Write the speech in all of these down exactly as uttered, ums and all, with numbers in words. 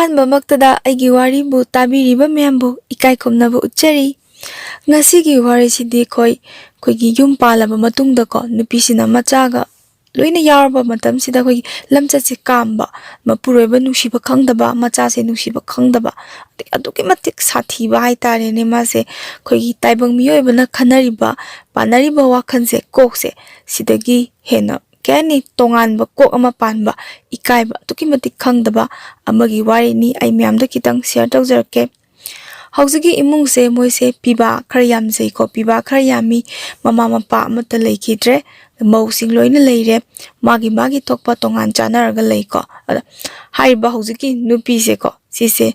ꯑꯍꯥꯟꯕꯃꯛꯇꯗ ꯑꯩꯒꯤ ꯋꯥꯔꯤꯕꯨ ꯇꯥꯕꯤꯔꯤꯕ ꯃꯌꯥꯝꯕꯨ ꯏꯀꯥꯏ ꯈꯨꯝꯅꯕ ꯎꯠꯆꯔꯤ꯫ ꯉꯁꯤꯒꯤ ꯋꯥꯔꯤꯁꯤꯗꯤ ꯑꯩꯈꯣꯏ, ꯑꯩꯈꯣꯏꯒꯤ ꯌꯨꯝ ꯄꯥꯜꯂꯕ ꯃꯇꯨꯡꯗꯀꯣ, ꯅꯨꯄꯤꯁꯤꯅ ꯃꯆꯥꯒ ꯂꯣꯏꯅ ꯌꯥꯎꯔꯕ ꯃꯇꯝꯁꯤꯗ ꯑꯩꯈꯣꯏꯒꯤ ꯂꯝꯆꯠꯁꯦ ꯀꯥꯝꯕ, ꯃꯄꯨꯔꯣꯏꯕ ꯅꯨꯡꯁꯤꯕ ꯈꯪꯗꯕ, ꯃꯆꯥꯁꯦ ꯅꯨꯡꯁꯤꯕ ꯈꯪꯗꯕ, ꯑꯗꯒꯤ ꯑꯗꯨꯛꯀꯤ ꯃꯇꯤꯛ ꯁꯥꯊꯤꯕ ꯍꯥꯏꯇꯥꯔꯦꯅꯦ꯫ ꯃꯥꯁꯦ ꯑꯩꯈꯣꯏꯒꯤ ꯇꯥꯏꯕꯪ ꯃꯤꯑꯣꯏꯕꯅ ꯈꯟꯅꯔꯤꯕ, ꯄꯥꯟꯅꯔꯤꯕ ꯋꯥꯈꯜꯁꯦ, ꯀꯣꯛꯁꯦ, ꯁꯤꯗꯒꯤ ꯍꯦꯟꯅ ꯀꯩ ꯍꯥꯏꯅꯤ, ꯇꯣꯉꯥꯟꯕ ꯀꯣꯛ ꯑꯃ ꯄꯥꯟꯕ, ꯏꯀꯥꯏꯕ ꯑꯗꯨꯛꯀꯤ ꯃꯇꯤꯛ ꯈꯪꯗꯕ ꯑꯃꯒꯤ ꯋꯥꯔꯤꯅꯤ꯫ ꯑꯩ ꯃꯌꯥꯝꯗ ꯈꯤꯇꯪ ꯁꯤꯌꯔ ꯇꯧꯖꯔꯛꯀꯦ꯫ ꯍꯧꯖꯤꯛꯀꯤ ꯏꯃꯨꯡꯁꯦ ꯃꯣꯏꯁꯦ ꯄꯤꯕꯥ ꯈꯔ ꯌꯥꯝꯖꯩꯀꯣ, ꯄꯤꯕꯥ ꯈꯔ ꯌꯥꯝꯃꯤ꯫ ꯃꯃꯥ ꯃꯄꯥ ꯑꯃꯠꯇ ꯂꯩꯈꯤꯗ꯭ꯔꯦ, ꯃꯧꯁꯤꯡ ꯂꯣꯏꯅ ꯂꯩꯔꯦ꯫ ꯃꯥꯒꯤ ꯃꯥꯒꯤ ꯊꯣꯛꯄ ꯇꯣꯉꯥꯟ ꯆꯥꯅꯔꯒ ꯂꯩꯀꯣ꯫ ꯑꯗ ꯍꯥꯏꯔꯤꯕ ꯍꯧꯖꯤꯛꯀꯤ ꯅꯨꯄꯤꯁꯦꯀꯣ, ꯁꯤꯁꯦ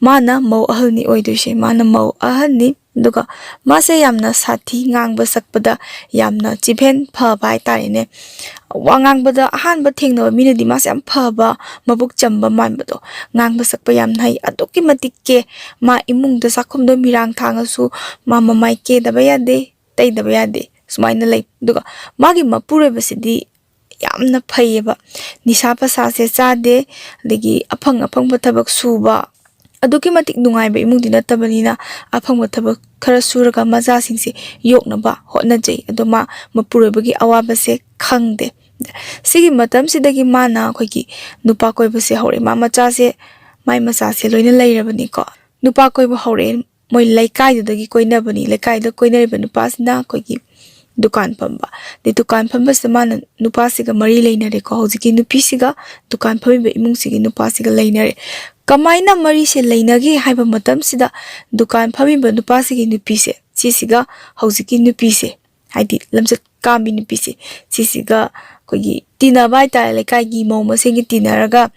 ꯃꯥꯅ ꯃꯧ ꯑꯍꯜꯅꯤ ꯑꯣꯏꯗꯣꯏꯁꯦ, ꯃꯥꯅ ꯃꯧ ꯑꯍꯜꯅꯤ꯫ ꯑꯗꯨꯒ ꯃꯥꯁꯦ ꯌꯥꯝꯅ ꯁꯥꯊꯤ, ꯉꯥꯡꯕ ꯁꯛꯄꯗ ꯌꯥꯝꯅ ꯆꯤꯐꯦꯟ ꯐꯕ ꯍꯥꯏꯇꯥꯔꯦꯅꯦ꯫ ꯋꯥ ꯉꯥꯡꯕꯗ ꯑꯍꯥꯟꯕ ꯊꯦꯡꯅꯕ ꯃꯤꯅꯗꯤ ꯃꯥꯁꯦ ꯌꯥꯝ ꯐꯕ, ꯃꯕꯨꯛ ꯆꯝꯕ ꯃꯥꯟꯕꯗꯣ, ꯉꯥꯡꯕ ꯁꯛꯄ ꯌꯥꯝ ꯍꯩ, ꯑꯗꯨꯛꯀꯤ ꯃꯇꯤꯛ ꯀꯦ꯫ ꯃꯥ ꯏꯃꯨꯡꯗ ꯆꯥꯛꯈꯨꯝꯗ ꯃꯤꯔꯥꯡ ꯊꯥꯡꯉꯁꯨ ꯃꯥ ꯃꯃꯥꯏ ꯀꯦꯗꯕ ꯌꯥꯗꯦ, ꯇꯩꯗꯕ ꯌꯥꯗꯦ, ꯁꯨꯃꯥꯏꯅ ꯂꯩ꯫ ꯑꯗꯨꯒ ꯃꯥꯒꯤ ꯃꯄꯨꯔꯣꯏꯕꯁꯤꯗꯤ ꯌꯥꯝꯅ ꯐꯩꯌꯦꯕ꯫ ꯅꯤꯁꯥ ꯄꯁꯥꯁꯦ ꯆꯥꯗꯦ, ꯑꯗꯒꯤ ꯑꯐꯪ ꯑꯐꯪꯕ ꯊꯕꯛ ꯁꯨꯕ, ꯑꯗꯨꯛꯀꯤ ꯃꯇꯤꯛ ꯅꯨꯡꯉꯥꯏꯕ ꯏꯃꯨꯡꯗꯤ ꯅꯠꯇꯕꯅꯤꯅ, ꯑꯐꯪꯕ ꯊꯕꯛ ꯈꯔ ꯁꯨꯔꯒ ꯃꯆꯥꯁꯤꯡꯁꯦ ꯌꯣꯛꯅꯕ ꯍꯣꯠꯅꯖꯩ꯫ ꯑꯗꯣ ꯃꯥ ꯃꯄꯨꯔꯣꯏꯕꯒꯤ ꯑꯋꯥꯕꯁꯦ ꯈꯪꯗꯦ꯫ ꯁꯤꯒꯤ ꯃꯇꯝꯁꯤꯗꯒꯤ ꯃꯥꯅ ꯑꯩꯈꯣꯏꯒꯤ ꯅꯨꯄꯥ ꯀꯣꯏꯕꯁꯦ ꯍꯧꯔꯛꯑꯦ꯫ ꯃꯥ ꯃꯆꯥꯁꯦ, ꯃꯥꯏ ꯃꯆꯥꯁꯦ ꯂꯣꯏꯅ ꯂꯩꯔꯕꯅꯤꯀꯣ꯫ ꯅꯨꯄꯥ ꯀꯣꯏꯕ ꯍꯧꯔꯛꯑꯦ꯫ ꯃꯣꯏ ꯂꯩꯀꯥꯏꯗꯨꯗꯒꯤ ꯀꯣꯏꯅꯕꯅꯤ꯫ ꯂꯩꯀꯥꯏꯗ ꯀꯣꯏꯅꯔꯤꯕ ꯅꯨꯄꯥꯁꯤꯅ ꯑꯩꯈꯣꯏꯒꯤ ꯗꯨꯀꯥꯟ ꯐꯝꯕ꯫ ꯑꯗꯩ ꯗꯨꯀꯥꯟ ꯐꯝꯕꯁꯤꯗ ꯃꯥꯅ ꯅꯨꯄꯥꯁꯤꯒ ꯃꯔꯤ ꯂꯩꯅꯔꯦꯀꯣ꯫ ꯍꯧꯖꯤꯛꯀꯤ ꯅꯨꯄꯤꯁꯤꯒ, ꯗꯨꯀꯥꯟ ꯐꯝꯃꯤꯕ ꯏꯃꯨꯡꯁꯤꯒꯤ ꯅꯨꯄꯥꯁꯤꯒ ꯂꯩꯅꯔꯦ꯫ ꯀꯃꯥꯏꯅ ꯃꯔꯤꯁꯦ ꯂꯩꯅꯒꯦ ꯍꯥꯏꯕ ꯃꯇꯝꯁꯤꯗ, ꯗꯨꯀꯥꯟ ꯐꯝꯃꯤꯕ ꯅꯨꯄꯥꯁꯤꯒꯤ ꯅꯨꯄꯤꯁꯦ, ꯁꯤꯁꯤꯒ ꯍꯧꯖꯤꯛꯀꯤ ꯅꯨꯄꯤꯁꯦ, ꯍꯥꯏꯗꯤ ꯂꯝꯆꯠ ꯀꯥꯝꯕꯤ ꯅꯨꯄꯤꯁꯦ, ꯁꯤꯁꯤꯒ ꯑꯩꯈꯣꯏꯒꯤ ꯇꯤꯟꯅꯕ ꯍꯥꯏꯇꯥꯔꯦ, ꯂꯩꯀꯥꯏꯒꯤ ꯃꯧ ꯃꯁꯦꯟꯒꯤ ꯇꯤꯟꯅꯔꯒ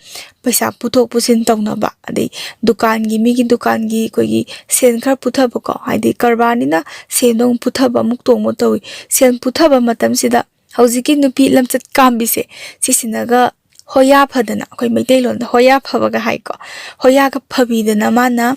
ꯄꯩꯁꯥ ꯄꯨꯊꯣꯛ ꯄꯨꯁꯤꯟ ꯇꯧꯅꯕ, ꯑꯗꯩ ꯗꯨꯀꯥꯟꯒꯤ, ꯃꯤꯒꯤ ꯗꯨꯀꯥꯟꯒꯤ ꯑꯩꯈꯣꯏꯒꯤ ꯁꯦꯟ ꯈꯔ ꯄꯨꯊꯕꯀꯣ, ꯍꯥꯏꯗꯤ ꯀꯔꯕꯥꯔꯅꯤꯅ ꯁꯦꯟꯗꯣ ꯑꯃꯨꯛ ꯄꯨꯊꯕ, ꯑꯃꯨꯛ ꯇꯣꯡꯕ ꯇꯧꯏ꯫ ꯁꯦꯟ ꯄꯨꯊꯕ ꯃꯇꯝꯁꯤꯗ ꯍꯧꯖꯤꯛꯀꯤ ꯅꯨꯄꯤ ꯂꯝꯆꯠ ꯀꯥꯝꯕꯤꯁꯦ, ꯁꯤꯁꯤꯅꯒ ꯍꯣꯌꯥ ꯐꯗꯅ, ꯑꯩꯈꯣꯏ ꯃꯩꯇꯩꯂꯣꯟꯗ ꯍꯣꯌꯥ ꯐꯕꯒ ꯍꯥꯏꯀꯣ, ꯍꯣꯌꯥꯒ ꯐꯕꯤꯗꯅ ꯃꯥꯅ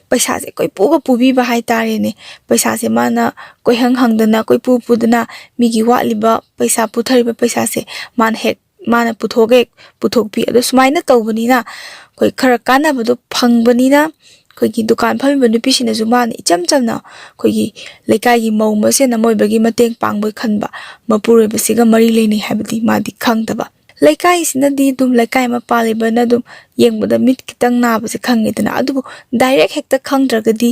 ꯄꯩꯁꯥꯁꯦ ꯀꯣꯏꯄꯨꯒ ꯄꯨꯕꯤꯕ ꯍꯥꯏꯇꯥꯔꯦꯅꯦ꯫ ꯄꯩꯁꯥꯁꯦ ꯃꯥꯅ ꯀꯣꯏꯍꯪ ꯍꯪꯗꯅ, ꯀꯣꯏꯄꯨ ꯄꯨꯗꯅ, ꯃꯤꯒꯤ ꯋꯥꯠꯂꯤꯕ ꯄꯩꯁꯥ, ꯄꯨꯊꯔꯤꯕ ꯄꯩꯁꯥꯁꯦ ꯃꯥꯅ ꯍꯦꯛ ꯃꯥꯅ ꯄꯨꯊꯣꯛꯑꯦ, ꯄꯨꯊꯣꯛꯄꯤ꯫ ꯑꯗꯣ ꯁꯨꯃꯥꯏꯅ ꯇꯧꯕꯅꯤꯅ ꯑꯩꯈꯣꯏ ꯈꯔ ꯀꯥꯟꯅꯕꯗꯣ ꯐꯪꯕꯅꯤꯅ ꯑꯩꯈꯣꯏꯒꯤ ꯗꯨꯀꯥꯟ ꯐꯝꯃꯤꯕ ꯅꯨꯄꯤꯁꯤꯅꯁꯨ ꯃꯥꯅ ꯏꯆꯝ ꯆꯝꯅ ꯑꯩꯈꯣꯏꯒꯤ ꯂꯩꯀꯥꯏꯒꯤ ꯃꯧ ꯃꯁꯦꯟ ꯑꯃ ꯑꯣꯏꯕꯒꯤ ꯃꯇꯦꯡ ꯄꯥꯡꯕꯣꯏ ꯈꯟꯕ, ꯃꯄꯨꯔꯣꯏꯕꯁꯤꯒ ꯃꯔꯤ ꯂꯩꯅꯩ ꯍꯥꯏꯕꯗꯤ ꯃꯥꯗꯤ ꯈꯪꯗꯕ꯫ ꯂꯩꯀꯥꯏꯁꯤꯅꯗꯤ ꯑꯗꯨꯝ ꯂꯩꯀꯥꯏ ꯑꯃ ꯄꯥꯜꯂꯤꯕꯅ ꯑꯗꯨꯝ ꯌꯦꯡꯕꯗ ꯃꯤꯠ ꯈꯤꯇꯪ ꯅꯥꯕꯁꯦ ꯈꯪꯉꯦꯗꯅ, ꯑꯗꯨꯕꯨ ꯗꯥꯏꯔꯦꯛ ꯍꯦꯛꯇ ꯈꯪꯗ꯭ꯔꯒꯗꯤ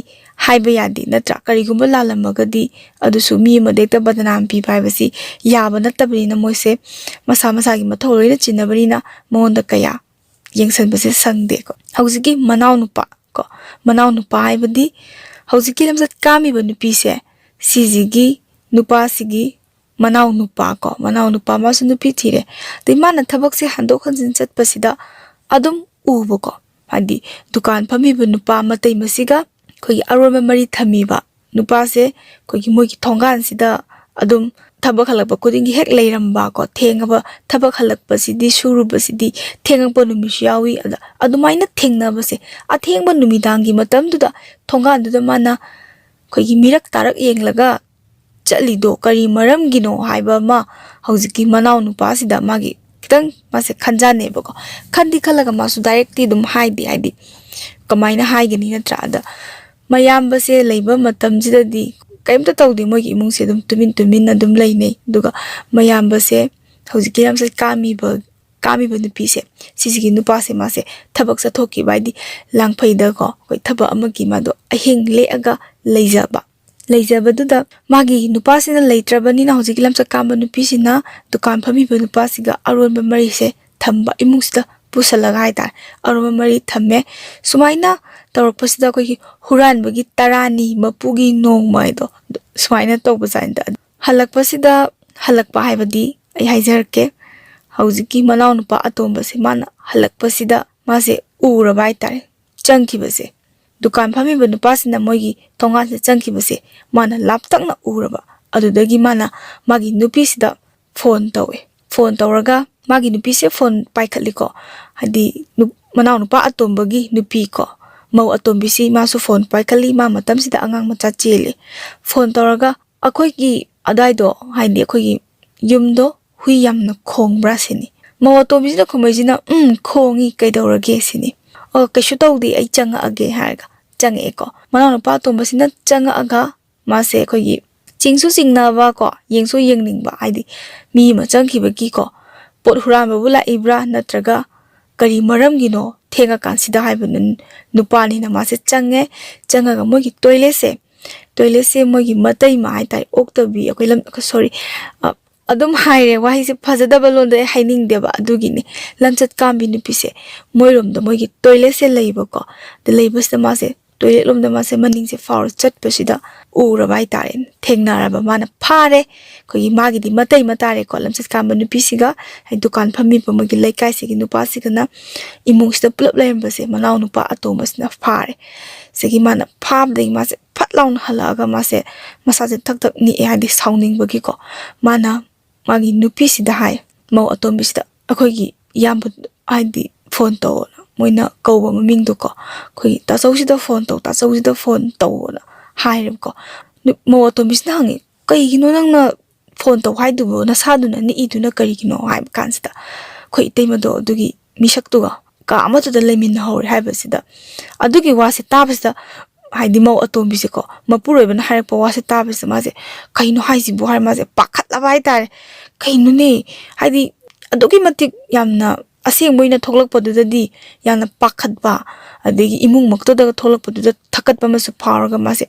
ꯍꯥꯏꯕ ꯌꯥꯗꯦ ꯅꯠꯇ꯭ꯔꯥ? ꯀꯔꯤꯒꯨꯝꯕ ꯂꯥꯜꯂꯝꯃꯒꯗꯤ ꯑꯗꯨꯁꯨ ꯃꯤ ꯑꯃꯗ ꯍꯦꯛꯇ ꯕꯗꯅꯥꯝ ꯄꯤꯕ ꯍꯥꯏꯕꯁꯤ ꯌꯥꯕ ꯅꯠꯇꯕꯅꯤꯅ ꯃꯣꯏꯁꯦ ꯃꯁꯥ ꯃꯁꯥꯒꯤ ꯃꯊꯧ ꯂꯣꯏꯅ ꯆꯤꯟꯅꯕꯅꯤꯅ ꯃꯉꯣꯟꯗ ꯀꯌꯥ ꯌꯦꯡꯁꯤꯟꯕꯁꯦ ꯁꯪꯗꯦꯀꯣ꯫ ꯍꯧꯖꯤꯛꯀꯤ ꯃꯅꯥꯎ ꯅꯨꯄꯥ ꯀꯣ, ꯃꯅꯥꯎ ꯅꯨꯄꯥ ꯍꯥꯏꯕꯗꯤ ꯍꯧꯖꯤꯛꯀꯤ ꯂꯝꯆꯠ ꯀꯥꯝꯃꯤꯕ ꯅꯨꯄꯤꯁꯦ, ꯁꯤꯁꯤꯒꯤ ꯅꯨꯄꯥꯁꯤꯒꯤ ꯃꯅꯥꯎ ꯅꯨꯄꯥ ꯀꯣ, ꯃꯅꯥꯎ ꯅꯨꯄꯥ ꯃꯥꯁꯨ ꯅꯨꯄꯤ ꯊꯤꯔꯦ꯫ ꯑꯗꯩ ꯃꯥꯅ ꯊꯕꯛꯁꯦ ꯍꯟꯗꯣꯛ ꯍꯟꯖꯤꯟ ꯆꯠꯄꯁꯤꯗ ꯑꯗꯨꯝ ꯎꯕꯀꯣ, ꯍꯥꯏꯗꯤ ꯗꯨꯀꯥꯟ ꯐꯝꯃꯤꯕ ꯅꯨꯄꯥ ꯃꯇꯩ ꯃꯁꯤꯒ ꯑꯩꯈꯣꯏꯒꯤ ꯑꯔꯣꯟꯕ ꯃꯔꯤ ꯊꯝꯃꯤꯕ ꯅꯨꯄꯥꯁꯦ ꯑꯩꯈꯣꯏꯒꯤ ꯃꯣꯏꯒꯤ ꯊꯣꯡꯒꯥꯟꯁꯤꯗ ꯑꯗꯨꯝ ꯊꯕꯛ ꯍꯜꯂꯛꯄ ꯈꯨꯗꯤꯡꯒꯤ ꯍꯦꯛ ꯂꯩꯔꯝꯕ ꯀꯣ, ꯊꯦꯡꯉꯕ ꯊꯕꯛ ꯍꯜꯂꯛꯄꯁꯤꯗꯤ, ꯁꯨꯔꯨꯕꯁꯤꯗꯤ ꯊꯦꯡꯉꯛꯄ ꯅꯨꯃꯤꯠꯁꯨ ꯌꯥꯎꯏ꯫ ꯑꯗ ꯑꯗꯨꯃꯥꯏꯅ ꯊꯦꯡꯅꯕꯁꯦ, ꯑꯊꯦꯡꯕ ꯅꯨꯃꯤꯗꯥꯡꯒꯤ ꯃꯇꯝꯗꯨꯗ ꯊꯣꯡꯒꯥꯟꯗꯨꯗ ꯃꯥꯅ ꯑꯩꯈꯣꯏꯒꯤ ꯃꯤꯔꯛ ꯇꯥꯔꯛ ꯌꯦꯡꯂꯒ ꯆꯠꯂꯤꯗꯣ ꯀꯔꯤ ꯃꯔꯝꯒꯤꯅꯣ ꯍꯥꯏꯕ ꯑꯃ ꯍꯧꯖꯤꯛꯀꯤ ꯃꯅꯥꯎ ꯅꯨꯄꯥꯁꯤꯗ ꯃꯥꯒꯤ ꯈꯤꯇꯪ ꯃꯥꯁꯦ ꯈꯟꯖꯥꯟꯅꯩꯕꯀꯣ꯫ ꯈꯟꯗꯤ ꯈꯜꯂꯒ ꯃꯥꯁꯨ ꯗꯥꯏꯔꯦꯛꯇꯤ ꯑꯗꯨꯝ ꯍꯥꯏꯗꯦ, ꯍꯥꯏꯗꯤ ꯀꯃꯥꯏꯅ ꯍꯥꯏꯒꯅꯤ ꯅꯠꯇ꯭ꯔꯥ? ꯑꯗ ꯃꯌꯥꯝꯕꯁꯦ ꯂꯩꯕ ꯃꯇꯝꯁꯤꯗꯗꯤ ꯀꯔꯤꯝꯇ ꯇꯧꯗꯦ, ꯃꯣꯏꯒꯤ ꯏꯃꯨꯡꯁꯦ ꯑꯗꯨꯝ ꯇꯨꯃꯤꯟ ꯇꯨꯃꯤꯟ ꯑꯗꯨꯝ ꯂꯩꯅꯩ꯫ ꯑꯗꯨꯒ ꯃꯌꯥꯝꯕꯁꯦ ꯍꯧꯖꯤꯛꯀꯤ ꯂꯝꯆꯠ ꯀꯥꯝꯃꯤꯕ ꯀꯥꯝꯃꯤꯕ ꯅꯨꯄꯤꯁꯦ, ꯁꯤꯁꯤꯒꯤ ꯅꯨꯄꯥꯁꯦ ꯃꯥꯁꯦ ꯊꯕꯛ ꯆꯠꯊꯣꯛꯈꯤꯕ, ꯍꯥꯏꯗꯤ ꯂꯥꯡꯐꯩꯗꯀꯣ ꯑꯩꯈꯣꯏ ꯊꯕꯛ ꯑꯃꯒꯤ ꯃꯥꯗꯣ ꯑꯍꯤꯡ ꯂꯦꯛꯑꯒ ꯂꯩꯖꯕ꯫ ꯂꯩꯖꯕꯗꯨꯗ ꯃꯥꯒꯤ ꯅꯨꯄꯥꯁꯤꯅ ꯂꯩꯇ꯭ꯔꯕꯅꯤꯅ ꯍꯧꯖꯤꯛꯀꯤ ꯂꯝꯆꯠ ꯀꯥꯝꯕ ꯅꯨꯄꯤꯁꯤꯅ ꯗꯨꯀꯥꯟ ꯐꯝꯃꯤꯕ ꯅꯨꯄꯥꯁꯤꯒ ꯑꯔꯣꯟꯕ ꯃꯔꯤꯁꯦ ꯊꯝꯕ, ꯏꯃꯨꯡꯁꯤꯗ ꯄꯨꯁꯜꯂꯒ ꯍꯥꯏꯇꯥꯔꯦ, ꯑꯔꯣꯟꯕ ꯃꯔꯤ ꯊꯝꯃꯦ꯫ ꯁꯨꯃꯥꯏꯅ ꯇꯧꯔꯛꯄꯁꯤꯗ ꯑꯩꯈꯣꯏꯒꯤ ꯍꯨꯔꯥꯟꯕꯒꯤ ꯇꯔꯥꯅꯤ ꯃꯄꯨꯒꯤ ꯅꯣꯡꯃ ꯍꯥꯏꯗꯣ ꯁꯨꯃꯥꯏꯅ ꯇꯧꯕꯖꯥꯠꯅꯤꯗ꯫ ꯍꯜꯂꯛꯄꯁꯤꯗ, ꯍꯜꯂꯛꯄ ꯍꯥꯏꯕꯗꯤ ꯑꯩ ꯍꯥꯏꯖꯔꯛꯀꯦ, ꯍꯧꯖꯤꯛꯀꯤ ꯃꯅꯥꯎꯅꯨꯄꯥ ꯑꯇꯣꯝꯕꯁꯦ ꯃꯥꯅ ꯍꯜꯂꯛꯄꯁꯤꯗ ꯃꯥꯁꯦ ꯎꯔꯕ ꯍꯥꯏꯇꯥꯔꯦ, ꯆꯪꯈꯤꯕꯁꯦ꯫ ꯗꯨꯀꯥꯟ ꯐꯝꯃꯤꯕ ꯅꯨꯄꯥꯁꯤꯅ ꯃꯣꯏꯒꯤ ꯊꯣꯡꯒꯥꯟꯁꯦ ꯆꯪꯈꯤꯕꯁꯦ ꯃꯥꯅ ꯂꯥꯞꯇꯛꯅ ꯎꯔꯕ꯫ ꯑꯗꯨꯗꯒꯤ ꯃꯥꯅ ꯃꯥꯒꯤ ꯅꯨꯄꯤꯁꯤꯗ ꯐꯣꯟ ꯇꯧꯋꯦ꯫ ꯐꯣꯟ ꯇꯧꯔꯒ ꯃꯥꯒꯤ ꯅꯨꯄꯤꯁꯦ ꯐꯣꯟ ꯄꯥꯏꯈꯠꯂꯤꯀꯣ, ꯍꯥꯏꯗꯤ ꯅꯨ-, ꯃꯅꯥꯎꯅꯨꯄꯥ ꯑꯇꯣꯝꯕꯒꯤ ꯅꯨꯄꯤꯀꯣ, ꯃꯧ ꯑꯇꯣꯝꯕꯤꯁꯤ ꯃꯥꯁꯨ ꯐꯣꯟ ꯄꯥꯏꯈꯠꯂꯤ꯫ ꯃꯥ ꯃꯇꯝꯁꯤꯗ ꯑꯉꯥꯡ ꯃꯆꯥ ꯆꯦꯜꯂꯤ꯫ ꯐꯣꯟ ꯇꯧꯔꯒ ꯑꯩꯈꯣꯏꯒꯤ ꯑꯗꯥꯏꯗꯣ, ꯍꯥꯏꯗꯤ ꯑꯩꯈꯣꯏꯒꯤ ꯌꯨꯝꯗꯣ ꯍꯨꯏ ꯌꯥꯝꯅ ꯈꯣꯡꯕ꯭ꯔꯥ ꯁꯤꯅꯤ꯫ ꯃꯧ ꯑꯇꯣꯝꯕꯤꯁꯤꯅ ꯈꯨꯝꯃꯩꯁꯤꯅ, "ꯎꯝ, ꯈꯣꯡꯉꯤ, ꯀꯩꯗꯧꯔꯒꯦ?" ꯁꯤꯅꯤ꯫ "ꯑꯣ, ꯀꯩꯁꯨ ꯇꯧꯗꯦ, ꯑꯩ ꯆꯪꯉꯛꯑꯒꯦ" ꯍꯥꯏꯔꯒ ꯆꯪꯉꯛꯑꯦꯀꯣ꯫ ꯃꯅꯥꯎꯅꯨꯄꯥ ꯑꯇꯣꯝꯕꯁꯤꯅ ꯆꯪꯉꯛꯑꯒ ꯃꯥꯁꯦ ꯑꯩꯈꯣꯏꯒꯤ ꯆꯤꯡꯁꯨ ꯆꯤꯡꯅꯕ ꯀꯣ, ꯌꯦꯡꯁꯨ ꯌꯦꯡꯅꯤꯡꯕ, ꯍꯥꯏꯗꯤ ꯃꯤ ꯑꯃ ꯆꯪꯈꯤꯕꯒꯤꯀꯣ, ꯄꯣꯠ ꯍꯨꯔꯥꯟꯕꯕꯨ ꯂꯥꯛꯏꯕ꯭ꯔꯥ ꯅꯠꯇ꯭ꯔꯒ ꯀꯔꯤ ꯃꯔꯝꯒꯤꯅꯣ ꯊꯦꯡꯉꯀꯥꯟꯁꯤꯗ ꯍꯥꯏꯕ ꯅꯨ-, ꯅꯨꯄꯥꯅꯤꯅ ꯃꯥꯁꯦ ꯆꯪꯉꯦ꯫ ꯆꯪꯉꯒ ꯃꯣꯏꯒꯤ ꯇꯣꯏꯂꯦꯠꯁꯦ, ꯇꯣꯏꯂꯦꯠꯁꯦ ꯃꯣꯏꯒꯤ ꯃꯇꯩꯃ ꯍꯥꯏꯇꯥꯔꯦ, ꯑꯣꯛꯇꯕꯤ, ꯑꯩꯈꯣꯏ ꯂꯝ, ꯁꯣꯔꯤ, ꯑ, ꯑꯗꯨꯝ ꯍꯥꯏꯔꯦ, ꯋꯥꯍꯩꯁꯦ ꯐꯖꯗꯕ ꯂꯣꯟꯗ ꯑꯩ ꯍꯥꯏꯅꯤꯡꯗꯦꯕ, ꯑꯗꯨꯒꯤꯅꯤ꯫ ꯂꯝꯆꯠ ꯀꯥꯝꯕꯤ ꯅꯨꯄꯤꯁꯦ ꯃꯣꯏꯔꯣꯝꯗ ꯃꯣꯏꯒꯤ ꯇꯣꯏꯂꯦꯠꯁꯦ ꯂꯩꯕꯀꯣ, ꯑꯗ ꯂꯩꯕꯁꯤꯗ ꯃꯥꯁꯦ ꯇꯣꯏꯂꯦꯠ ꯂꯣꯝꯗ ꯃꯥꯁꯦ ꯃꯅꯤꯡꯁꯦ ꯐꯥꯎꯔ ꯆꯠꯄꯁꯤꯗ ꯎꯔꯕ ꯍꯥꯏꯇꯥꯔꯦ, ꯊꯦꯡꯅꯔꯕ꯫ ꯃꯥꯅ ꯐꯥꯔꯦ꯫ ꯑꯩꯈꯣꯏꯒꯤ ꯃꯥꯒꯤꯗꯤ ꯃꯇꯩ ꯑꯃ ꯇꯥꯔꯦꯀꯣ, ꯂꯝꯆꯠ ꯀꯥꯝꯕ ꯅꯨꯄꯤꯁꯤꯒ, ꯍꯥꯏꯗꯤ ꯗꯨꯀꯥꯟ ꯐꯝꯃꯤꯕ ꯃꯣꯏꯒꯤ ꯂꯩꯀꯥꯏꯁꯤꯒꯤ ꯅꯨꯄꯥꯁꯤꯒꯅ ꯏꯃꯨꯡꯁꯤꯗ ꯄꯨꯂꯞ ꯂꯩꯔꯝꯕꯁꯦ ꯃꯅꯥꯎ ꯅꯨꯄꯥ ꯑꯇꯣꯝꯕꯁꯤꯅ ꯐꯥꯔꯦ꯫ ꯁꯤꯒꯤ ꯃꯥꯅ ꯐꯥꯕꯗꯒꯤ ꯃꯥꯁꯦ ꯐꯠ ꯂꯥꯎꯅ ꯍꯜꯂꯛꯑꯒ ꯃꯥꯁꯦ ꯃꯁꯥꯁꯦ ꯊꯛ ꯊꯛ ꯅꯤꯛꯑꯦ, ꯍꯥꯏꯗꯤ ꯁꯥꯎꯅꯤꯡꯕꯒꯤꯀꯣ꯫ ꯃꯥꯅ ꯃꯥꯒꯤ ꯅꯨꯄꯤꯁꯤꯗ ꯍꯥꯏ, ꯃꯧ ꯑꯇꯣꯝꯕꯤꯁꯤꯗ, "ꯑꯩꯈꯣꯏꯒꯤ ꯏꯌꯥꯝꯕ, ꯍꯥꯏꯗꯤ ꯐꯣꯟ ꯇꯧꯑꯣꯅ", ꯃꯣꯏꯅ ꯀꯧꯕ ꯃꯃꯤꯡꯗꯣꯀꯣ, "ꯑꯩꯈꯣꯏꯒꯤ ꯇꯥꯆꯧꯁꯤꯗ ꯐꯣꯟ ꯇꯧ, ꯇꯥꯆꯧꯁꯤꯗ ꯐꯣꯟ ꯇꯧꯑꯣꯅ" ꯍꯥꯏꯔꯦꯕꯀꯣ꯫ ꯅꯨ-, ꯃꯧ ꯑꯇꯣꯝꯕꯤꯁꯤꯅ ꯍꯪꯉꯤ, "ꯀꯩꯒꯤꯅꯣ ꯅꯪꯅ ꯐꯣꯟ ꯇꯧ ꯍꯥꯏꯗꯨꯕꯨ? ꯅꯁꯥꯗꯨꯅ ꯅꯤꯛꯏꯗꯨꯅ ꯀꯔꯤꯒꯤꯅꯣ?" ꯍꯥꯏꯕ ꯀꯥꯟꯁꯤꯗ ꯑꯩꯈꯣꯏ ꯏꯇꯩꯃꯗꯣ ꯑꯗꯨꯒꯤ ꯃꯤꯁꯛꯇꯨꯒ ꯀꯥ ꯑꯃꯠꯇꯗ ꯂꯩꯃꯤꯟꯅꯍꯧꯔꯦ ꯍꯥꯏꯕꯁꯤꯗ, ꯑꯗꯨꯒꯤ ꯋꯥꯁꯦ ꯇꯥꯕꯁꯤꯗ, ꯍꯥꯏꯗꯤ ꯃꯧ ꯑꯇꯣꯝꯕꯤꯁꯦꯀꯣ, ꯃꯄꯨꯔꯣꯏꯕꯅ ꯍꯥꯏꯔꯛꯄ ꯋꯥꯁꯦ ꯇꯥꯕꯁꯤꯗ ꯃꯥꯁꯦ, "ꯀꯩꯅꯣ ꯍꯥꯏꯁꯤꯕꯨ?" ꯍꯥꯏꯔ ꯃꯥꯁꯦ ꯄꯥꯈꯠꯂꯕ ꯍꯥꯏꯇꯥꯔꯦ꯫ "ꯀꯩꯅꯣꯅꯦ?" ꯍꯥꯏꯗꯤ ꯑꯗꯨꯛꯀꯤ ꯃꯇꯤꯛ ꯌꯥꯝꯅ ꯑꯁꯦꯡꯕ ꯑꯣꯏꯅ ꯊꯣꯛꯂꯛꯄꯗꯨꯗꯗꯤ ꯌꯥꯝꯅ ꯄꯥꯈꯠꯄ, ꯑꯗꯒꯤ ꯏꯃꯨꯡꯃꯛꯇꯗꯒ ꯊꯣꯛꯂꯛꯄꯗꯨꯗ ꯊꯛꯀꯠꯄ ꯑꯃꯁꯨ ꯐꯥꯎꯔꯒ ꯃꯥꯁꯦ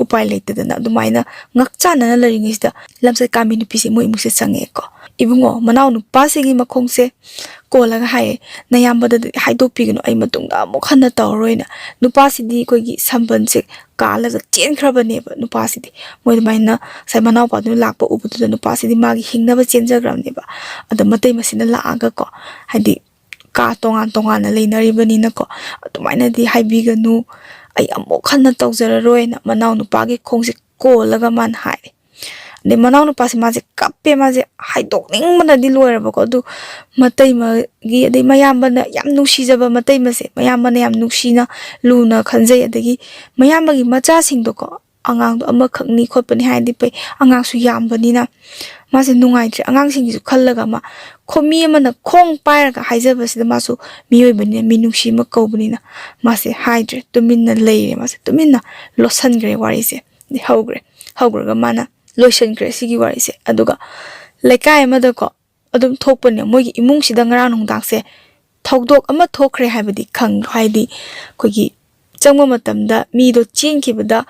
ꯎꯄꯥꯏ ꯂꯩꯇꯗꯅ ꯑꯗꯨꯃꯥꯏꯅ ꯉꯛꯆꯥꯟꯅꯅ ꯂꯩꯔꯤꯉꯩꯁꯤꯗ ꯂꯝꯆꯠ ꯀꯥꯝꯕꯤ ꯅꯨꯄꯤꯁꯦ ꯃꯣꯏ ꯏꯃꯨꯡꯁꯦ ꯆꯪꯉꯛꯑꯦꯀꯣ꯫ ꯏꯕꯨꯡꯉꯣ, ꯃꯅꯥꯎ ꯅꯨꯄꯥꯁꯤꯒꯤ ꯃꯈꯣꯡꯁꯦ ꯀꯣꯜꯂꯒ ꯍꯥꯏꯌꯦ, "ꯅꯌꯥꯝꯕꯗꯗꯤ ꯍꯥꯏꯗꯣꯛꯄꯤꯒꯅꯨ, ꯑꯩ ꯃꯇꯨꯡꯗ ꯑꯃꯨꯛ ꯍꯟꯅ ꯇꯧꯔꯔꯣꯏꯅ"꯫ ꯅꯨꯄꯥꯁꯤꯗꯤ ꯑꯩꯈꯣꯏꯒꯤ ꯁꯝꯕꯟꯁꯦ ꯀꯥꯜꯂꯒ ꯆꯦꯟꯈ꯭ꯔꯕꯅꯦꯕ ꯅꯨꯄꯥꯁꯤꯗꯤ꯫ ꯃꯣꯏ ꯑꯗꯨꯃꯥꯏꯅ ꯉꯁꯥꯏ ꯃꯅꯥꯎꯄꯥꯗꯨꯅ ꯂꯥꯛꯄ ꯎꯕꯗꯨꯗ ꯅꯨꯄꯥꯁꯤꯗꯤ ꯃꯥꯒꯤ ꯍꯤꯡꯅꯕ ꯆꯦꯟꯖꯈ꯭ꯔꯕꯅꯦꯕ꯫ ꯑꯗ ꯃꯇꯩ ꯃꯁꯤꯅ ꯂꯥꯛꯑꯒꯀꯣ, ꯍꯥꯏꯗꯤ ꯀꯥ ꯇꯣꯉꯥꯟ ꯇꯣꯉꯥꯟꯅ ꯂꯩꯅꯔꯤꯕꯅꯤꯅꯀꯣ, "ꯑꯗꯨꯃꯥꯏꯅꯗꯤ ꯍꯥꯏꯕꯤꯒꯅꯨ, ꯑꯩ ꯑꯃꯨꯛ ꯍꯟꯅ ꯇꯧꯖꯔꯔꯣꯏꯅ" ꯃꯅꯥꯎ ꯅꯨꯄꯥꯒꯤ ꯈꯣꯡꯁꯦ ꯀꯣꯜꯂꯒ ꯃꯥꯅ ꯍꯥꯏꯔꯦ꯫ ꯑꯗꯩ ꯃꯅꯥꯎ ꯅꯨꯄꯥꯁꯦ ꯃꯥꯁꯦ ꯀꯞꯄꯦ, ꯃꯥꯁꯦ ꯍꯥꯏꯗꯣꯛꯅꯤꯡꯕꯅꯗꯤ ꯂꯣꯏꯔꯕꯀꯣ꯫ ꯑꯗꯨ ꯃꯇꯩꯃꯒꯤ, ꯑꯗꯩ ꯃꯌꯥꯝꯕꯅ ꯌꯥꯝ ꯅꯨꯡꯁꯤꯖꯕ ꯃꯇꯩꯃꯁꯦ, ꯃꯌꯥꯝꯕꯅ ꯌꯥꯝ ꯅꯨꯡꯁꯤꯅ ꯂꯨꯅ ꯈꯟꯖꯩ, ꯑꯗꯒꯤ ꯃꯌꯥꯝꯕꯒꯤ ꯃꯆꯥꯁꯤꯡꯗꯣꯀꯣ, ꯑꯉꯥꯡꯗꯣ ꯑꯃꯈꯛꯅꯤ ꯈꯣꯠꯄꯅꯤ ꯍꯥꯏꯔꯗꯤ ꯐꯩ, ꯑꯉꯥꯡꯁꯨ ꯌꯥꯝꯕꯅꯤꯅ ꯃꯥꯁꯦ ꯅꯨꯡꯉꯥꯏꯇ꯭ꯔꯦ꯫ ꯑꯉꯥꯡꯁꯤꯡꯒꯤꯁꯨ ꯈꯜꯂꯒ ꯃꯥ ꯈꯣ-, ꯃꯤ ꯑꯃꯅ ꯈꯣꯡ ꯄꯥꯏꯔꯒ ꯍꯥꯏꯖꯕꯁꯤꯗ ꯃꯥꯁꯨ ꯃꯤꯑꯣꯏꯕꯅꯤꯅ, ꯃꯤꯅꯨꯡꯁꯤ ꯑꯃ ꯀꯧꯕꯅꯤꯅ ꯃꯥꯁꯦ ꯍꯥꯏꯗ꯭ꯔꯦ, ꯇꯨꯃꯤꯟꯅ ꯂꯩꯔꯦ꯫ ꯃꯥꯁꯦ ꯇꯨꯃꯤꯟꯅ ꯂꯣꯠꯁꯟꯈ꯭ꯔꯦ ꯋꯥꯔꯤꯁꯦ꯫ ꯑꯗꯩ ꯍꯧꯈ꯭ꯔꯦ, ꯍꯧꯈ꯭ꯔꯒ ꯃꯥꯅ ꯂꯣꯏꯁꯟꯈ꯭ꯔꯦ ꯁꯤꯒꯤ ꯋꯥꯔꯤꯁꯦ꯫ ꯑꯗꯨꯒ ꯂꯩꯀꯥꯏ ꯑꯃꯗꯀꯣ ꯑꯗꯨꯝ ꯊꯣꯛꯄꯅꯦ, ꯃꯣꯏꯒꯤ ꯏꯃꯨꯡꯁꯤꯗ ꯉꯔꯥꯡ ꯅꯨꯡꯗꯥꯡꯁꯦ ꯊꯧꯗꯣꯛ ꯑꯃ ꯊꯣꯛꯈ꯭ꯔꯦ ꯍꯥꯏꯕꯗꯤ ꯈꯪ-, ꯍꯥꯏꯗꯤ ꯑꯩꯈꯣꯏꯒꯤ ꯆꯪꯕ ꯃꯇꯝꯗ ꯃꯤꯗꯣ ꯆꯦꯟꯈꯤꯕꯗ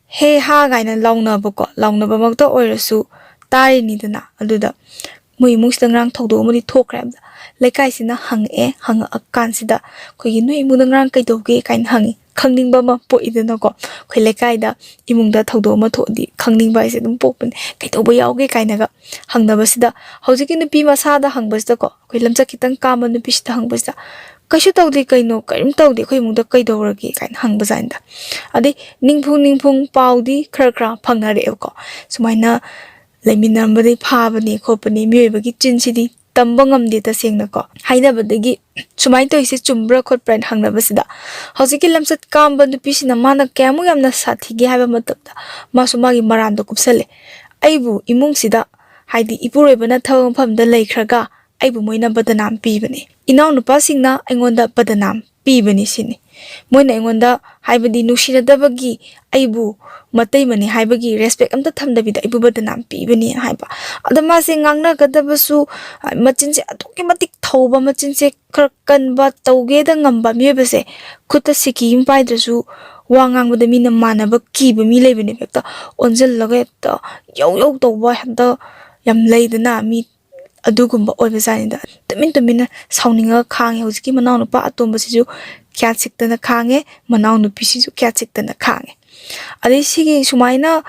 "ꯍꯦ ꯍꯥ" ꯀꯥꯏꯅ ꯂꯥꯎꯅꯕꯀꯣ, ꯂꯥꯎꯅꯕꯃꯛꯇ ꯑꯣꯏꯔꯁꯨ ꯇꯥꯔꯤꯅꯤꯗꯅ꯫ ꯑꯗꯨꯗ ꯃꯣꯏ ꯏꯃꯨꯡꯁꯤꯗ ꯉꯔꯥꯡ ꯊꯧꯗꯣꯛ ꯑꯃꯗꯤ ꯊꯣꯛꯈ꯭ꯔꯦ ꯍꯥꯏꯕꯗ ꯂꯩꯀꯥꯏꯁꯤꯅ ꯍꯪꯉꯛꯑꯦ, ꯍꯪꯉꯛꯑꯀꯥꯟꯁꯤꯗ ꯑꯩꯈꯣꯏꯒꯤ "ꯅꯣꯏ ꯏꯃꯨꯡꯗ ꯉꯔꯥꯡ ꯀꯩꯗꯧꯒꯦ?" ꯀꯥꯏꯅ ꯍꯪꯉꯤ, ꯈꯪꯅꯤꯡꯕ ꯑꯃ ꯄꯣꯛꯏꯗꯅꯀꯣ꯫ ꯑꯩꯈꯣꯏ ꯂꯩꯀꯥꯏꯗ ꯏꯃꯨꯡꯗ ꯊꯧꯗꯣꯛ ꯑꯃ ꯊꯣꯛꯑꯗꯤ ꯈꯪꯅꯤꯡꯕ ꯍꯥꯏꯁꯦ ꯑꯗꯨꯝ ꯄꯣꯛꯄꯅꯦ, "ꯀꯩꯗꯧꯕ ꯌꯥꯎꯒꯦ?" ꯀꯥꯏꯅꯒ ꯍꯪꯅꯕꯁꯤꯗ ꯍꯧꯖꯤꯛꯀꯤ ꯅꯨꯄꯤ ꯃꯁꯥꯗ ꯍꯪꯕꯁꯤꯗꯀꯣ, ꯑꯩꯈꯣꯏ ꯂꯝꯆꯠ ꯈꯤꯇꯪ ꯀꯥꯝꯕ ꯅꯨꯄꯤꯁꯤꯗ ꯍꯪꯕꯁꯤꯗ "ꯀꯩꯁꯨ ꯇꯧꯗꯦ ꯀꯩꯅꯣ, ꯀꯔꯤꯝ ꯇꯧꯗꯦ, ꯑꯩꯈꯣꯏ ꯏꯃꯨꯡꯗ ꯀꯩꯗꯧꯔꯒꯦ?" ꯀꯥꯏꯅ ꯍꯪꯕꯖꯥꯠꯅꯤꯗ꯫ ꯑꯗꯩ ꯅꯤꯡꯐꯨꯡ ꯅꯤꯡꯐꯨꯡ ꯄꯥꯎꯗꯤ ꯈꯔ ꯈꯔ ꯐꯪꯅꯔꯛꯑꯦꯕꯀꯣ, ꯁꯨꯃꯥꯏꯅ ꯂꯩꯃꯤꯟꯅꯔꯝꯕꯗꯒꯤ ꯐꯥꯕꯅꯦ ꯈꯣꯠꯄꯅꯦ, ꯃꯤꯑꯣꯏꯕꯒꯤ ꯆꯤꯟꯁꯤꯗꯤ ꯇꯝꯕ ꯉꯝꯗꯦ ꯇꯁꯦꯡꯅꯀꯣ꯫ ꯍꯥꯏꯅꯕꯗꯒꯤ ꯁꯨꯃꯥꯏꯅ ꯇꯧꯔꯤꯁꯦ ꯆꯨꯝꯕ꯭ꯔꯥ ꯈꯣꯠꯄ꯭ꯔꯥꯅ ꯍꯪꯅꯕꯁꯤꯗ ꯍꯧꯖꯤꯛꯀꯤ ꯂꯝꯆꯠ ꯀꯥꯝꯕ ꯅꯨꯄꯤꯁꯤꯅ ꯃꯥꯅ ꯀꯌꯥꯃꯨꯛ ꯌꯥꯝꯅ ꯁꯥꯊꯤꯒꯦ ꯍꯥꯏꯕ ꯃꯇꯝꯗ ꯃꯥꯁꯨ ꯃꯥꯒꯤ ꯃꯔꯥꯟꯗꯣ ꯀꯨꯞꯁꯜꯂꯦ꯫ "ꯑꯩꯕꯨ ꯏꯃꯨꯡꯁꯤꯗ, ꯍꯥꯏꯗꯤ ꯏꯄꯨꯔꯣꯏꯕꯅ ꯊꯕꯛ ꯃꯐꯝꯗ ꯂꯩꯈ꯭ꯔꯒ ꯑꯩꯕꯨ ꯃꯣꯏꯅ ꯕꯗꯅꯥꯝ ꯄꯤꯕꯅꯦ꯫ ꯏꯅꯥꯎꯅꯨꯄꯥꯁꯤꯡꯅ ꯑꯩꯉꯣꯟꯗ ꯕꯗꯅꯥꯝ ꯄꯤꯕꯅꯤ ꯁꯤꯅꯤ꯫ ꯃꯣꯏꯅ ꯑꯩꯉꯣꯟꯗ, ꯍꯥꯏꯕꯗꯤ ꯅꯨꯡꯁꯤꯅꯗꯕꯒꯤ, ꯑꯩꯕꯨ ꯃꯇꯩꯃꯅꯤ ꯍꯥꯏꯕꯒꯤ ꯔꯦꯁꯄꯦꯛ ꯑꯝꯇ ꯊꯝꯗꯕꯤꯗ ꯑꯩꯕꯨ ꯕꯗꯅꯥꯝ ꯄꯤꯕꯅꯤ" ꯍꯥꯏꯕ꯫ ꯑꯗ ꯃꯥꯁꯦ ꯉꯥꯡꯅꯒꯗꯕꯁꯨ, ꯑ, ꯃꯆꯤꯟꯁꯦ ꯑꯗꯨꯛꯀꯤ ꯃꯇꯤꯛ ꯊꯧꯕ, ꯃꯆꯤꯟꯁꯦ ꯈꯔ ꯀꯟꯕ, ꯇꯧꯒꯦꯗ ꯉꯝꯕ ꯃꯤꯑꯣꯏꯕꯁꯦ ꯈꯨꯠꯇ ꯁꯤꯀꯤ ꯑꯃ ꯄꯥꯏꯗ꯭ꯔꯁꯨ ꯋꯥ ꯉꯥꯡꯕꯗ ꯃꯤꯅ ꯃꯥꯟꯅꯕ ꯀꯤꯕ ꯃꯤ ꯂꯩꯕꯅꯦꯕ꯫ ꯍꯦꯛꯇ ꯑꯣꯟꯁꯤꯜꯂꯒ ꯍꯦꯛꯇ ꯌꯧ ꯌꯧ ꯇꯧꯕ, ꯍꯦꯛꯇ ꯌꯥꯝ ꯂꯩꯗꯅ ꯃꯤ, ꯑꯗꯨꯒꯨꯝꯕ ꯑꯣꯏꯕꯖꯥꯠꯅꯤꯗ꯫ ꯇꯨꯃꯤꯟ ꯇꯨꯃꯤꯟꯅ ꯁꯥꯎꯅꯤꯡꯉꯒ ꯈꯥꯡꯉꯦ꯫ ꯍꯧꯖꯤꯛꯀꯤ ꯃꯅꯥꯎꯅꯨꯄꯥ ꯑꯇꯣꯝꯕꯁꯤꯁꯨ ꯀꯌꯥ ꯆꯤꯛꯇꯅ ꯈꯥꯡꯉꯦ, ꯃꯅꯥꯎꯅꯨꯄꯤꯁꯤꯁꯨ ꯀꯌꯥ ꯆꯤꯛꯇꯅ ꯈꯥꯡꯉꯦ꯫ ꯑꯗꯩ ꯁꯤꯒꯤ ꯁꯨꯃꯥꯏꯅ,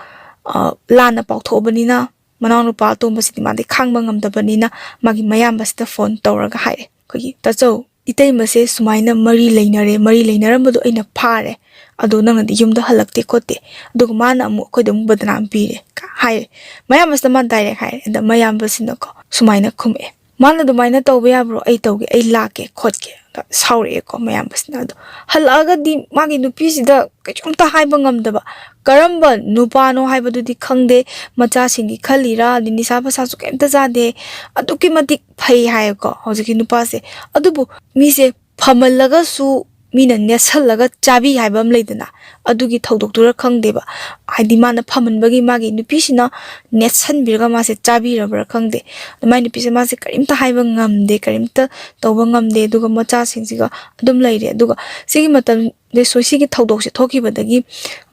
ꯑ, ꯂꯥꯟꯅ ꯄꯥꯎꯊꯣꯛꯑꯕꯅꯤꯅ ꯃꯅꯥꯎꯅꯨꯄꯥ ꯑꯇꯣꯝꯕꯁꯤꯗꯤ ꯃꯥꯗꯤ ꯈꯥꯡꯕ ꯉꯝꯗꯕꯅꯤꯅ ꯃꯥꯒꯤ ꯃꯌꯥꯝꯕꯁꯤꯗ ꯐꯣꯟ ꯇꯧꯔꯒ ꯍꯥꯏꯔꯦ, ꯑꯩꯈꯣꯏꯒꯤ "ꯇꯥꯆꯧ, ꯏꯇꯩꯃꯁꯦ ꯁꯨꯃꯥꯏꯅ ꯃꯔꯤ ꯂꯩꯅꯔꯦ, ꯃꯔꯤ ꯂꯩꯅꯔꯝꯕꯗꯣ ꯑꯩꯅ ꯐꯥꯔꯦ, ꯑꯗꯣ ꯅꯪꯅꯗꯤ ꯌꯨꯝꯗ ꯍꯜꯂꯛꯇꯦ ꯈꯣꯠꯇꯦ, ꯑꯗꯨꯒ ꯃꯥꯅ ꯑꯃꯨꯛ ꯑꯩꯈꯣꯏꯗ ꯑꯃꯨꯛ ꯕꯗꯅꯥꯝ ꯄꯤꯔꯦ" ꯀ-, ꯍꯥꯏꯔꯦ꯫ ꯃꯌꯥꯝꯕꯁꯤꯗ ꯃꯥ ꯗꯥꯏꯔꯦꯛ ꯍꯥꯏꯔꯦ꯫ ꯑꯗ ꯃꯌꯥꯝꯕꯁꯤꯅꯀꯣ ꯁꯨꯃꯥꯏꯅ ꯈꯨꯝꯃꯛꯑꯦ, "ꯃꯥꯅ ꯑꯗꯨꯃꯥꯏꯅ ꯇꯧꯕ ꯌꯥꯕ꯭ꯔꯣ? ꯑꯩ ꯇꯧꯒꯦ, ꯑꯩ ꯂꯥꯛꯀꯦ ꯈꯣꯠꯀꯦ, ꯁꯥꯎꯔꯛꯑꯦꯀꯣ ꯃꯌꯥꯝꯕꯁꯤꯅ꯫ ꯑꯗꯣ ꯍꯜꯂꯛꯑꯒꯗꯤ ꯃꯥꯒꯤ ꯅꯨꯄꯤꯁꯤꯗ ꯀꯩꯁꯨꯝꯇ ꯍꯥꯏꯕ ꯉꯝꯗꯕ, ꯀꯔꯝꯕ ꯅꯨꯄꯥꯅꯣ ꯍꯥꯏꯕꯗꯨꯗꯤ ꯈꯪꯗꯦ, ꯃꯆꯥꯁꯤꯡꯒꯤ ꯈꯜꯂꯤꯔꯥ, ꯑꯗꯩ ꯅꯤꯁꯥ ꯄꯁꯥꯁꯨ ꯀꯩꯝꯇ ꯆꯥꯗꯦ, ꯑꯗꯨꯛꯀꯤ ꯃꯇꯤꯛ ꯐꯩ ꯍꯥꯏꯌꯦꯀꯣ ꯍꯧꯖꯤꯛꯀꯤ ꯅꯨꯄꯥꯁꯦ꯫ ꯑꯗꯨꯕꯨ ꯃꯤꯁꯦ ꯐꯃꯜꯂꯒꯁꯨ ꯃꯤꯅ ꯅꯦꯠꯁꯜꯂꯒ ꯆꯥꯕꯤ ꯍꯥꯏꯕ ꯑꯃ ꯂꯩꯗꯅ, ꯑꯗꯨꯒꯤ ꯊꯧꯗꯣꯛꯇꯨꯔ ꯈꯪꯗꯦꯕ꯫ ꯍꯥꯏꯗꯤ ꯃꯥꯅ ꯐꯃꯟꯕꯒꯤ ꯃꯥꯒꯤ ꯅꯨꯄꯤꯁꯤꯅ ꯅꯦꯠꯁꯟꯕꯤꯔꯒ ꯃꯥꯁꯦ ꯆꯥꯕꯤꯔꯕ꯭ꯔꯥ ꯈꯪꯗꯦ꯫ ꯑꯗꯨ ꯃꯥꯏ ꯅꯨꯄꯤꯁꯦ ꯃꯥꯁꯦ ꯀꯔꯤꯝꯇ ꯍꯥꯏꯕ ꯉꯝꯗꯦ, ꯀꯔꯤꯝꯇ ꯇꯧꯕ ꯉꯝꯗꯦ꯫ ꯑꯗꯨꯒ ꯃꯆꯥꯁꯤꯡꯁꯤꯒ ꯑꯗꯨꯝ ꯂꯩꯔꯦ꯫ ꯑꯗꯨꯒ ꯁꯤꯒꯤ ꯃꯇꯝ, ꯁꯣꯏ-, ꯁꯤꯒꯤ ꯊꯧꯗꯣꯛꯁꯦ ꯊꯣꯛꯈꯤꯕꯗꯒꯤ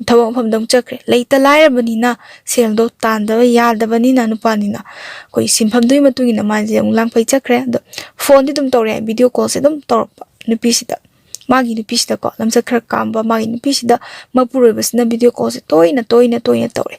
ꯊꯕꯛ ꯃꯐꯝꯗ ꯑꯃꯨꯛ ꯆꯠꯈ꯭ꯔꯦ꯫ ꯂꯩꯇ ꯂꯥꯏꯔꯕꯅꯤꯅ ꯁꯦꯜꯗꯣ ꯇꯥꯟꯗꯕ ꯌꯥꯗꯕꯅꯤꯅ ꯅꯨꯄꯥꯅꯤꯅ ꯑꯩꯈꯣꯏ ꯁꯤꯟꯐꯝꯗꯨꯒꯤ ꯃꯇꯨꯡ ꯏꯟꯅ ꯃꯥꯁꯦ ꯑꯃꯨꯛ ꯂꯥꯡꯐꯩ ꯆꯠꯈ꯭ꯔꯦ꯫ ꯑꯗꯣ ꯐꯣꯟꯗꯤ ꯑꯗꯨꯝ ꯇꯧꯔꯛꯑꯦ, ꯚꯤꯗꯤꯑꯣ ꯀꯣꯜꯁꯦ ꯑꯗꯨꯝ ꯇꯧꯔꯛꯄ ꯅꯨꯄꯤꯁꯤꯗ꯫ ꯃꯥꯒꯤ ꯅꯨꯄꯤꯁꯤꯗꯀꯣ, ꯂꯝꯆꯠ ꯈꯔ ꯀꯥꯝꯕ ꯃꯥꯒꯤ ꯅꯨꯄꯤꯁꯤꯗ ꯃꯄꯨꯔꯣꯏꯕꯁꯤꯅ ꯚꯤꯗꯤꯑꯣ ꯀꯣꯜꯁꯦ ꯇꯣꯏꯅ, ꯇꯣꯏꯅ, ꯇꯣꯏꯅ ꯇꯧꯔꯦ꯫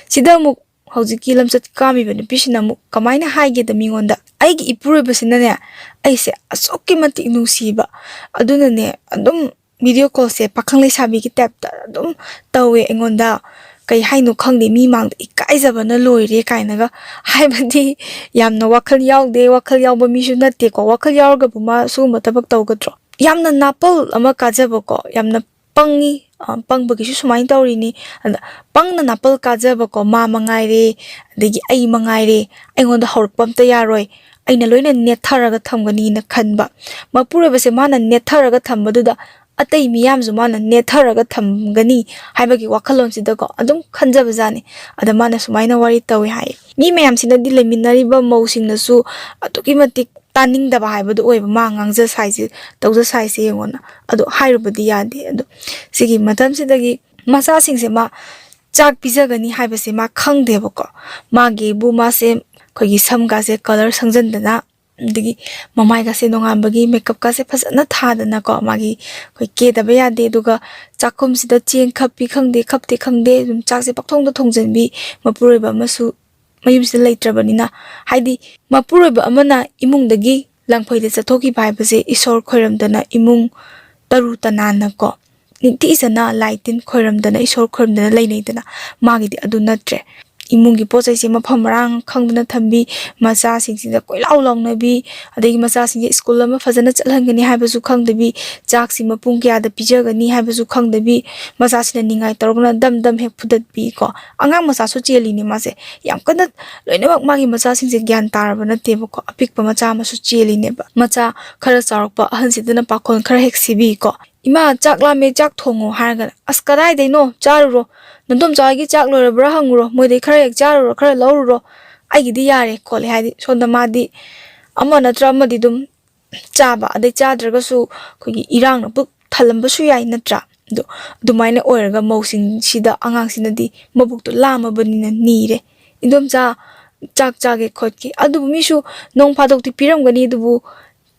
ꯁꯤꯗ ꯑꯃꯨꯛ ꯍꯧꯖꯤꯛꯀꯤ ꯂꯝꯆꯠ ꯀꯥꯝꯃꯤꯕ ꯅꯨꯄꯤꯁꯤꯅ ꯑꯃꯨꯛ ꯀꯃꯥꯏꯅ ꯍꯥꯏꯒꯦꯗ ꯃꯤꯉꯣꯟꯗ, "ꯑꯩꯒꯤ ꯏꯄꯨꯔꯣꯏꯕꯁꯤꯅꯅꯦ ꯑꯩꯁꯦ ꯑꯁꯨꯛꯀꯤ ꯃꯇꯤꯛ ꯅꯨꯡꯁꯤꯕ, ꯑꯗꯨꯅꯅꯦ ꯑꯗꯨꯝ ꯚꯤꯗꯤꯑꯣ ꯀꯣꯜꯁꯦ ꯄꯥꯈꯪ ꯂꯩꯁꯥꯕꯤꯒꯤ ꯇꯥꯏꯞꯇ ꯑꯗꯨꯝ ꯇꯧꯋꯦ ꯑꯩꯉꯣꯟꯗ꯫ ꯀꯩ ꯍꯥꯏꯅꯣ ꯈꯪꯗꯦ, ꯃꯤ ꯃꯥꯡꯗ ꯏꯀꯥꯏꯖꯕꯅ ꯂꯣꯏꯔꯦ" ꯀꯥꯏꯅꯒ꯫ ꯍꯥꯏꯕꯗꯤ ꯌꯥꯝꯅ ꯋꯥꯈꯜ ꯌꯥꯎꯗꯦ, ꯋꯥꯈꯜ ꯌꯥꯎꯕ ꯃꯤꯁꯨ ꯅꯠꯇꯦꯀꯣ꯫ ꯋꯥꯈꯜ ꯌꯥꯎꯔꯒꯕꯨ ꯃꯥ ꯁꯤꯒꯨꯝꯕ ꯊꯕꯛ ꯇꯧꯒꯗ꯭ꯔꯣ? ꯌꯥꯝꯅ ꯅꯥꯄꯜ ꯑꯃ ꯀꯥꯖꯕꯀꯣ, ꯌꯥꯝꯅ ꯄꯪꯉꯤ꯫ ꯑ, ꯄꯪꯕꯒꯤꯁꯨ ꯁꯨꯃꯥꯏꯅ ꯇꯧꯔꯤꯅꯤ꯫ ꯑꯗ ꯄꯪꯅ ꯅꯥꯄꯜ ꯀꯥꯖꯕꯀꯣ, ꯃꯥ ꯃꯉꯥꯏꯔꯦ, ꯑꯗꯒꯤ ꯑꯩ ꯃꯉꯥꯏꯔꯦ, ꯑꯩꯉꯣꯟꯗ ꯍꯧꯔꯛꯄ ꯑꯝꯇ ꯌꯥꯔꯣꯏ, ꯑꯩꯅ ꯂꯣꯏꯅ ꯅꯦꯠꯊꯔꯒ ꯊꯝꯒꯅꯤꯅ ꯈꯟꯕ꯫ ꯃꯄꯨꯔꯣꯏꯕꯁꯦ ꯃꯥꯅ ꯅꯦꯠꯊꯔꯒ ꯊꯝꯕꯗꯨꯗ ꯑꯇꯩ ꯃꯤꯌꯥꯝꯁꯨ ꯃꯥꯅ ꯅꯦꯠꯊꯔꯒ ꯊꯝꯒꯅꯤ ꯍꯥꯏꯕꯒꯤ ꯋꯥꯈꯜꯂꯣꯟꯁꯤꯗꯀꯣ ꯑꯗꯨꯝ ꯈꯟꯖꯕꯖꯥꯠꯅꯤ꯫ ꯑꯗ ꯃꯥꯅ ꯁꯨꯃꯥꯏꯅ ꯋꯥꯔꯤ ꯇꯧꯋꯦ ꯍꯥꯏꯌꯦ꯫ ꯃꯤ ꯃꯌꯥꯝꯁꯤꯅꯗꯤ, ꯂꯩꯃꯤꯟꯅꯔꯤꯕ ꯃꯧꯁꯤꯡꯅꯁꯨ ꯑꯗꯨꯛꯀꯤ ꯃꯇꯤꯛ ꯇꯥꯅꯤꯡꯗꯕ ꯍꯥꯏꯕꯗꯨ ꯑꯣꯏꯕ, ꯃꯥ ꯉꯥꯡꯖ ꯁꯥꯏꯁꯦ, ꯇꯧꯖ ꯁꯥꯏꯁꯦ ꯌꯦꯡꯉꯣꯅ꯫ ꯑꯗꯣ ꯍꯥꯏꯔꯨꯕꯗꯤ ꯌꯥꯗꯦ꯫ ꯑꯗꯣ ꯁꯤꯒꯤ ꯃꯇꯝꯁꯤꯗꯒꯤ ꯃꯆꯥꯁꯤꯡꯁꯦ ꯃꯥ ꯆꯥꯛ ꯄꯤꯖꯒꯅꯤ ꯍꯥꯏꯕꯁꯦ ꯃꯥ ꯈꯪꯗꯦꯕꯀꯣ꯫ ꯃꯥꯒꯤꯕꯨ ꯃꯥꯁꯦ ꯑꯩꯈꯣꯏꯒꯤ ꯁꯝꯒꯥꯁꯦ ꯀꯂꯔ ꯁꯪꯖꯟꯗꯅ, ꯑꯗꯒꯤ ꯃꯃꯥꯏꯒꯁꯦ ꯅꯣꯡꯉꯥꯟꯕꯒꯤ ꯃꯦꯀꯞꯀꯥꯁꯦ ꯐꯖꯅ ꯊꯥꯗꯅꯀꯣ, ꯃꯥꯒꯤ ꯑꯩꯈꯣꯏ ꯀꯦꯗꯕ ꯌꯥꯗꯦ꯫ ꯑꯗꯨꯒ ꯆꯥꯛꯈꯨꯝꯁꯤꯗ ꯆꯦꯡ ꯈꯞꯄꯤ ꯈꯪꯗꯦ, ꯈꯞꯇꯦ ꯈꯪꯗꯦ, ꯑꯗꯨꯝ ꯆꯥꯛꯁꯦ ꯄꯪꯊꯣꯡꯗ ꯊꯣꯡꯖꯟꯕꯤ, ꯃꯄꯨꯔꯣꯏꯕ ꯑꯃꯁꯨ ꯃꯌꯨꯝꯁꯤꯗ ꯂꯩꯇ꯭ꯔꯕꯅꯤꯅ꯫ ꯍꯥꯏꯗꯤ ꯃꯄꯨꯔꯣꯏꯕ ꯑꯃꯅ ꯏꯃꯨꯡꯗꯒꯤ ꯂꯪꯐꯩꯗ ꯆꯠꯊꯣꯛꯈꯤꯕ ꯍꯥꯏꯕꯁꯦ ꯏꯁꯣꯔ ꯈꯣꯏꯔꯝꯗꯅ, ꯏꯃꯨꯡ ꯇꯔꯨ ꯇꯅꯥꯟꯅꯀꯣ, ꯅꯤꯡꯊꯤꯖꯅ ꯂꯥꯏ ꯇꯤꯟ ꯈꯣꯏꯔꯝꯗꯅ, ꯏꯁꯣꯔ ꯈꯣꯏꯔꯝꯗꯅ ꯂꯩꯅꯩꯗꯅ꯫ ꯃꯥꯒꯤꯗꯤ ꯑꯗꯨ ꯅꯠꯇ꯭ꯔꯦ꯫ ꯏꯃꯨꯡꯒꯤ ꯄꯣꯠ ꯆꯩꯁꯦ ꯃꯐꯝ ꯃꯔꯥꯡ ꯈꯪꯗꯅ ꯊꯝꯕꯤ, ꯃꯆꯥꯁꯤꯡꯁꯤꯗ ꯀꯣꯏꯂꯥꯎ ꯂꯥꯎꯅꯕꯤ, ꯑꯗꯒꯤ ꯃꯆꯥꯁꯤꯡꯁꯦ ꯁ꯭ꯀꯨꯜ ꯑꯃ ꯐꯖꯅ ꯆꯠꯍꯟꯒꯅꯤ ꯍꯥꯏꯕꯁꯨ ꯈꯪꯗꯕꯤ, ꯆꯥꯛꯁꯤ ꯃꯄꯨꯡ ꯀꯌꯥꯗ ꯄꯤꯖꯒꯅꯤ ꯍꯥꯏꯕꯁꯨ ꯈꯪꯗꯕꯤ, ꯃꯆꯥꯁꯤꯅ ꯅꯤꯡꯉꯥꯏ ꯇꯧꯔꯒꯅ ꯗꯝ ꯗꯝ ꯍꯦꯛ ꯐꯨꯗꯠꯄꯤ ꯀꯣ꯫ ꯑꯉꯥꯡ ꯃꯆꯥꯁꯨ ꯆꯦꯜꯂꯤꯅꯦ ꯃꯥꯁꯦ꯫ ꯌꯥꯝ ꯀꯟꯅ ꯂꯣꯏꯅꯃꯛ ꯃꯥꯒꯤ ꯃꯆꯥꯁꯤꯡꯁꯦ ꯒ꯭ꯌꯥꯟ ꯇꯥꯔꯕ ꯅꯠꯇꯦꯕꯀꯣ꯫ ꯑꯄꯤꯛꯄ ꯃꯆꯥ ꯑꯃꯁꯨ ꯆꯦꯜꯂꯤꯅꯦꯕ꯫ ꯃꯆꯥ ꯈꯔ ꯆꯥꯎꯔꯛꯄ ꯑꯍꯟꯁꯤꯗꯅ ꯄꯥꯈꯣꯟ ꯈꯔ ꯍꯦꯛ ꯁꯤꯕꯤꯀꯣ꯫ "ꯏꯃꯥ, ꯆꯥꯛ ꯂꯥꯝꯃꯦ, ꯆꯥꯛ ꯊꯣꯡꯉꯣ" ꯍꯥꯏꯔꯒꯅ, "ꯑꯁ, ꯀꯗꯥꯏꯗꯩꯅꯣ? ꯆꯥꯔꯨꯔꯣ꯫ ꯅꯗꯣꯝꯆꯥ ꯍꯣꯏꯒꯤ ꯆꯥꯛ ꯂꯣꯏꯔꯕ꯭ꯔꯥ ꯍꯪꯉꯨꯔꯣ, ꯃꯣꯏꯗꯩ ꯈꯔ ꯍꯦꯛ ꯆꯥꯔꯨꯔꯣ, ꯈꯔ ꯂꯧꯔꯨꯔꯣ, ꯑꯩꯒꯤꯗꯤ ꯌꯥꯔꯦ" ꯈꯣꯠꯂꯦ꯫ ꯍꯥꯏꯗꯤ ꯁꯣꯝꯗ ꯃꯥꯗꯤ ꯑꯃ ꯅꯠꯇ꯭ꯔ ꯑꯃꯗꯤ ꯑꯗꯨꯝ ꯆꯥꯕ, ꯑꯗꯩ ꯆꯥꯗ꯭ꯔꯒꯁꯨ ꯑꯩꯈꯣꯏꯒꯤ ꯏꯔꯥꯡꯅ ꯄꯨꯛ ꯊꯜꯂꯝꯕꯁꯨ ꯌꯥꯏ ꯅꯠꯇ꯭ꯔꯥ? ꯑꯗꯣ ꯑꯗꯨꯃꯥꯏꯅ ꯑꯣꯏꯔꯒ ꯃꯧꯁꯤꯡꯁꯤꯗ, ꯑꯉꯥꯡꯁꯤꯅꯗꯤ ꯃꯕꯨꯛꯇꯣ ꯂꯥꯝꯃꯕꯅꯤꯅ ꯅꯤꯔꯦ, "ꯏꯟꯗꯣꯝꯆꯥ, ꯆꯥꯛ ꯆꯥꯒꯦ ꯈꯣꯠꯀꯦ"꯫ ꯑꯗꯨꯕꯨ ꯃꯤꯁꯨ ꯅꯣꯡ ꯐꯥꯗꯣꯛꯇꯤ ꯄꯤꯔꯝꯒꯅꯤ, ꯑꯗꯨꯕꯨ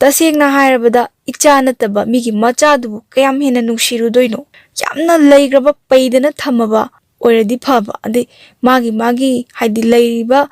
ꯇꯁꯦꯡꯅ ꯍꯥꯏꯔꯕꯗ ꯏꯆꯥ ꯅꯠꯇꯕ ꯃꯤꯒꯤ ꯃꯆꯥꯗꯨꯕꯨ ꯀꯌꯥꯝ ꯍꯦꯟꯅ ꯅꯨꯡꯁꯤꯔꯨꯗꯣꯏꯅꯣ? ꯌꯥꯝꯅ ꯂꯩꯈ꯭ꯔꯕ, ꯄꯩꯗꯅ ꯊꯝꯃꯕ ꯑꯣꯏꯔꯗꯤ ꯐꯕ꯫ ꯑꯗꯩ ꯃꯥꯒꯤ ꯃꯥꯒꯤ ꯍꯥꯏꯗꯤ ꯂꯩꯔꯤꯕ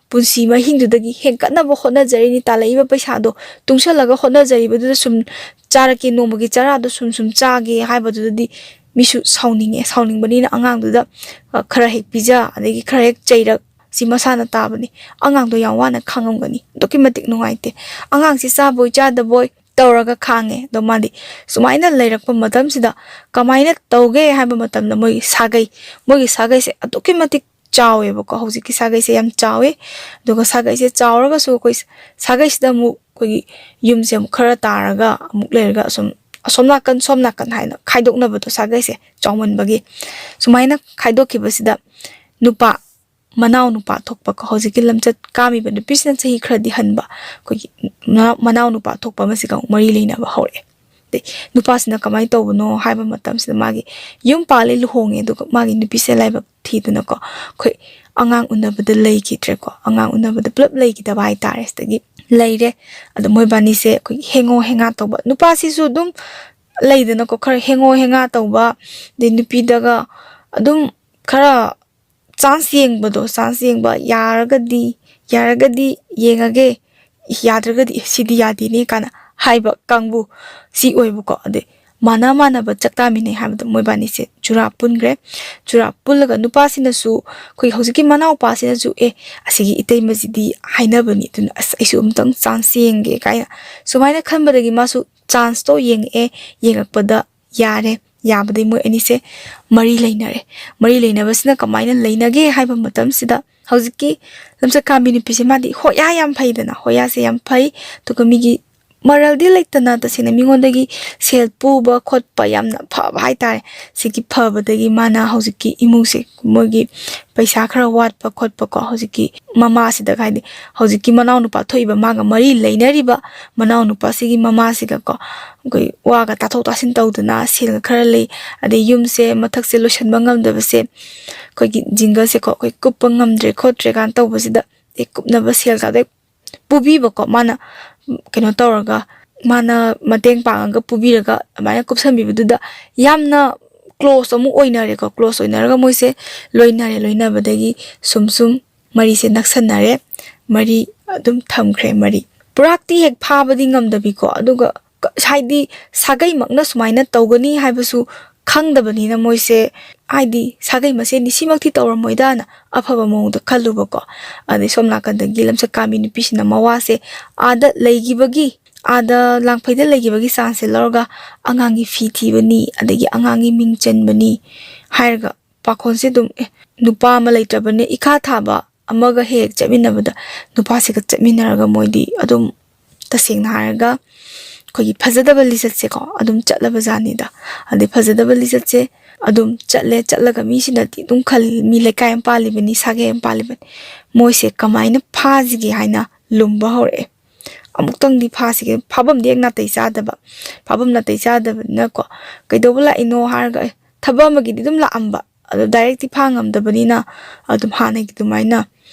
ꯄꯨꯟꯁꯤ ꯃꯍꯤꯡꯗꯨꯗꯒꯤ ꯍꯦꯟꯀꯠꯅꯕ ꯍꯣꯠꯅꯖꯔꯤꯅꯤ, ꯇꯥꯜꯂꯛꯏꯕ ꯄꯩꯁꯥꯗꯣ ꯇꯨꯡꯁꯜꯂꯒ ꯍꯣꯠꯅꯖꯔꯤꯕꯗꯨꯗ ꯁꯨꯝ ꯆꯥꯔꯛꯀꯦ, ꯅꯣꯡꯃꯒꯤ ꯆꯔꯥꯗꯣ ꯁꯨꯝ ꯁꯨꯝ ꯆꯥꯒꯦ ꯍꯥꯏꯕꯗꯨꯗꯗꯤ ꯃꯤꯁꯨ ꯁꯥꯎꯅꯤꯡꯉꯦ꯫ ꯁꯥꯎꯅꯤꯡꯕꯅꯤꯅ ꯑꯉꯥꯡꯗꯨꯗ, ꯑ, ꯈꯔ ꯍꯦꯛ ꯄꯤꯖ, ꯑꯗꯒꯤ ꯈꯔ ꯍꯦꯛ ꯆꯩꯔꯛ, ꯁꯤ ꯃꯁꯥꯅ ꯇꯥꯕꯅꯤ꯫ ꯑꯉꯥꯡꯗꯣ ꯌꯥꯝ ꯋꯥꯅ ꯈꯥꯡꯉꯝꯒꯅꯤ, ꯑꯗꯨꯛꯀꯤ ꯃꯇꯤꯛ ꯅꯨꯡꯉꯥꯏꯇꯦ꯫ ꯑꯉꯥꯡꯁꯤ ꯆꯥꯕꯣꯏ ꯆꯥꯗꯕꯣꯏ ꯇꯧꯔꯒ ꯈꯥꯡꯉꯦ꯫ ꯑꯗꯣ ꯃꯥꯗꯤ ꯁꯨꯃꯥꯏꯅ ꯂꯩꯔꯛꯄ ꯃꯇꯝꯁꯤꯗ ꯀꯃꯥꯏꯅ ꯇꯧꯒꯦ ꯍꯥꯏꯕ ꯃꯇꯝꯗ, ꯃꯣꯏꯒꯤ ꯁꯥꯒꯩ, ꯃꯣꯏꯒꯤ ꯁꯥꯒꯩꯁꯦ ꯑꯗꯨꯛꯀꯤ ꯃꯇꯤꯛ ꯆꯥꯎꯋꯦꯕꯀꯣ꯫ ꯍꯧꯖꯤꯛꯀꯤ ꯁꯥꯒꯩꯁꯦ ꯌꯥꯝ ꯆꯥꯎꯋꯦ꯫ ꯑꯗꯨꯒ ꯁꯥꯒꯩꯁꯦ ꯆꯥꯎꯔꯒꯁꯨ ꯑꯩꯈꯣꯏ ꯁꯥꯒꯩꯁꯤꯗ ꯑꯃꯨꯛ ꯑꯩꯈꯣꯏꯒꯤ ꯌꯨꯝꯁꯦ ꯑꯃꯨꯛ ꯈꯔ ꯇꯥꯔꯒ ꯑꯃꯨꯛ ꯂꯩꯔꯒ ꯑꯁꯨꯝ ꯑꯁꯣꯝ ꯅꯥꯀꯟ, ꯁꯣꯝ ꯅꯥꯀꯟ ꯍꯥꯏꯅ ꯈꯥꯏꯗꯣꯛꯅꯕꯗꯣ, ꯁꯥꯒꯩꯁꯦ ꯆꯥꯎꯃꯟꯕꯒꯤ꯫ ꯁꯨꯃꯥꯏꯅ ꯈꯥꯏꯗꯣꯛꯈꯤꯕꯁꯤꯗ ꯅꯨꯄꯥ, ꯃꯅꯥꯎ ꯅꯨꯄꯥ ꯊꯣꯛꯄꯀꯣ, ꯍꯧꯖꯤꯛꯀꯤ ꯂꯝꯆꯠ ꯀꯥꯝꯃꯤꯕ ꯅꯨꯄꯤꯁꯤꯅ ꯆꯍꯤ ꯈꯔꯗꯤ ꯍꯟꯕ, ꯑꯩꯈꯣꯏꯒꯤ ꯃꯅꯥꯎ, ꯃꯅꯥꯎ ꯅꯨꯄꯥ ꯊꯣꯛꯄ ꯑꯃꯁꯤꯒ ꯑꯃꯨꯛ ꯃꯔꯤ ꯂꯩꯅꯕ ꯍꯧꯔꯛꯑꯦ꯫ ꯑꯗꯩ ꯅꯨꯄꯥꯁꯤꯅ ꯀꯃꯥꯏꯅ ꯇꯧꯕꯅꯣ ꯍꯥꯏꯕ ꯃꯇꯝꯁꯤꯗ, ꯃꯥꯒꯤ ꯌꯨꯝ ꯄꯥꯜꯂꯦ, ꯂꯨꯍꯣꯡꯉꯦ, ꯑꯗꯨꯒ ꯃꯥꯒꯤ ꯅꯨꯄꯤꯁꯦ ꯂꯥꯏꯕꯛ ꯊꯤꯗꯅꯀꯣ, ꯑꯩꯈꯣꯏ ꯑꯉꯥꯡ ꯎꯅꯕꯗ ꯂꯩꯈꯤꯗ꯭ꯔꯦꯀꯣ꯫ ꯑꯉꯥꯡ ꯎꯅꯕꯗ ꯄꯨꯂꯞ ꯂꯩꯈꯤꯗꯕ ꯍꯥꯏꯇꯥꯔꯦ꯫ ꯁꯤꯗꯒꯤ ꯂꯩꯔꯦ꯫ ꯑꯗꯣ ꯃꯣꯏꯕꯥꯅꯤꯁꯦ ꯑꯩꯈꯣꯏꯒꯤ ꯍꯦꯡꯉꯣ ꯍꯦꯡꯉꯥ ꯇꯧꯕ, ꯅꯨꯄꯥꯁꯤꯁꯨ ꯑꯗꯨꯝ ꯂꯩꯗꯅꯀꯣ, ꯈꯔ ꯍꯦꯡꯉꯣ ꯍꯦꯡꯉꯥ ꯇꯧꯕ, ꯑꯗꯩ ꯅꯨꯄꯤꯗꯒ ꯑꯗꯨꯝ ꯈꯔ ꯆꯥꯟꯁ ꯌꯦꯡꯕꯗꯣ, ꯆꯥꯟꯁ ꯌꯦꯡꯕ, ꯌꯥꯔꯒꯗꯤ, ꯌꯥꯔꯒꯗꯤ ꯌꯦꯡꯉꯒꯦ, ꯌꯥꯗ꯭ꯔꯒꯗꯤ "ꯁꯤꯗꯤ ꯌꯥꯗꯦꯅꯦ" ꯀꯥꯏꯅ ꯍꯥꯏꯕ ꯀꯥꯡꯕꯨ ꯁꯤ ꯑꯣꯏꯕꯀꯣ꯫ ꯑꯗꯩ ꯃꯥꯟꯅ ꯃꯥꯟꯅꯕ ꯆꯥꯛ ꯆꯥꯃꯤꯟꯅꯩ ꯍꯥꯏꯕꯗꯣ ꯃꯣꯏꯕꯥꯅꯤꯁꯦ ꯖꯨꯔꯥ ꯄꯨꯟꯈ꯭ꯔꯦ꯫ ꯖꯨꯔꯥ ꯄꯨꯜꯂꯒ ꯅꯨꯄꯥꯁꯤꯅꯁꯨ, ꯑꯩꯈꯣꯏ ꯍꯧꯖꯤꯛꯀꯤ ꯃꯅꯥꯎꯄꯥꯁꯤꯅꯁꯨ, "ꯑꯦ, ꯑꯁꯤꯒꯤ ꯏꯇꯩꯃꯁꯤꯗꯤ ꯍꯥꯏꯅꯕꯅꯤ, ꯑꯗꯨꯅ ꯑꯁ, ꯑꯩꯁꯨ ꯑꯃꯨꯛꯇꯪ ꯆꯥꯟꯁ ꯌꯦꯡꯒꯦ" ꯀꯥꯏꯅ ꯁꯨꯃꯥꯏꯅ ꯈꯟꯕꯗꯒꯤ ꯃꯥꯁꯨ ꯆꯥꯟꯁꯇꯣ ꯌꯦꯡꯉꯛꯑꯦ꯫ ꯌꯦꯡꯉꯛꯄꯗ ꯌꯥꯔꯦ꯫ ꯌꯥꯕꯗꯒꯤ ꯃꯣꯏ ꯑꯅꯤꯁꯦ ꯃꯔꯤ ꯂꯩꯅꯔꯦ꯫ ꯃꯔꯤ ꯂꯩꯅꯕꯁꯤꯅ ꯀꯃꯥꯏꯅ ꯂꯩꯅꯒꯦ ꯍꯥꯏꯕ ꯃꯇꯝꯁꯤꯗ, ꯍꯧꯖꯤꯛꯀꯤ ꯂꯝꯆꯠ ꯀꯥꯝꯕꯤ ꯅꯨꯄꯤꯁꯦ, ꯃꯥꯗꯤ ꯍꯣꯌꯥ ꯌꯥꯝ ꯐꯩꯗꯅ, ꯍꯣꯌꯥꯁꯦ ꯌꯥꯝ ꯐꯩ꯫ ꯑꯗꯨꯒ ꯃꯤꯒꯤ ꯃꯔꯜꯗꯤ ꯂꯩꯇꯅ, ꯇꯁꯦꯡꯅ ꯃꯤꯉꯣꯟꯗꯒꯤ ꯁꯦꯜ ꯄꯨꯕ ꯈꯣꯠꯄ ꯌꯥꯝꯅ ꯐꯕ ꯍꯥꯏꯇꯥꯔꯦ꯫ ꯁꯤꯒꯤ ꯐꯕꯗꯒꯤ ꯃꯥꯅ ꯍꯧꯖꯤꯛꯀꯤ ꯏꯃꯨꯡꯁꯦ, ꯃꯣꯏꯒꯤ ꯄꯩꯁꯥ ꯈꯔ ꯋꯥꯠꯄ ꯈꯣꯠꯄꯀꯣ, ꯍꯧꯖꯤꯛꯀꯤ ꯃꯃꯥꯁꯤꯗ, ꯍꯥꯏꯗꯤ ꯍꯧꯖꯤꯛꯀꯤ ꯃꯅꯥꯎꯅꯨꯄꯥ ꯊꯣꯛꯏꯕ, ꯃꯥꯒ ꯃꯔꯤ ꯂꯩꯅꯔꯤꯕ ꯃꯅꯥꯎꯅꯨꯄꯥꯁꯤꯒꯤ ꯃꯃꯥꯁꯤꯒꯀꯣ, ꯑꯩꯈꯣꯏ ꯋꯥꯒ ꯇꯥꯊꯣꯛ ꯇꯥꯁꯤꯟ ꯇꯧꯗꯅ ꯁꯦꯜꯒ ꯈꯔ ꯂꯩ, ꯑꯗꯩ ꯌꯨꯝꯁꯦ ꯃꯊꯛꯁꯦ ꯂꯣꯏꯁꯤꯟꯕ ꯉꯝꯗꯕꯁꯦ, ꯑꯩꯈꯣꯏꯒꯤ ꯖꯤꯡꯒꯁꯦꯀꯣ, ꯑꯩꯈꯣꯏ ꯀꯨꯞꯄ ꯉꯝꯗ꯭ꯔꯦ ꯈꯣꯠꯇ꯭ꯔꯦ ꯀꯥꯏꯅ ꯇꯧꯕꯁꯤꯗ, ꯑꯦ, ꯀꯨꯞꯅꯕ ꯁꯦꯜꯒꯗꯣ ꯄꯨꯕꯤꯕꯀꯣ, ꯃꯥꯅ, ꯎꯝ, ꯀꯩꯅꯣ ꯇꯧꯔꯒ, ꯃꯥꯅ ꯃꯇꯦꯡ ꯄꯥꯡꯉꯒ ꯄꯨꯕꯤꯔꯒ ꯑꯗꯨꯃꯥꯏꯅ ꯀꯨꯞꯁꯟꯕꯤꯕꯗꯨꯗ ꯌꯥꯝꯅ ꯀ꯭ꯂꯣꯁ ꯑꯃꯨꯛ ꯑꯣꯏꯅꯔꯦꯀꯣ꯫ ꯀ꯭ꯂꯣꯁ ꯑꯣꯏꯅꯔꯒ ꯃꯣꯏꯁꯦ ꯂꯣꯏꯅꯔꯦ꯫ ꯂꯣꯏꯅꯕꯗꯒꯤ ꯁꯨꯝ ꯁꯨꯝ ꯃꯔꯤꯁꯦ ꯅꯛꯁꯟꯅꯔꯦ꯫ ꯃꯔꯤ ꯑꯗꯨꯝ ꯊꯝꯈ꯭ꯔꯦ, ꯃꯔꯤ꯫ ꯄꯨꯔꯥꯛꯇꯤ ꯍꯦꯛ ꯐꯥꯕꯗꯤ ꯉꯝꯗꯕꯤꯀꯣ, ꯑꯗꯨꯒ ꯀ-, ꯍꯥꯏꯗꯤ ꯁꯥꯒꯩꯃꯛꯅ ꯁꯨꯃꯥꯏꯅ ꯇꯧꯒꯅꯤ ꯍꯥꯏꯕꯁꯨ ꯈꯪꯗꯕꯅꯤꯅ ꯃꯣꯏꯁꯦ, ꯍꯥꯏꯗꯤ ꯁꯥꯒꯩ ꯃꯁꯦꯟꯗꯤ ꯁꯤꯃꯛꯇꯤ ꯇꯧꯔꯝꯃꯣꯏꯗꯅ ꯑꯐꯕ ꯃꯑꯣꯡꯗ ꯈꯜꯂꯨꯕꯀꯣ꯫ ꯑꯗꯩ ꯁꯣꯝ ꯅꯥꯀꯟꯗꯒꯤ ꯂꯝꯆꯠ ꯀꯥꯝꯕꯤ ꯅꯨꯄꯤꯁꯤꯅ ꯃꯋꯥꯁꯦ ꯑꯥꯗ ꯂꯩꯈꯤꯕꯒꯤ, ꯑꯥꯗ ꯂꯥꯡꯐꯩꯗ ꯂꯩꯈꯤꯕꯒꯤ ꯆꯥꯟꯁꯁꯦ ꯂꯧꯔꯒ ꯑꯉꯥꯡꯒꯤ ꯐꯤ ꯊꯤꯕꯅꯤ, ꯑꯗꯒꯤ ꯑꯉꯥꯡꯒꯤ ꯃꯤꯡ ꯆꯟꯕꯅꯤ ꯍꯥꯏꯔꯒ ꯄꯥꯈꯣꯟꯁꯦ ꯑꯗꯨꯝ, ꯑꯦ, ꯅꯨꯄꯥ ꯑꯃ ꯂꯩꯇ꯭ꯔꯕꯅꯦ, ꯏꯈꯥ ꯊꯥꯕ ꯑꯃꯒ ꯍꯦꯛ ꯍꯦꯛ ꯆꯠꯃꯤꯟꯅꯕꯗ ꯅꯨꯄꯥꯁꯤꯒ ꯆꯠꯃꯤꯟꯅꯔꯒ ꯃꯣꯏꯗꯤ ꯑꯗꯨꯝ, ꯇꯁꯦꯡꯅ ꯍꯥꯏꯔꯒ, ꯑꯩꯈꯣꯏꯒꯤ ꯐꯖꯗꯕ ꯂꯤꯆꯠꯁꯦꯀꯣ, ꯑꯗꯨꯝ ꯆꯠꯂꯕ ꯖꯥꯠꯅꯤꯗ꯫ ꯑꯗꯩ ꯐꯖꯗꯕ ꯂꯤꯆꯠꯁꯦ ꯑꯗꯨꯝ ꯆꯠꯂꯦ, ꯆꯠꯂꯒ ꯃꯤꯁꯤꯅꯗꯤ ꯑꯗꯨꯝ ꯈꯜꯂꯤ, "ꯃꯤ ꯂꯩꯀꯥꯏ ꯑꯃ ꯄꯥꯜꯂꯤꯕꯅꯤ, ꯁꯥꯒꯩ ꯑꯃ ꯄꯥꯜꯂꯤꯕꯅꯤ, ꯃꯣꯏꯁꯦ ꯀꯃꯥꯏꯅ ꯐꯥꯁꯤꯒꯦ?" ꯍꯥꯏꯅ ꯂꯨꯝꯕ ꯍꯧꯔꯛꯑꯦ꯫ ꯑꯃꯨꯛꯇꯪꯗꯤ ꯐꯥꯁꯤꯒꯦ, ꯐꯥꯐꯝꯗꯤ ꯍꯦꯛ ꯅꯥꯇꯩ ꯆꯥꯗꯕ, ꯐꯥꯐꯝ ꯅꯥꯇꯩ ꯆꯥꯗꯕꯅꯤꯅꯀꯣ, "ꯀꯩꯗꯧꯕ ꯂꯥꯛꯏꯅꯣ?" ꯍꯥꯏꯔꯒ, ꯑꯦ, ꯊꯕꯛ ꯑꯃꯒꯤꯗꯤ ꯑꯗꯨꯝ ꯂꯥꯛꯑꯝꯕ, ꯑꯗꯣ ꯗꯥꯏꯔꯦꯛꯇꯤ ꯐꯥ ꯉꯝꯗꯕꯅꯤꯅ ꯑꯗꯨꯝ ꯍꯥꯟꯅꯒꯤ ꯑꯗꯨꯃꯥꯏꯅ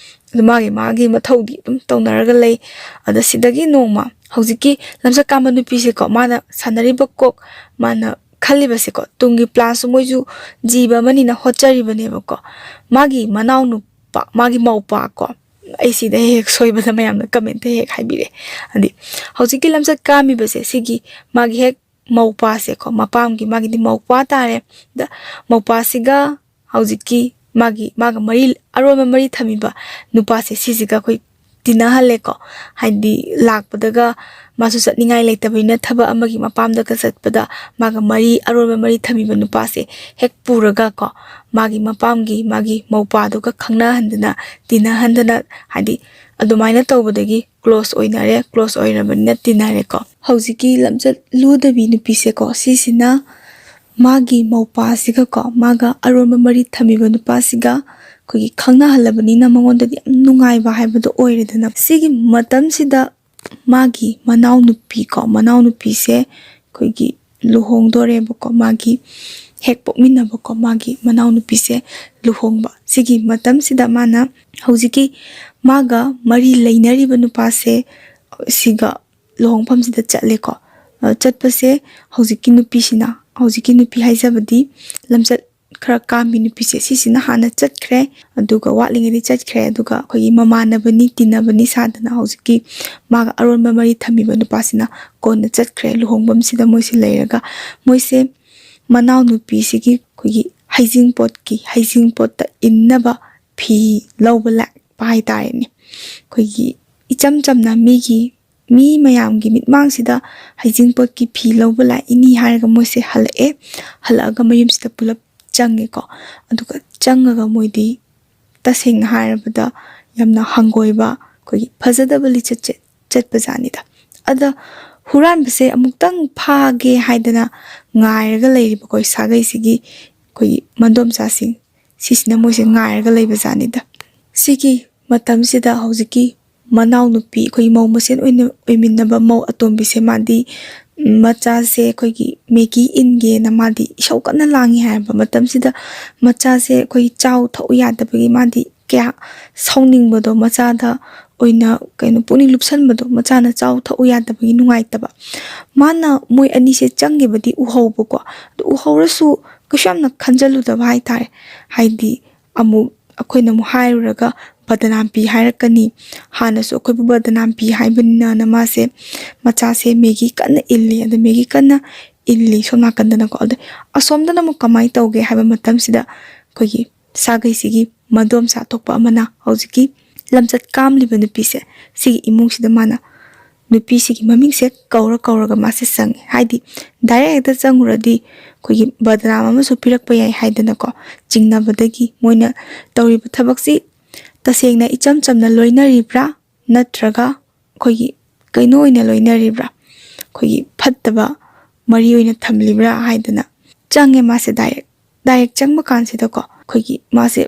ꯑꯗꯨꯝ ꯃꯥꯒꯤ ꯃꯥꯒꯤ ꯃꯊꯧꯗꯤ ꯑꯗꯨꯝ ꯇꯧꯅꯔꯒ ꯂꯩ꯫ ꯑꯗ ꯁꯤꯗꯒꯤ ꯅꯣꯡꯃ ꯍꯧꯖꯤꯛꯀꯤ ꯂꯝꯆꯠ ꯀꯥꯝꯕ ꯅꯨꯄꯤꯁꯦꯀꯣ, ꯃꯥꯅ ꯁꯥꯟꯅꯔꯤꯕ ꯀꯣꯛ, ꯃꯥꯅ ꯈꯜꯂꯤꯕꯁꯦꯀꯣ, ꯇꯨꯡꯒꯤ ꯄ꯭ꯂꯥꯟꯁꯨ, ꯃꯣꯏꯁꯨ ꯖꯤꯕ ꯑꯃꯅꯤꯅ ꯍꯣꯠꯆꯔꯤꯕꯅꯦꯕꯀꯣ꯫ ꯃꯥꯒꯤ ꯃꯅꯥꯎ ꯅꯨꯄꯥ, ꯃꯥꯒꯤ ꯃꯧꯄꯥ ꯀꯣ, ꯑꯩ ꯁꯤꯗ ꯍꯦꯛ ꯍꯦꯛ ꯁꯣꯏꯕꯗ ꯃꯌꯥꯝꯅ ꯀꯃꯦꯟꯇ ꯍꯦꯛ ꯍꯥꯏꯕꯤꯔꯛꯑꯦ꯫ ꯍꯥꯏꯗꯤ ꯍꯧꯖꯤꯛꯀꯤ ꯂꯝꯆꯠ ꯀꯥꯝꯃꯤꯕꯁꯦ, ꯁꯤꯒꯤ ꯃꯥꯒꯤ ꯍꯦꯛ ꯃꯧꯄꯥꯁꯦꯀꯣ, ꯃꯄꯥꯝꯒꯤ ꯃꯥꯒꯤꯗꯤ ꯃꯧꯄꯥ ꯇꯥꯔꯦ꯫ ꯗ ꯃꯧꯄꯥꯁꯤꯒ ꯍꯧꯖꯤꯛꯀꯤ ꯃꯥꯒꯤ, ꯃꯥꯒ ꯃꯔꯤ, ꯑꯔꯣꯟꯕ ꯃꯔꯤ ꯊꯝꯃꯤꯕ ꯅꯨꯄꯥꯁꯦ, ꯁꯤꯁꯤꯒ ꯑꯩꯈꯣꯏ ꯇꯤꯟꯅꯍꯜꯂꯦꯀꯣ꯫ ꯍꯥꯏꯗꯤ ꯂꯥꯛꯄꯗꯒ ꯃꯥꯁꯨ ꯆꯠꯅꯤꯡꯉꯥꯏ ꯂꯩꯇꯕꯅꯤꯅ, ꯊꯕꯛ ꯑꯃꯒꯤ ꯃꯄꯥꯝꯗꯒ ꯆꯠꯄꯗ ꯃꯥꯒ ꯃꯔꯤ, ꯑꯔꯣꯟꯕ ꯃꯔꯤ ꯊꯝꯃꯤꯕ ꯅꯨꯄꯥꯁꯦ ꯍꯦꯛ ꯄꯨꯔꯒ ꯀꯣ, ꯃꯥꯒꯤ ꯃꯄꯥꯝꯒꯤ ꯃꯥꯒꯤ ꯃꯧꯄꯥꯗꯨꯒ ꯈꯪꯅꯍꯟꯗꯅ, ꯇꯤꯟꯅꯍꯟꯗꯅ, ꯍꯥꯏꯗꯤ ꯑꯗꯨꯃꯥꯏꯅ ꯇꯧꯕꯗꯒꯤ ꯀ꯭ꯂꯣꯁ ꯑꯣꯏꯅꯔꯦ꯫ ꯀ꯭ꯂꯣꯁ ꯑꯣꯏꯔꯕꯅꯤꯅ ꯇꯤꯟꯅꯔꯦꯀꯣ꯫ ꯍꯧꯖꯤꯛꯀꯤ ꯂꯝꯆꯠ ꯂꯨꯗꯕꯤ ꯅꯨꯄꯤꯁꯦꯀꯣ, ꯁꯤꯁꯤꯅ ꯃꯥꯒꯤ ꯃꯧꯄꯥꯁꯤꯒꯀꯣ, ꯃꯥꯒ ꯑꯔꯣꯟꯕ ꯃꯔꯤ ꯊꯝꯃꯤꯕ ꯅꯨꯄꯥꯁꯤꯒ ꯑꯩꯈꯣꯏꯒꯤ ꯈꯪꯅꯍꯜꯂꯕꯅꯤꯅ, ꯃꯉꯣꯟꯗꯗꯤ ꯌꯥꯝ ꯅꯨꯡꯉꯥꯏꯕ ꯍꯥꯏꯕꯗꯣ ꯑꯣꯏꯔꯦꯗꯅ꯫ ꯁꯤꯒꯤ ꯃꯇꯝꯁꯤꯗ ꯃꯥꯒꯤ ꯃꯅꯥꯎꯅꯨꯄꯤꯀꯣ, ꯃꯅꯥꯎꯅꯨꯄꯤꯁꯦ ꯑꯩꯈꯣꯏꯒꯤ ꯂꯨꯍꯣꯡꯗꯣꯔꯦꯕꯀꯣ꯫ ꯃꯥꯒꯤ ꯍꯦꯛ ꯄꯣꯛꯃꯤꯟꯅꯕꯀꯣ, ꯃꯥꯒꯤ ꯃꯅꯥꯎꯅꯨꯄꯤꯁꯦ ꯂꯨꯍꯣꯡꯕ꯫ ꯁꯤꯒꯤ ꯃꯇꯝꯁꯤꯗ ꯃꯥꯅ ꯍꯧꯖꯤꯛꯀꯤ ꯃꯥꯒ ꯃꯔꯤ ꯂꯩꯅꯔꯤꯕ ꯅꯨꯄꯥꯁꯦ ꯁꯤꯒ ꯂꯨꯍꯣꯡꯐꯝꯁꯤꯗ ꯆꯠꯂꯦꯀꯣ꯫ ꯑ, ꯆꯠꯄꯁꯦ ꯍꯧꯖꯤꯛꯀꯤ ꯅꯨꯄꯤꯁꯤꯅ, ꯍꯧꯖꯤꯛꯀꯤ ꯅꯨꯄꯤ ꯍꯥꯏꯖꯕꯗꯤ ꯂꯝꯆꯠ ꯈꯔ ꯀꯥꯝꯕꯤ ꯅꯨꯄꯤꯁꯦ, ꯁꯤꯁꯤꯅ ꯍꯥꯟꯅ ꯆꯠꯈ꯭ꯔꯦ꯫ ꯑꯗꯨꯒ ꯋꯥꯠꯂꯤꯉꯩꯗꯤ ꯆꯠꯈ꯭ꯔꯦ꯫ ꯑꯗꯨꯒ ꯑꯩꯈꯣꯏꯒꯤ ꯃꯃꯥꯟꯅꯕꯅꯤ, ꯇꯤꯟꯅꯕꯅꯤ ꯁꯥꯗꯅ ꯍꯧꯖꯤꯛꯀꯤ ꯃꯥꯒ ꯑꯔꯣꯟꯕ ꯃꯔꯤ ꯊꯝꯃꯤꯕ ꯅꯨꯄꯥꯁꯤꯅ ꯀꯣꯟꯅ ꯆꯠꯈ꯭ꯔꯦ꯫ ꯂꯨꯍꯣꯡꯐꯝꯁꯤꯗ ꯃꯣꯏꯁꯦ ꯂꯩꯔꯒ ꯃꯣꯏꯁꯦ ꯃꯅꯥꯎꯅꯨꯄꯤꯁꯤꯒꯤ ꯑꯩꯈꯣꯏꯒꯤ ꯍꯩꯖꯤꯡꯄꯣꯠꯀꯤ, ꯍꯩꯖꯤꯡꯄꯣꯠꯇ ꯏꯟꯅꯕ ꯐꯤ ꯂꯧꯕ ꯂꯥꯛꯄ ꯍꯥꯏꯇꯥꯔꯦꯅꯦ꯫ ꯑꯩꯈꯣꯏꯒꯤ ꯏꯆꯝ ꯆꯝꯅ ꯃꯤꯒꯤ, ꯃꯤ ꯃꯌꯥꯝꯒꯤ ꯃꯤꯠꯃꯥꯡꯁꯤꯗ ꯍꯩꯖꯤꯡꯄꯣꯠꯀꯤ ꯐꯤ ꯂꯧꯕ ꯂꯥꯛꯏꯅꯤ ꯍꯥꯏꯔꯒ ꯃꯣꯏꯁꯦ ꯍꯜꯂꯛꯑꯦ꯫ ꯍꯜꯂꯛꯑꯒ ꯃꯌꯨꯝꯁꯤꯗ ꯄꯨꯂꯞ ꯆꯪꯉꯦꯀꯣ꯫ ꯑꯗꯨꯒ ꯆꯪꯉꯒ ꯃꯣꯏꯗꯤ ꯇꯁꯦꯡꯅ ꯍꯥꯏꯔꯕꯗ ꯌꯥꯝꯅ ꯍꯪꯒꯣꯏꯕ, ꯑꯩꯈꯣꯏꯒꯤ ꯐꯖꯗꯕ ꯂꯤꯆꯠꯁꯦ ꯆꯠꯄꯖꯥꯠꯅꯤꯗ꯫ ꯑꯗ ꯍꯨꯔꯥꯟꯕꯁꯦ ꯑꯃꯨꯛꯇꯪ ꯐꯥꯒꯦ ꯍꯥꯏꯗꯅ ꯉꯥꯏꯔꯒ ꯂꯩꯔꯤꯕ ꯑꯩꯈꯣꯏ ꯁꯥꯒꯩꯁꯤꯒꯤ ꯑꯩꯈꯣꯏꯒꯤ ꯃꯗꯣꯝꯆꯥꯁꯤꯡ ꯁꯤꯁꯤꯅ ꯃꯣꯏꯁꯦ ꯉꯥꯏꯔꯒ ꯂꯩꯕꯖꯥꯠꯅꯤꯗ꯫ ꯁꯤꯒꯤ ꯃꯇꯝꯁꯤꯗ ꯍꯧꯖꯤꯛꯀꯤ ꯃꯅꯥꯎꯅꯨꯄꯤ, ꯑꯩꯈꯣꯏꯒꯤ ꯃꯧ ꯃꯁꯦꯟ ꯑꯣꯏꯅ ꯑꯣꯏꯃꯤꯟꯅꯕ ꯃꯧ ꯑꯇꯣꯝꯕꯤꯁꯦ, ꯃꯥꯗꯤ ꯃꯆꯥꯁꯦ ꯑꯩꯈꯣꯏꯒꯤ ꯃꯦꯒꯤ ꯏꯟꯒꯦꯅ ꯃꯥꯗꯤ ꯏꯁꯧ ꯀꯟꯅ ꯂꯥꯡꯉꯤ ꯍꯥꯏꯕ ꯃꯇꯝꯁꯤꯗ, ꯃꯆꯥꯁꯦ ꯑꯩꯈꯣꯏꯒꯤ ꯆꯥꯎ ꯊꯛꯎ ꯌꯥꯗꯕꯒꯤ ꯃꯥꯗꯤ ꯀꯌꯥ ꯁꯥꯎꯅꯤꯡꯕꯗꯣ, ꯃꯆꯥꯗ ꯑꯣꯏꯅ ꯀꯩꯅꯣ ꯄꯨꯛꯅꯤꯡ ꯂꯨꯞꯁꯟꯕꯗꯣ, ꯃꯆꯥꯅ ꯆꯥꯎ ꯊꯛꯎ ꯌꯥꯗꯕꯒꯤ ꯅꯨꯡꯉꯥꯏꯇꯕ꯫ ꯃꯥꯅ ꯃꯣꯏ ꯑꯅꯤꯁꯦ ꯆꯪꯈꯤꯕꯗꯤ ꯎꯍꯧꯕꯀꯣ, ꯑꯗꯨ ꯎꯍꯧꯔꯁꯨ ꯀꯩꯁꯨ ꯌꯥꯝꯅ ꯈꯟꯖꯜꯂꯨꯗꯕ ꯍꯥꯏꯇꯥꯔꯦ꯫ ꯍꯥꯏꯗꯤ ꯑꯃꯨꯛ ꯑꯩꯈꯣꯏꯅ ꯑꯃꯨꯛ ꯍꯥꯏꯔꯨꯔꯒ ꯕꯗꯅꯥꯝ ꯄꯤ ꯍꯥꯏꯔꯛꯀꯅꯤ꯫ ꯍꯥꯟꯅꯁꯨ ꯑꯩꯈꯣꯏꯕꯨ ꯕꯗꯅꯥꯝ ꯄꯤ ꯍꯥꯏꯕꯅꯤꯅ ꯃꯥꯁꯦ ꯃꯆꯥꯁꯦ ꯃꯦꯒꯤ ꯀꯟꯅ ꯏꯜꯂꯤ, ꯑꯗ ꯃꯦꯒꯤ ꯀꯟꯅ ꯏꯜꯂꯤ ꯁꯣꯝ ꯅꯥꯀꯟꯗꯅꯀꯣ꯫ ꯑꯗꯩ ꯑꯁꯣꯝꯗꯅ ꯑꯃꯨꯛ ꯀꯃꯥꯏꯅ ꯇꯧꯒꯦ ꯍꯥꯏꯕ ꯃꯇꯝꯁꯤꯗ ꯑꯩꯈꯣꯏꯒꯤ ꯁꯥꯒꯩꯁꯤꯒꯤ ꯃꯗꯣꯝꯆꯥ ꯊꯣꯛꯄ ꯑꯃꯅ ꯍꯧꯖꯤꯛꯀꯤ ꯂꯝꯆꯠ ꯀꯥꯝꯂꯤꯕ ꯅꯨꯄꯤꯁꯦ, ꯁꯤꯒꯤ ꯏꯃꯨꯡꯁꯤꯗ ꯃꯥꯅ ꯅꯨꯄꯤꯁꯤꯒꯤ ꯃꯃꯤꯡꯁꯦ ꯀꯧꯔ ꯀꯧꯔꯒ ꯃꯥꯁꯦ ꯆꯪꯉꯦ꯫ ꯍꯥꯏꯗꯤ ꯗꯥꯏꯔꯦꯛ ꯍꯦꯛꯇ ꯆꯪꯉꯨꯔꯗꯤ ꯑꯩꯈꯣꯏꯒꯤ ꯕꯗꯅꯥꯝ ꯑꯃꯁꯨ ꯄꯤꯔꯛꯄ ꯌꯥꯏ ꯍꯥꯏꯗꯅꯀꯣ, ꯆꯤꯡꯅꯕꯗꯒꯤ ꯃꯣꯏꯅ ꯇꯧꯔꯤꯕ ꯊꯕꯛꯁꯤ ꯇꯁꯦꯡꯅ ꯏꯆꯝ ꯆꯝꯅ ꯂꯣꯏꯅꯔꯤꯕ꯭ꯔꯥ, ꯅꯠꯇ꯭ꯔꯒ ꯑꯩꯈꯣꯏꯒꯤ ꯀꯩꯅꯣ ꯑꯣꯏꯅ ꯂꯣꯏꯅꯔꯤꯕ꯭ꯔꯥ, ꯑꯩꯈꯣꯏꯒꯤ ꯐꯠꯇꯕ ꯃꯔꯤ ꯑꯣꯏꯅ ꯊꯝꯂꯤꯕ꯭ꯔꯥ ꯍꯥꯏꯗꯅ ꯆꯪꯉꯦ ꯃꯥꯁꯦ꯫ ꯗꯥꯏꯔꯦꯛ ꯗꯥꯏꯔꯦꯛ ꯆꯪꯕ ꯀꯥꯟꯁꯤꯗꯀꯣ, ꯑꯩꯈꯣꯏꯒꯤ ꯃꯥꯁꯦ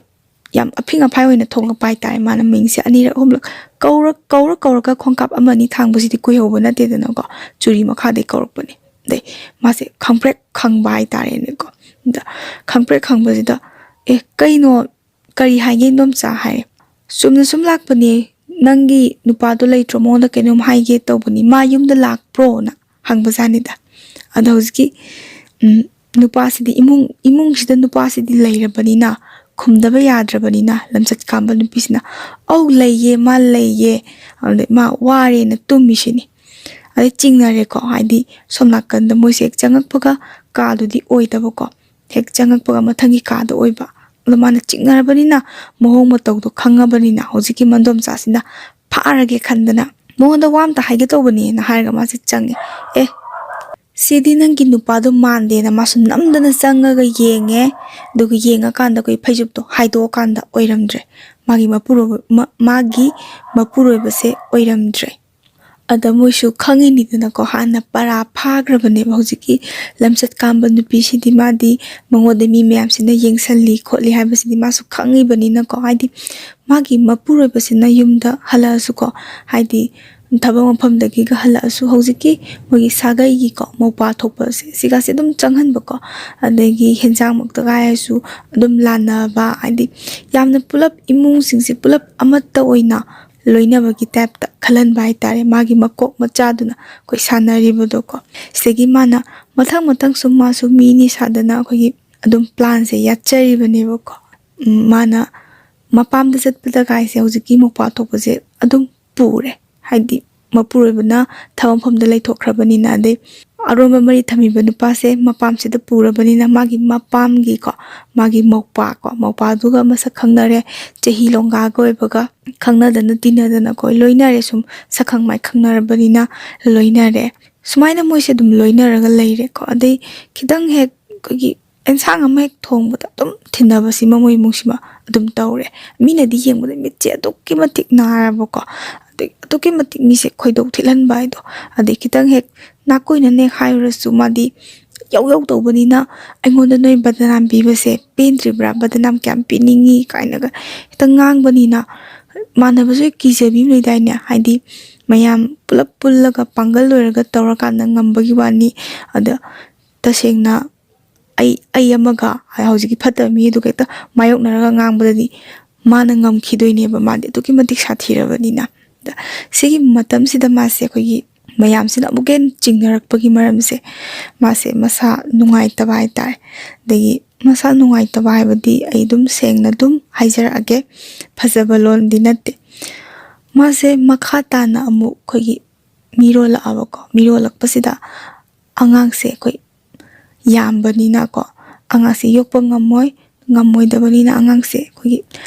ꯌꯥꯝ ꯑꯐꯤꯡ ꯑꯐꯥꯏ ꯑꯣꯏꯅ ꯊꯣꯛꯂꯛꯄ ꯍꯥꯏꯇꯥꯔꯦ꯫ ꯃꯥꯅ ꯃꯤꯡꯁꯦ ꯑꯅꯤꯔꯛ ꯑꯍꯨꯝꯂꯛ ꯀꯧꯔ ꯀꯧꯔ ꯀꯧꯔꯒ ꯈꯣꯡꯀꯥꯞ ꯑꯃ ꯑꯅꯤ ꯊꯥꯡꯕꯁꯤꯗꯤ ꯀꯨꯏꯍꯧꯕ ꯅꯠꯇꯦꯗꯅꯀꯣ, ꯆꯨꯔꯤ ꯃꯈꯥꯗꯩ ꯀꯧꯔꯛꯄꯅꯦ꯫ ꯑꯗꯩ ꯃꯥꯁꯦ ꯈꯪꯄ꯭ꯔꯦꯛ ꯈꯪꯕ ꯍꯥꯏꯇꯥꯔꯦꯅꯦꯀꯣ꯫ ꯑꯗ ꯈꯪꯄ꯭ꯔꯦꯛ ꯈꯪꯕꯁꯤꯗ, "ꯑꯦ, ꯀꯩꯅꯣ, ꯀꯔꯤ ꯍꯥꯏꯒꯦ ꯏꯟꯗꯣꯝꯆꯥ?" ꯍꯥꯏꯔꯦ꯫ "ꯆꯨꯝꯅ ꯁꯨꯝ ꯂꯥꯛꯄꯅꯦ, ꯅꯪꯒꯤ ꯅꯨꯄꯥꯗꯣ ꯂꯩꯇ꯭ꯔꯣ? ꯃꯉꯣꯟꯗ ꯀꯩꯅꯣꯝ ꯍꯥꯏꯒꯦ ꯇꯧꯕꯅꯤ, ꯃꯥ ꯌꯨꯝꯗ ꯂꯥꯛꯄ꯭ꯔꯣꯅ?" ꯍꯪꯕꯖꯥꯠꯅꯤꯗ꯫ ꯑꯗꯣ ꯍꯧꯖꯤꯛꯀꯤ ꯎꯝ, ꯅꯨꯄꯥꯁꯤꯗꯤ ꯏꯃꯨꯡ ꯏꯃꯨꯡꯁꯤꯗ ꯅꯨꯄꯥꯁꯤꯗꯤ ꯂꯩꯔꯕꯅꯤꯅ, ꯈꯨꯝꯗꯕ ꯌꯥꯗ꯭ꯔꯕꯅꯤꯅ, ꯂꯝꯆꯠ ꯀꯥꯝꯕ ꯅꯨꯄꯤꯁꯤꯅ, "ꯑꯧ, ꯂꯩꯌꯦ, ꯃꯥ ꯂꯩꯌꯦ, ꯑꯗꯩ ꯃꯥ ꯋꯥꯔꯦꯅ ꯇꯨꯝꯃꯤꯁꯤꯅꯤ"꯫ ꯑꯗꯩ ꯆꯤꯡꯅꯔꯦꯀꯣ, ꯍꯥꯏꯗꯤ ꯁꯣꯝ ꯅꯥꯀꯟꯗ ꯃꯣꯏꯁꯦ ꯍꯦꯛ ꯆꯪꯉꯛꯄꯒ ꯀꯥꯗꯨꯗꯤ ꯑꯣꯏꯗꯕꯀꯣ, ꯍꯦꯛ ꯆꯪꯉꯛꯄꯒ ꯃꯊꯪꯒꯤ ꯀꯥꯗ ꯑꯣꯏꯕ꯫ ꯑꯗꯣ ꯃꯥꯅ ꯆꯤꯡꯅꯔꯕꯅꯤꯅ, ꯃꯑꯣꯡ ꯃꯇꯧꯗꯣ ꯈꯪꯉꯕꯅꯤꯅ, ꯍꯧꯖꯤꯛꯀꯤ ꯃꯟꯗꯣꯝꯆꯥꯁꯤꯅ ꯐꯥꯔꯒꯦ ꯈꯟꯗꯅ, "ꯃꯉꯣꯟꯗ ꯋꯥ ꯑꯝꯇ ꯍꯥꯏꯒꯦ ꯇꯧꯕꯅꯦꯅ" ꯍꯥꯏꯔꯒ ꯃꯥꯁꯦ ꯆꯪꯉꯦ꯫ "ꯑꯦ, ꯁꯤꯗꯤ ꯅꯪꯒꯤ ꯅꯨꯄꯥꯗꯣ ꯃꯥꯟꯗꯦꯅ" ꯃꯥꯁꯨ ꯅꯝꯗꯅ ꯆꯪꯉꯒ ꯌꯦꯡꯉꯦ꯫ ꯑꯗꯨꯒ ꯌꯦꯡꯉꯀꯥꯟꯗ ꯑꯩꯈꯣꯏ ꯐꯩꯖꯨꯞꯇꯣ ꯍꯥꯏꯗꯣꯛꯑꯀꯥꯟꯗ ꯑꯣꯏꯔꯝꯗ꯭ꯔꯦ꯫ ꯃꯥꯒꯤ ꯃꯄꯨꯔꯣꯏꯕ-, ꯃ-, ꯃꯥꯒꯤ ꯃꯄꯨꯔꯣꯏꯕꯁꯦ ꯑꯣꯏꯔꯝꯗ꯭ꯔꯦ꯫ ꯑꯗ ꯃꯣꯏꯁꯨ ꯈꯪꯉꯤꯅꯤꯗꯅꯀꯣ, ꯍꯥꯟꯅ ꯄꯔꯥ ꯐꯥꯈ꯭ꯔꯕꯅꯦꯕ ꯍꯧꯖꯤꯛꯀꯤ ꯂꯝꯆꯠ ꯀꯥꯝꯕ ꯅꯨꯄꯤꯁꯤꯗꯤ꯫ ꯃꯥꯗꯤ ꯃꯉꯣꯟꯗ ꯃꯤ ꯃꯌꯥꯝꯁꯤꯅ ꯌꯦꯡꯁꯜꯂꯤ ꯈꯣꯠꯂꯤ ꯍꯥꯏꯕꯁꯤꯗꯤ ꯃꯥꯁꯨ ꯈꯪꯉꯤꯕꯅꯤꯅꯀꯣ꯫ ꯍꯥꯏꯗꯤ ꯃꯥꯒꯤ ꯃꯄꯨꯔꯣꯏꯕꯁꯤꯅ ꯌꯨꯝꯗ ꯍꯜꯂꯛꯑꯁꯨꯀꯣ, ꯍꯥꯏꯗꯤ ꯊꯕꯛ ꯃꯐꯝꯗꯒꯤꯒ ꯍꯜꯂꯛꯑꯁꯨ ꯍꯧꯖꯤꯛꯀꯤ ꯃꯣꯏꯒꯤ ꯁꯥꯒꯩꯒꯤꯀꯣ ꯃꯧꯄꯥ ꯊꯣꯛꯄꯁꯦ, ꯁꯤꯒꯁꯦ ꯑꯗꯨꯝ ꯆꯪꯍꯟꯕꯀꯣ꯫ ꯑꯗꯒꯤ ꯍꯦꯟꯖꯥꯡꯃꯛꯇ ꯍꯥꯏꯔꯁꯨ ꯑꯗꯨꯝ ꯂꯥꯟꯅꯕ, ꯍꯥꯏꯗꯤ ꯌꯥꯝꯅ ꯄꯨꯂꯞ ꯏꯃꯨꯡꯁꯤꯡꯁꯦ ꯄꯨꯂꯞ ꯑꯃꯠꯇ ꯑꯣꯏꯅ ꯂꯣꯏꯅꯕꯒꯤ ꯇꯥꯏꯞꯇ ꯈꯜꯍꯟꯕ ꯍꯥꯏꯇꯥꯔꯦ, ꯃꯥꯒꯤ ꯃꯀꯣꯛ ꯃꯆꯥꯗꯨꯅ ꯑꯩꯈꯣꯏ ꯁꯥꯟꯅꯔꯤꯕꯗꯣꯀꯣ꯫ ꯁꯤꯗꯒꯤ ꯃꯥꯅ ꯃꯊꯪ ꯃꯊꯪ ꯁꯨꯝ ꯃꯥꯁꯨ ꯃꯤꯅꯤ ꯁꯥꯗꯅ ꯑꯩꯈꯣꯏꯒꯤ ꯑꯗꯨꯝ ꯄ꯭ꯂꯥꯟꯁꯦ ꯌꯥꯠꯆꯔꯤꯕꯅꯦꯕꯀꯣ꯫ ꯎꯝ, ꯃꯥꯅ ꯃꯄꯥꯝꯗ ꯆꯠꯄꯗ ꯀꯥꯏꯁꯦ ꯍꯧꯖꯤꯛꯀꯤ ꯃꯧꯄ꯭ꯋꯥ ꯊꯣꯛꯄꯁꯦ ꯑꯗꯨꯝ ꯄꯨꯔꯦ꯫ ꯍꯥꯏꯗꯤ ꯃꯄꯨꯔꯣꯏꯕꯅ ꯊꯕꯛ ꯃꯐꯝꯗ ꯂꯩꯊꯣꯛꯈ꯭ꯔꯕꯅꯤꯅ, ꯑꯗꯩ ꯑꯔꯣꯟꯕ ꯃꯔꯤ ꯊꯝꯃꯤꯕ ꯅꯨꯄꯥꯁꯦ ꯃꯄꯥꯝꯁꯤꯗ ꯄꯨꯔꯕꯅꯤꯅ, ꯃꯥꯒꯤ ꯃꯄꯥꯝꯒꯤꯀꯣ, ꯃꯥꯒꯤ ꯃꯧꯄ꯭ꯋꯥꯀꯣ, ꯃꯧꯄ꯭ꯋꯥꯗꯨꯒ ꯃꯁꯛ ꯈꯪꯅꯔꯦ, ꯆꯍꯤ ꯂꯣꯡꯒꯥꯒ ꯑꯣꯏꯕꯒ ꯈꯪꯅꯗꯅ ꯇꯤꯟꯅꯗꯅꯀꯣ ꯂꯣꯏꯅꯔꯦ꯫ ꯁꯨꯝ ꯁꯛꯈꯪ ꯃꯥꯏꯈꯪꯅꯔꯕꯅꯤꯅ ꯂꯣꯏꯅꯔꯦ꯫ ꯁꯨꯃꯥꯏꯅ ꯃꯣꯏꯁꯦ ꯑꯗꯨꯝ ꯂꯣꯏꯅꯔꯒ ꯂꯩꯔꯦꯀꯣ꯫ ꯑꯗꯩ ꯈꯤꯇꯪ ꯍꯦꯛ ꯑꯩꯈꯣꯏꯒꯤ ꯑꯦꯟꯁꯥꯡ ꯑꯃ ꯍꯦꯛ ꯊꯣꯡꯕꯗ ꯑꯗꯨꯝ ꯊꯤꯟꯅꯕꯁꯤꯃ ꯃꯣꯏ ꯏꯃꯨꯡꯁꯤꯃ ꯑꯗꯨꯝ ꯇꯧꯔꯦ꯫ ꯃꯤꯅꯗꯤ ꯌꯦꯡꯕꯗ ꯃꯤꯠꯁꯦ ꯑꯗꯨꯛꯀꯤ ꯃꯇꯤꯛ ꯅꯥꯔꯕꯀꯣ, ꯑꯗꯩ ꯑꯗꯨꯛꯀꯤ ꯃꯇꯤꯛ ꯃꯤꯁꯦ ꯈꯣꯏꯗꯧ ꯊꯤꯠꯍꯟꯕ ꯍꯥꯏꯗꯣ꯫ ꯑꯗꯩ ꯈꯤꯇꯪ ꯍꯦꯛ ꯅꯥꯀꯣꯏꯅꯅ ꯍꯦꯛ ꯍꯥꯏꯔꯨꯔꯁꯨ, ꯃꯥꯗꯤ ꯌꯧ ꯌꯧ ꯇꯧꯕꯅꯤꯅ, "ꯑꯩꯉꯣꯟꯗ ꯅꯣꯏ ꯕꯗꯅꯥꯝ ꯄꯤꯕꯁꯦ ꯄꯦꯟꯗ꯭ꯔꯤꯕ꯭ꯔꯥ? ꯕꯗꯅꯥꯝ ꯀꯌꯥꯝ ꯄꯤꯅꯤꯡꯉꯤ?" ꯀꯥꯏꯅꯒ ꯍꯦꯛꯇ ꯉꯥꯡꯕꯅꯤꯅ, ꯃꯥꯟꯅꯕꯁꯨ ꯍꯦꯛ ꯀꯤꯖꯕꯤ ꯑꯃ ꯂꯩꯗꯥꯏꯅꯦ? ꯍꯥꯏꯗꯤ ꯃꯌꯥꯝ ꯄꯨꯂꯞ ꯄꯨꯜꯂꯒ ꯄꯥꯡꯒꯜ ꯑꯣꯏꯔꯒ ꯇꯧꯔꯀꯥꯟꯗ ꯉꯝꯕꯒꯤ ꯋꯥꯅꯤ꯫ ꯑꯗ ꯇꯁꯦꯡꯅ ꯑꯩ, ꯑꯩ ꯑꯃꯒ ꯍꯧꯖꯤꯛꯀꯤ ꯐꯠꯇꯕ ꯃꯤꯗꯨꯒ ꯍꯦꯛꯇ ꯃꯥꯌꯣꯛꯅꯔꯒ ꯉꯥꯡꯕꯗꯗꯤ ꯃꯥꯅ ꯉꯝꯈꯤꯗꯣꯏꯅꯦꯕ, ꯃꯥꯗꯤ ꯑꯗꯨꯛꯀꯤ ꯃꯇꯤꯛ ꯁꯥꯊꯤꯔꯕꯅꯤꯅ꯫ ꯑꯗ ꯁꯤꯒꯤ ꯃꯇꯝꯁꯤꯗ ꯃꯥꯁꯦ ꯑꯩꯈꯣꯏꯒꯤ ꯃꯌꯥꯝꯁꯤꯅ ꯑꯃꯨꯛꯀ ꯍꯦꯟꯅ ꯆꯤꯡꯅꯔꯛꯄꯒꯤ ꯃꯔꯝꯁꯦ, ꯃꯥꯁꯦ ꯃꯁꯥ ꯅꯨꯡꯉꯥꯏꯇꯕ ꯍꯥꯏꯇꯥꯔꯦ꯫ ꯑꯗꯒꯤ ꯃꯁꯥ ꯅꯨꯡꯉꯥꯏꯇꯕ ꯍꯥꯏꯕꯗꯤ ꯑꯩ ꯑꯗꯨꯝ ꯁꯦꯡꯅ ꯑꯗꯨꯝ ꯍꯥꯏꯖꯔꯛꯑꯒꯦ, ꯐꯖꯕ ꯂꯣꯟꯗꯤ ꯅꯠꯇꯦ꯫ ꯃꯥꯁꯦ ꯃꯈꯥ ꯇꯥꯅ ꯑꯃꯨꯛ ꯑꯩꯈꯣꯏꯒꯤ ꯃꯤꯔꯣꯜꯂꯛꯑꯕꯀꯣ꯫ ꯃꯤꯔꯣꯜꯂꯛꯄꯁꯤꯗ ꯑꯉꯥꯡꯁꯦ ꯑꯩꯈꯣꯏ ꯌꯥꯝꯕꯅꯤꯅꯀꯣ, ꯑꯉꯥꯡꯁꯦ ꯌꯣꯛꯄ ꯉꯝꯃꯣꯏ꯫ ꯉꯝꯃꯣꯏꯗꯕꯅꯤꯅ ꯑꯉꯥꯡꯁꯦ ꯑꯩꯈꯣꯏꯒꯤ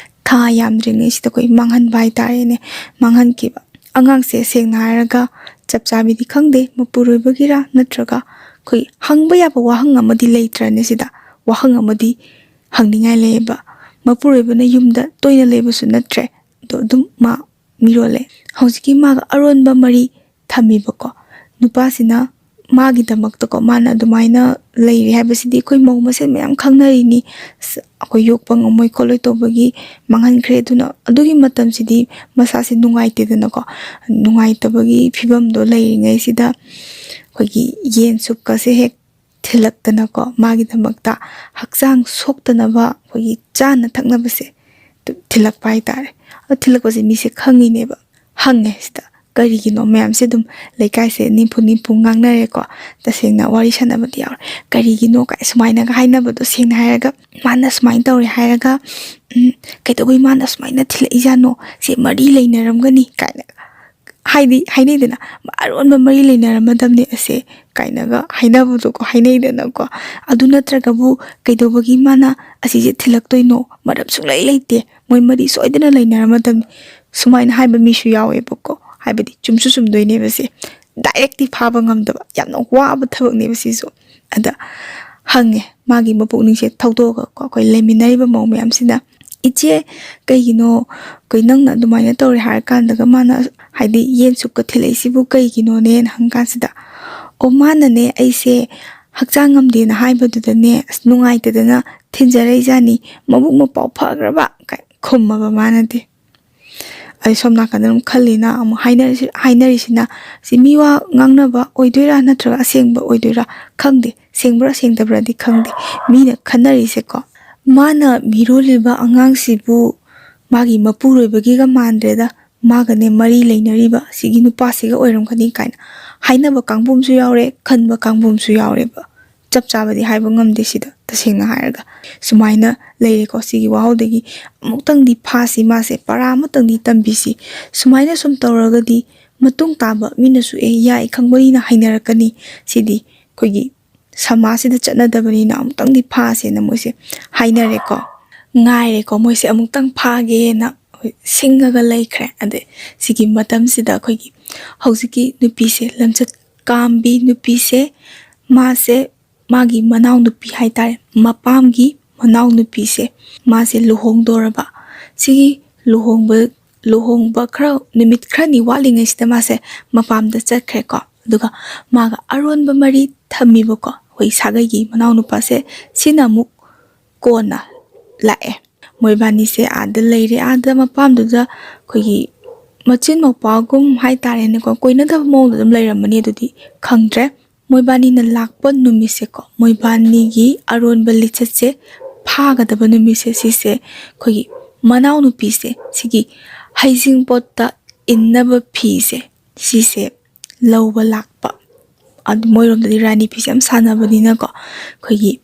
ꯊꯥ ꯌꯥꯝꯗ꯭ꯔꯤꯉꯩꯁꯤꯗ ꯑꯩꯈꯣꯏ ꯃꯥꯡꯍꯟꯕ ꯍꯥꯏꯇꯥꯔꯦꯅꯦ, ꯃꯥꯡꯍꯟꯈꯤꯕ꯫ ꯑꯉꯥꯡꯁꯦ ꯁꯦꯡꯅ ꯍꯥꯏꯔꯒ ꯆꯞ ꯆꯥꯕꯤꯗꯤ ꯈꯪꯗꯦ, ꯃꯄꯨꯔꯣꯏꯕꯒꯤꯔ ꯅꯠꯇ꯭ꯔꯒ ꯑꯩꯈꯣꯏ ꯍꯪꯕ ꯌꯥꯕ ꯋꯥꯍꯪ ꯑꯃꯗꯤ ꯂꯩꯇ꯭ꯔꯅꯦ ꯁꯤꯗ? ꯋꯥꯍꯪ ꯑꯃꯗꯤ ꯍꯪꯅꯤꯡꯉꯥꯏ ꯂꯩꯌꯦꯕ꯫ ꯃꯄꯨꯔꯣꯏꯕꯅ ꯌꯨꯝꯗ ꯇꯣꯏꯅ ꯂꯩꯕꯁꯨ ꯅꯠꯇ꯭ꯔꯦ, ꯑꯗꯣ ꯑꯗꯨꯝ ꯃꯥ ꯃꯤꯔꯣꯜꯂꯦ꯫ ꯍꯧꯖꯤꯛꯀꯤ ꯃꯥꯒ ꯑꯔꯣꯟꯕ ꯃꯔꯤ ꯊꯝꯃꯤꯕꯀꯣ ꯅꯨꯄꯥꯁꯤꯅ, ꯃꯥꯒꯤꯗꯃꯛꯇꯀꯣ, ꯃꯥꯅ ꯑꯗꯨꯃꯥꯏꯅ ꯂꯩꯔꯦ ꯍꯥꯏꯕꯁꯤꯗꯤ ꯑꯩꯈꯣꯏ ꯃꯧ ꯃꯁꯦꯟ ꯃꯌꯥꯝ ꯈꯪꯅꯔꯤꯅꯤ꯫ ꯑꯁ, ꯑꯩꯈꯣꯏ ꯌꯣꯛꯄ ꯉꯝꯃꯣꯏ ꯈꯣꯠꯂꯣꯏ ꯇꯧꯕꯒꯤ ꯃꯥꯡꯍꯟꯈ꯭ꯔꯦ꯫ ꯑꯗꯨꯅ ꯑꯗꯨꯒꯤ ꯃꯇꯝꯁꯤꯗꯤ ꯃꯁꯥꯁꯦ ꯅꯨꯡꯉꯥꯏꯇꯦꯗꯅꯀꯣ꯫ ꯅꯨꯡꯉꯥꯏꯇꯕꯒꯤ ꯐꯤꯕꯝꯗꯣ ꯂꯩꯔꯤꯉꯩꯁꯤꯗ ꯑꯩꯈꯣꯏꯒꯤ ꯌꯦꯟ ꯁꯨꯞꯀꯁꯦ ꯍꯦꯛ ꯊꯤꯜꯂꯛꯇꯅꯀꯣ, ꯃꯥꯒꯤꯗꯃꯛꯇ ꯍꯛꯆꯥꯡ ꯁꯣꯛꯇꯅꯕ ꯑꯩꯈꯣꯏꯒꯤ ꯆꯥꯅ ꯊꯛꯅꯕꯁꯦ ꯊꯤꯜꯂꯛꯄ ꯍꯥꯏꯇꯥꯔꯦ꯫ ꯑꯗꯨ ꯊꯤꯜꯂꯛꯄꯁꯦ ꯃꯤꯁꯦ ꯈꯪꯉꯤꯅꯦꯕ, ꯍꯪꯉꯦ ꯁꯤꯗ, ꯀꯔꯤꯒꯤꯅꯣ ꯃꯌꯥꯝꯁꯦ ꯑꯗꯨꯝ ꯂꯩꯀꯥꯏꯁꯦ ꯅꯤꯝꯐꯨ ꯅꯤꯝꯐꯨ ꯉꯥꯡꯅꯔꯦꯀꯣ꯫ ꯇꯁꯦꯡꯅ ꯋꯥꯔꯤ ꯁꯥꯟꯅꯕꯗꯤ ꯌꯥꯎꯔꯦ꯫ "ꯀꯔꯤꯒꯤꯅꯣ?" ꯀꯥꯏ ꯁꯨꯃꯥꯏꯅꯒ ꯍꯥꯏꯅꯕꯗꯣ, ꯁꯦꯡꯅ ꯍꯥꯏꯔꯒ ꯃꯥꯅ ꯁꯨꯃꯥꯏꯅ ꯇꯧꯔꯦ ꯍꯥꯏꯔꯒ, "ꯎꯝ, ꯀꯩꯗꯧꯕꯩ ꯃꯥꯅ ꯁꯨꯃꯥꯏꯅ ꯊꯤꯜꯂꯛꯏꯖꯥꯠꯅꯣ? ꯁꯤ ꯃꯔꯤ ꯂꯩꯅꯔꯝꯒꯅꯤ" ꯀꯥꯏꯅ꯫ ꯍꯥꯏꯗꯤ ꯍꯥꯏꯅꯩꯗꯅ, "ꯑꯔꯣꯟꯕ ꯃꯔꯤ ꯂꯩꯅꯔꯝꯃꯗꯕꯅꯦ ꯑꯁꯦ" ꯀꯥꯏꯅꯒ ꯍꯥꯏꯅꯕꯗꯣꯀꯣ, ꯍꯥꯏꯅꯩꯗꯅꯀꯣ꯫ ꯑꯗꯨ ꯅꯠꯇ꯭ꯔꯒꯕꯨ ꯀꯩꯗꯧꯕꯒꯤ ꯃꯥꯅ ꯑꯁꯤꯁꯦ ꯊꯤꯜꯂꯛꯇꯣꯏꯅꯣ? ꯃꯔꯝ ꯁꯨꯡꯂꯩ ꯂꯩꯇꯦ, ꯃꯣꯏ ꯃꯔꯤ ꯁꯣꯏꯗꯅ ꯂꯩꯅꯔꯝꯃꯗꯕꯅꯤ꯫ ꯁꯨꯃꯥꯏꯅ ꯍꯥꯏꯕ ꯃꯤꯁꯨ ꯌꯥꯎꯋꯦꯕꯀꯣ꯫ ꯍꯥꯏꯕꯗꯤ ꯆꯨꯝꯁꯨ ꯆꯨꯝꯗꯣꯏꯅꯦꯕ ꯁꯦ, ꯗꯥꯏꯔꯦꯛꯇꯤ ꯐꯥꯕ ꯉꯝꯗꯕ, ꯌꯥꯝꯅ ꯋꯥꯕ ꯊꯕꯛꯅꯦꯕ ꯁꯤꯁꯨ꯫ ꯑꯗ ꯍꯪꯉꯦ ꯃꯥꯒꯤ ꯃꯄꯨꯛꯅꯤꯡꯁꯦ ꯊꯧꯗꯣꯛꯑꯒꯀꯣ, ꯑꯩꯈꯣꯏ ꯂꯩꯃꯤꯟꯅꯔꯤꯕ ꯃꯧ ꯃꯌꯥꯝꯁꯤꯅ, "ꯏꯆꯦ, ꯀꯩꯒꯤꯅꯣ, ꯀꯩ ꯅꯪꯅ ꯑꯗꯨꯃꯥꯏꯅ ꯇꯧꯔꯦ?" ꯍꯥꯏꯔ ꯀꯥꯟꯗꯒ ꯃꯥꯅ ꯍꯥꯏꯗꯤ, "ꯌꯦꯟ ꯁꯨꯞꯀ ꯊꯤꯜꯂꯛꯏꯁꯤꯕꯨ ꯀꯩꯒꯤꯅꯣꯅꯦꯅ?" ꯍꯪ ꯀꯥꯟꯁꯤꯗ, "ꯑꯣ, ꯃꯥꯅꯅꯦ ꯑꯩꯁꯦ ꯍꯛꯆꯥꯡ ꯉꯝꯗꯦꯅ ꯍꯥꯏꯕꯗꯨꯗꯅꯦ, ꯑꯁ, ꯅꯨꯡꯉꯥꯏꯇꯗꯅ ꯊꯤꯟꯖꯔꯛꯏꯖꯥꯠꯅꯤ, ꯃꯕꯨꯛ ꯃꯄꯥꯎ ꯐꯈ꯭ꯔꯕ" ꯀꯥꯏ ꯈꯨꯝꯃꯕ ꯃꯥꯅꯗꯤ꯫ ꯑꯩ ꯁꯣꯝ ꯅꯥꯀꯟꯗ ꯑꯗꯨꯝ ꯈꯜꯂꯤꯅ ꯑꯃꯨꯛ ꯍꯥꯏꯅꯔꯤꯁꯤ-, ꯍꯥꯏꯅꯔꯤꯁꯤꯅ, ꯁꯤ ꯃꯤ ꯋꯥ ꯉꯥꯡꯅꯕ ꯑꯣꯏꯗꯣꯏꯔꯥ ꯅꯠꯇ꯭ꯔꯒ ꯑꯁꯦꯡꯕ ꯑꯣꯏꯗꯣꯏꯔꯥ ꯈꯪꯗꯦ, ꯁꯦꯡꯕ꯭ꯔꯥ ꯁꯦꯡꯗꯕ꯭ꯔꯥꯗꯤ ꯈꯪꯗꯦ꯫ ꯃꯤꯅ ꯈꯟꯅꯔꯤꯁꯦꯀꯣ, ꯃꯥꯅ ꯃꯤꯔꯣꯜꯂꯤꯕ ꯑꯉꯥꯡꯁꯤꯕꯨ ꯃꯥꯒꯤ ꯃꯄꯨꯔꯣꯏꯕꯒꯤꯒ ꯃꯥꯟꯗ꯭ꯔꯦꯗ, ꯃꯥꯒꯅꯦ ꯃꯔꯤ ꯂꯩꯅꯔꯤꯕ ꯁꯤꯒꯤ ꯅꯨꯄꯥꯁꯤꯒ ꯑꯣꯏꯔꯝꯒꯅꯤ ꯀꯥꯏꯅ ꯍꯥꯏꯅꯕ ꯀꯥꯡꯕꯨ ꯑꯃꯁꯨ ꯌꯥꯎꯔꯦ, ꯈꯟꯕ ꯀꯥꯡꯕꯨ ꯑꯃꯁꯨ ꯌꯥꯎꯔꯦꯕ꯫ ꯆꯞ ꯆꯥꯕꯗꯤ ꯍꯥꯏꯕ ꯉꯝꯗꯦ ꯁꯤꯗ, ꯇꯁꯦꯡꯅ ꯍꯥꯏꯔꯒ꯫ ꯁꯨꯃꯥꯏꯅ ꯂꯩꯔꯦꯀꯣ, ꯁꯤꯒꯤ ꯋꯥꯍꯧꯗꯒꯤ ꯑꯃꯨꯛꯇꯪꯗꯤ ꯐꯥꯁꯤ, ꯃꯥꯁꯦ ꯄꯔꯥ ꯑꯃꯇꯪꯗꯤ ꯇꯝꯕꯤꯁꯤ꯫ ꯁꯨꯃꯥꯏꯅ ꯁꯨꯝ ꯇꯧꯔꯒꯗꯤ ꯃꯇꯨꯡ ꯇꯥꯕ ꯃꯤꯅꯁꯨ "ꯑꯦ, ꯌꯥꯏ" ꯈꯪꯕꯅꯤꯅ ꯍꯩꯅꯔꯛꯀꯅꯤ꯫ ꯁꯤꯗꯤ ꯑꯩꯈꯣꯏꯒꯤ ꯁꯃꯥꯖꯁꯤꯗ ꯆꯠꯅꯗꯕꯅꯤꯅ ꯑꯃꯨꯛꯇꯪꯗꯤ ꯐꯥꯁꯦꯅ ꯃꯣꯏꯁꯦ ꯍꯥꯏꯅꯔꯦꯀꯣ꯫ ꯉꯥꯏꯔꯦꯀꯣ, ꯃꯣꯏꯁꯦ ꯑꯃꯨꯛꯇꯪ ꯐꯥꯒꯦꯅ ꯁꯤꯡꯉꯒ ꯂꯩꯈ꯭ꯔꯦ꯫ ꯑꯗꯩ ꯁꯤꯒꯤ ꯃꯇꯝꯁꯤꯗ ꯑꯩꯈꯣꯏꯒꯤ ꯍꯧꯖꯤꯛꯀꯤ ꯅꯨꯄꯤꯁꯦ, ꯂꯝꯆꯠ ꯀꯥꯝꯕꯤ ꯅꯨꯄꯤꯁꯦ, ꯃꯥꯁꯦ ꯃꯥꯒꯤ ꯃꯅꯥꯎꯅꯨꯄꯤ ꯍꯥꯏꯇꯥꯔꯦ, ꯃꯄꯥꯝꯒꯤ ꯃꯅꯥꯎꯅꯨꯄꯤꯁꯦ, ꯃꯥꯁꯦ ꯂꯨꯍꯣꯡꯗꯣꯔꯕ꯫ ꯁꯤꯒꯤ ꯂꯨꯍꯣꯡꯕ, ꯂꯨꯍꯣꯡꯕ ꯈꯔ, ꯅꯨꯃꯤꯠ ꯈꯔꯅꯤ ꯋꯥꯠꯂꯤꯉꯩꯁꯤꯗ ꯃꯥꯁꯦ ꯃꯄꯥꯝꯗ ꯆꯠꯈ꯭ꯔꯦꯀꯣ꯫ ꯑꯗꯨꯒ ꯃꯥꯒ ꯑꯔꯣꯟꯕ ꯃꯔꯤ ꯊꯝꯃꯤꯕꯀꯣ, ꯑꯩꯈꯣꯏ ꯁꯥꯒꯩꯒꯤ ꯃꯅꯥꯎꯅꯨꯄꯥꯁꯦ, ꯁꯤꯅ ꯑꯃꯨꯛ ꯀꯣꯟꯅ ꯂꯥꯛꯑꯦ꯫ ꯃꯣꯏꯕꯥꯅꯤꯁꯦ ꯑꯥꯗ ꯂꯩꯔꯦ꯫ ꯑꯥꯗ ꯃꯄꯥꯝꯗꯨꯗ ꯑꯩꯈꯣꯏꯒꯤ ꯃꯆꯤꯟ ꯃꯧꯄ꯭ꯋꯥꯒꯨꯝ ꯍꯥꯏꯇꯥꯔꯦꯅꯦꯀꯣ, ꯀꯣꯏꯅꯗꯕ ꯃꯑꯣꯡꯗ ꯑꯗꯨꯝ ꯂꯩꯔꯝꯃꯅꯤ, ꯑꯗꯨꯗꯤ ꯈꯪꯗ꯭ꯔꯦ꯫ ꯃꯣꯏꯕꯥꯅꯤꯅ ꯂꯥꯛꯄ ꯅꯨꯃꯤꯠꯁꯦꯀꯣ, ꯃꯣꯏꯕꯥꯅꯤꯒꯤ ꯑꯔꯣꯟꯕ ꯂꯤꯆꯠꯁꯦ ꯐꯥꯒꯗꯕ ꯅꯨꯃꯤꯠꯁꯦ, ꯁꯤꯁꯦ ꯑꯩꯈꯣꯏꯒꯤ ꯃꯅꯥꯎꯅꯨꯄꯤꯁꯦ, ꯁꯤꯒꯤ ꯍꯩꯖꯤꯡꯄꯣꯠꯇ ꯏꯟꯅꯕ ꯐꯤꯁꯦ, ꯁꯤꯁꯦ ꯂꯧꯕ ꯂꯥꯛꯄ꯫ ꯑꯗꯨ ꯃꯣꯏꯔꯣꯝꯗꯗꯤ ꯔꯥꯅꯤ ꯐꯤꯁꯦ ꯌꯥꯝ ꯁꯥꯟꯅꯕꯅꯤꯅꯀꯣ, ꯑꯩꯈꯣꯏꯒꯤ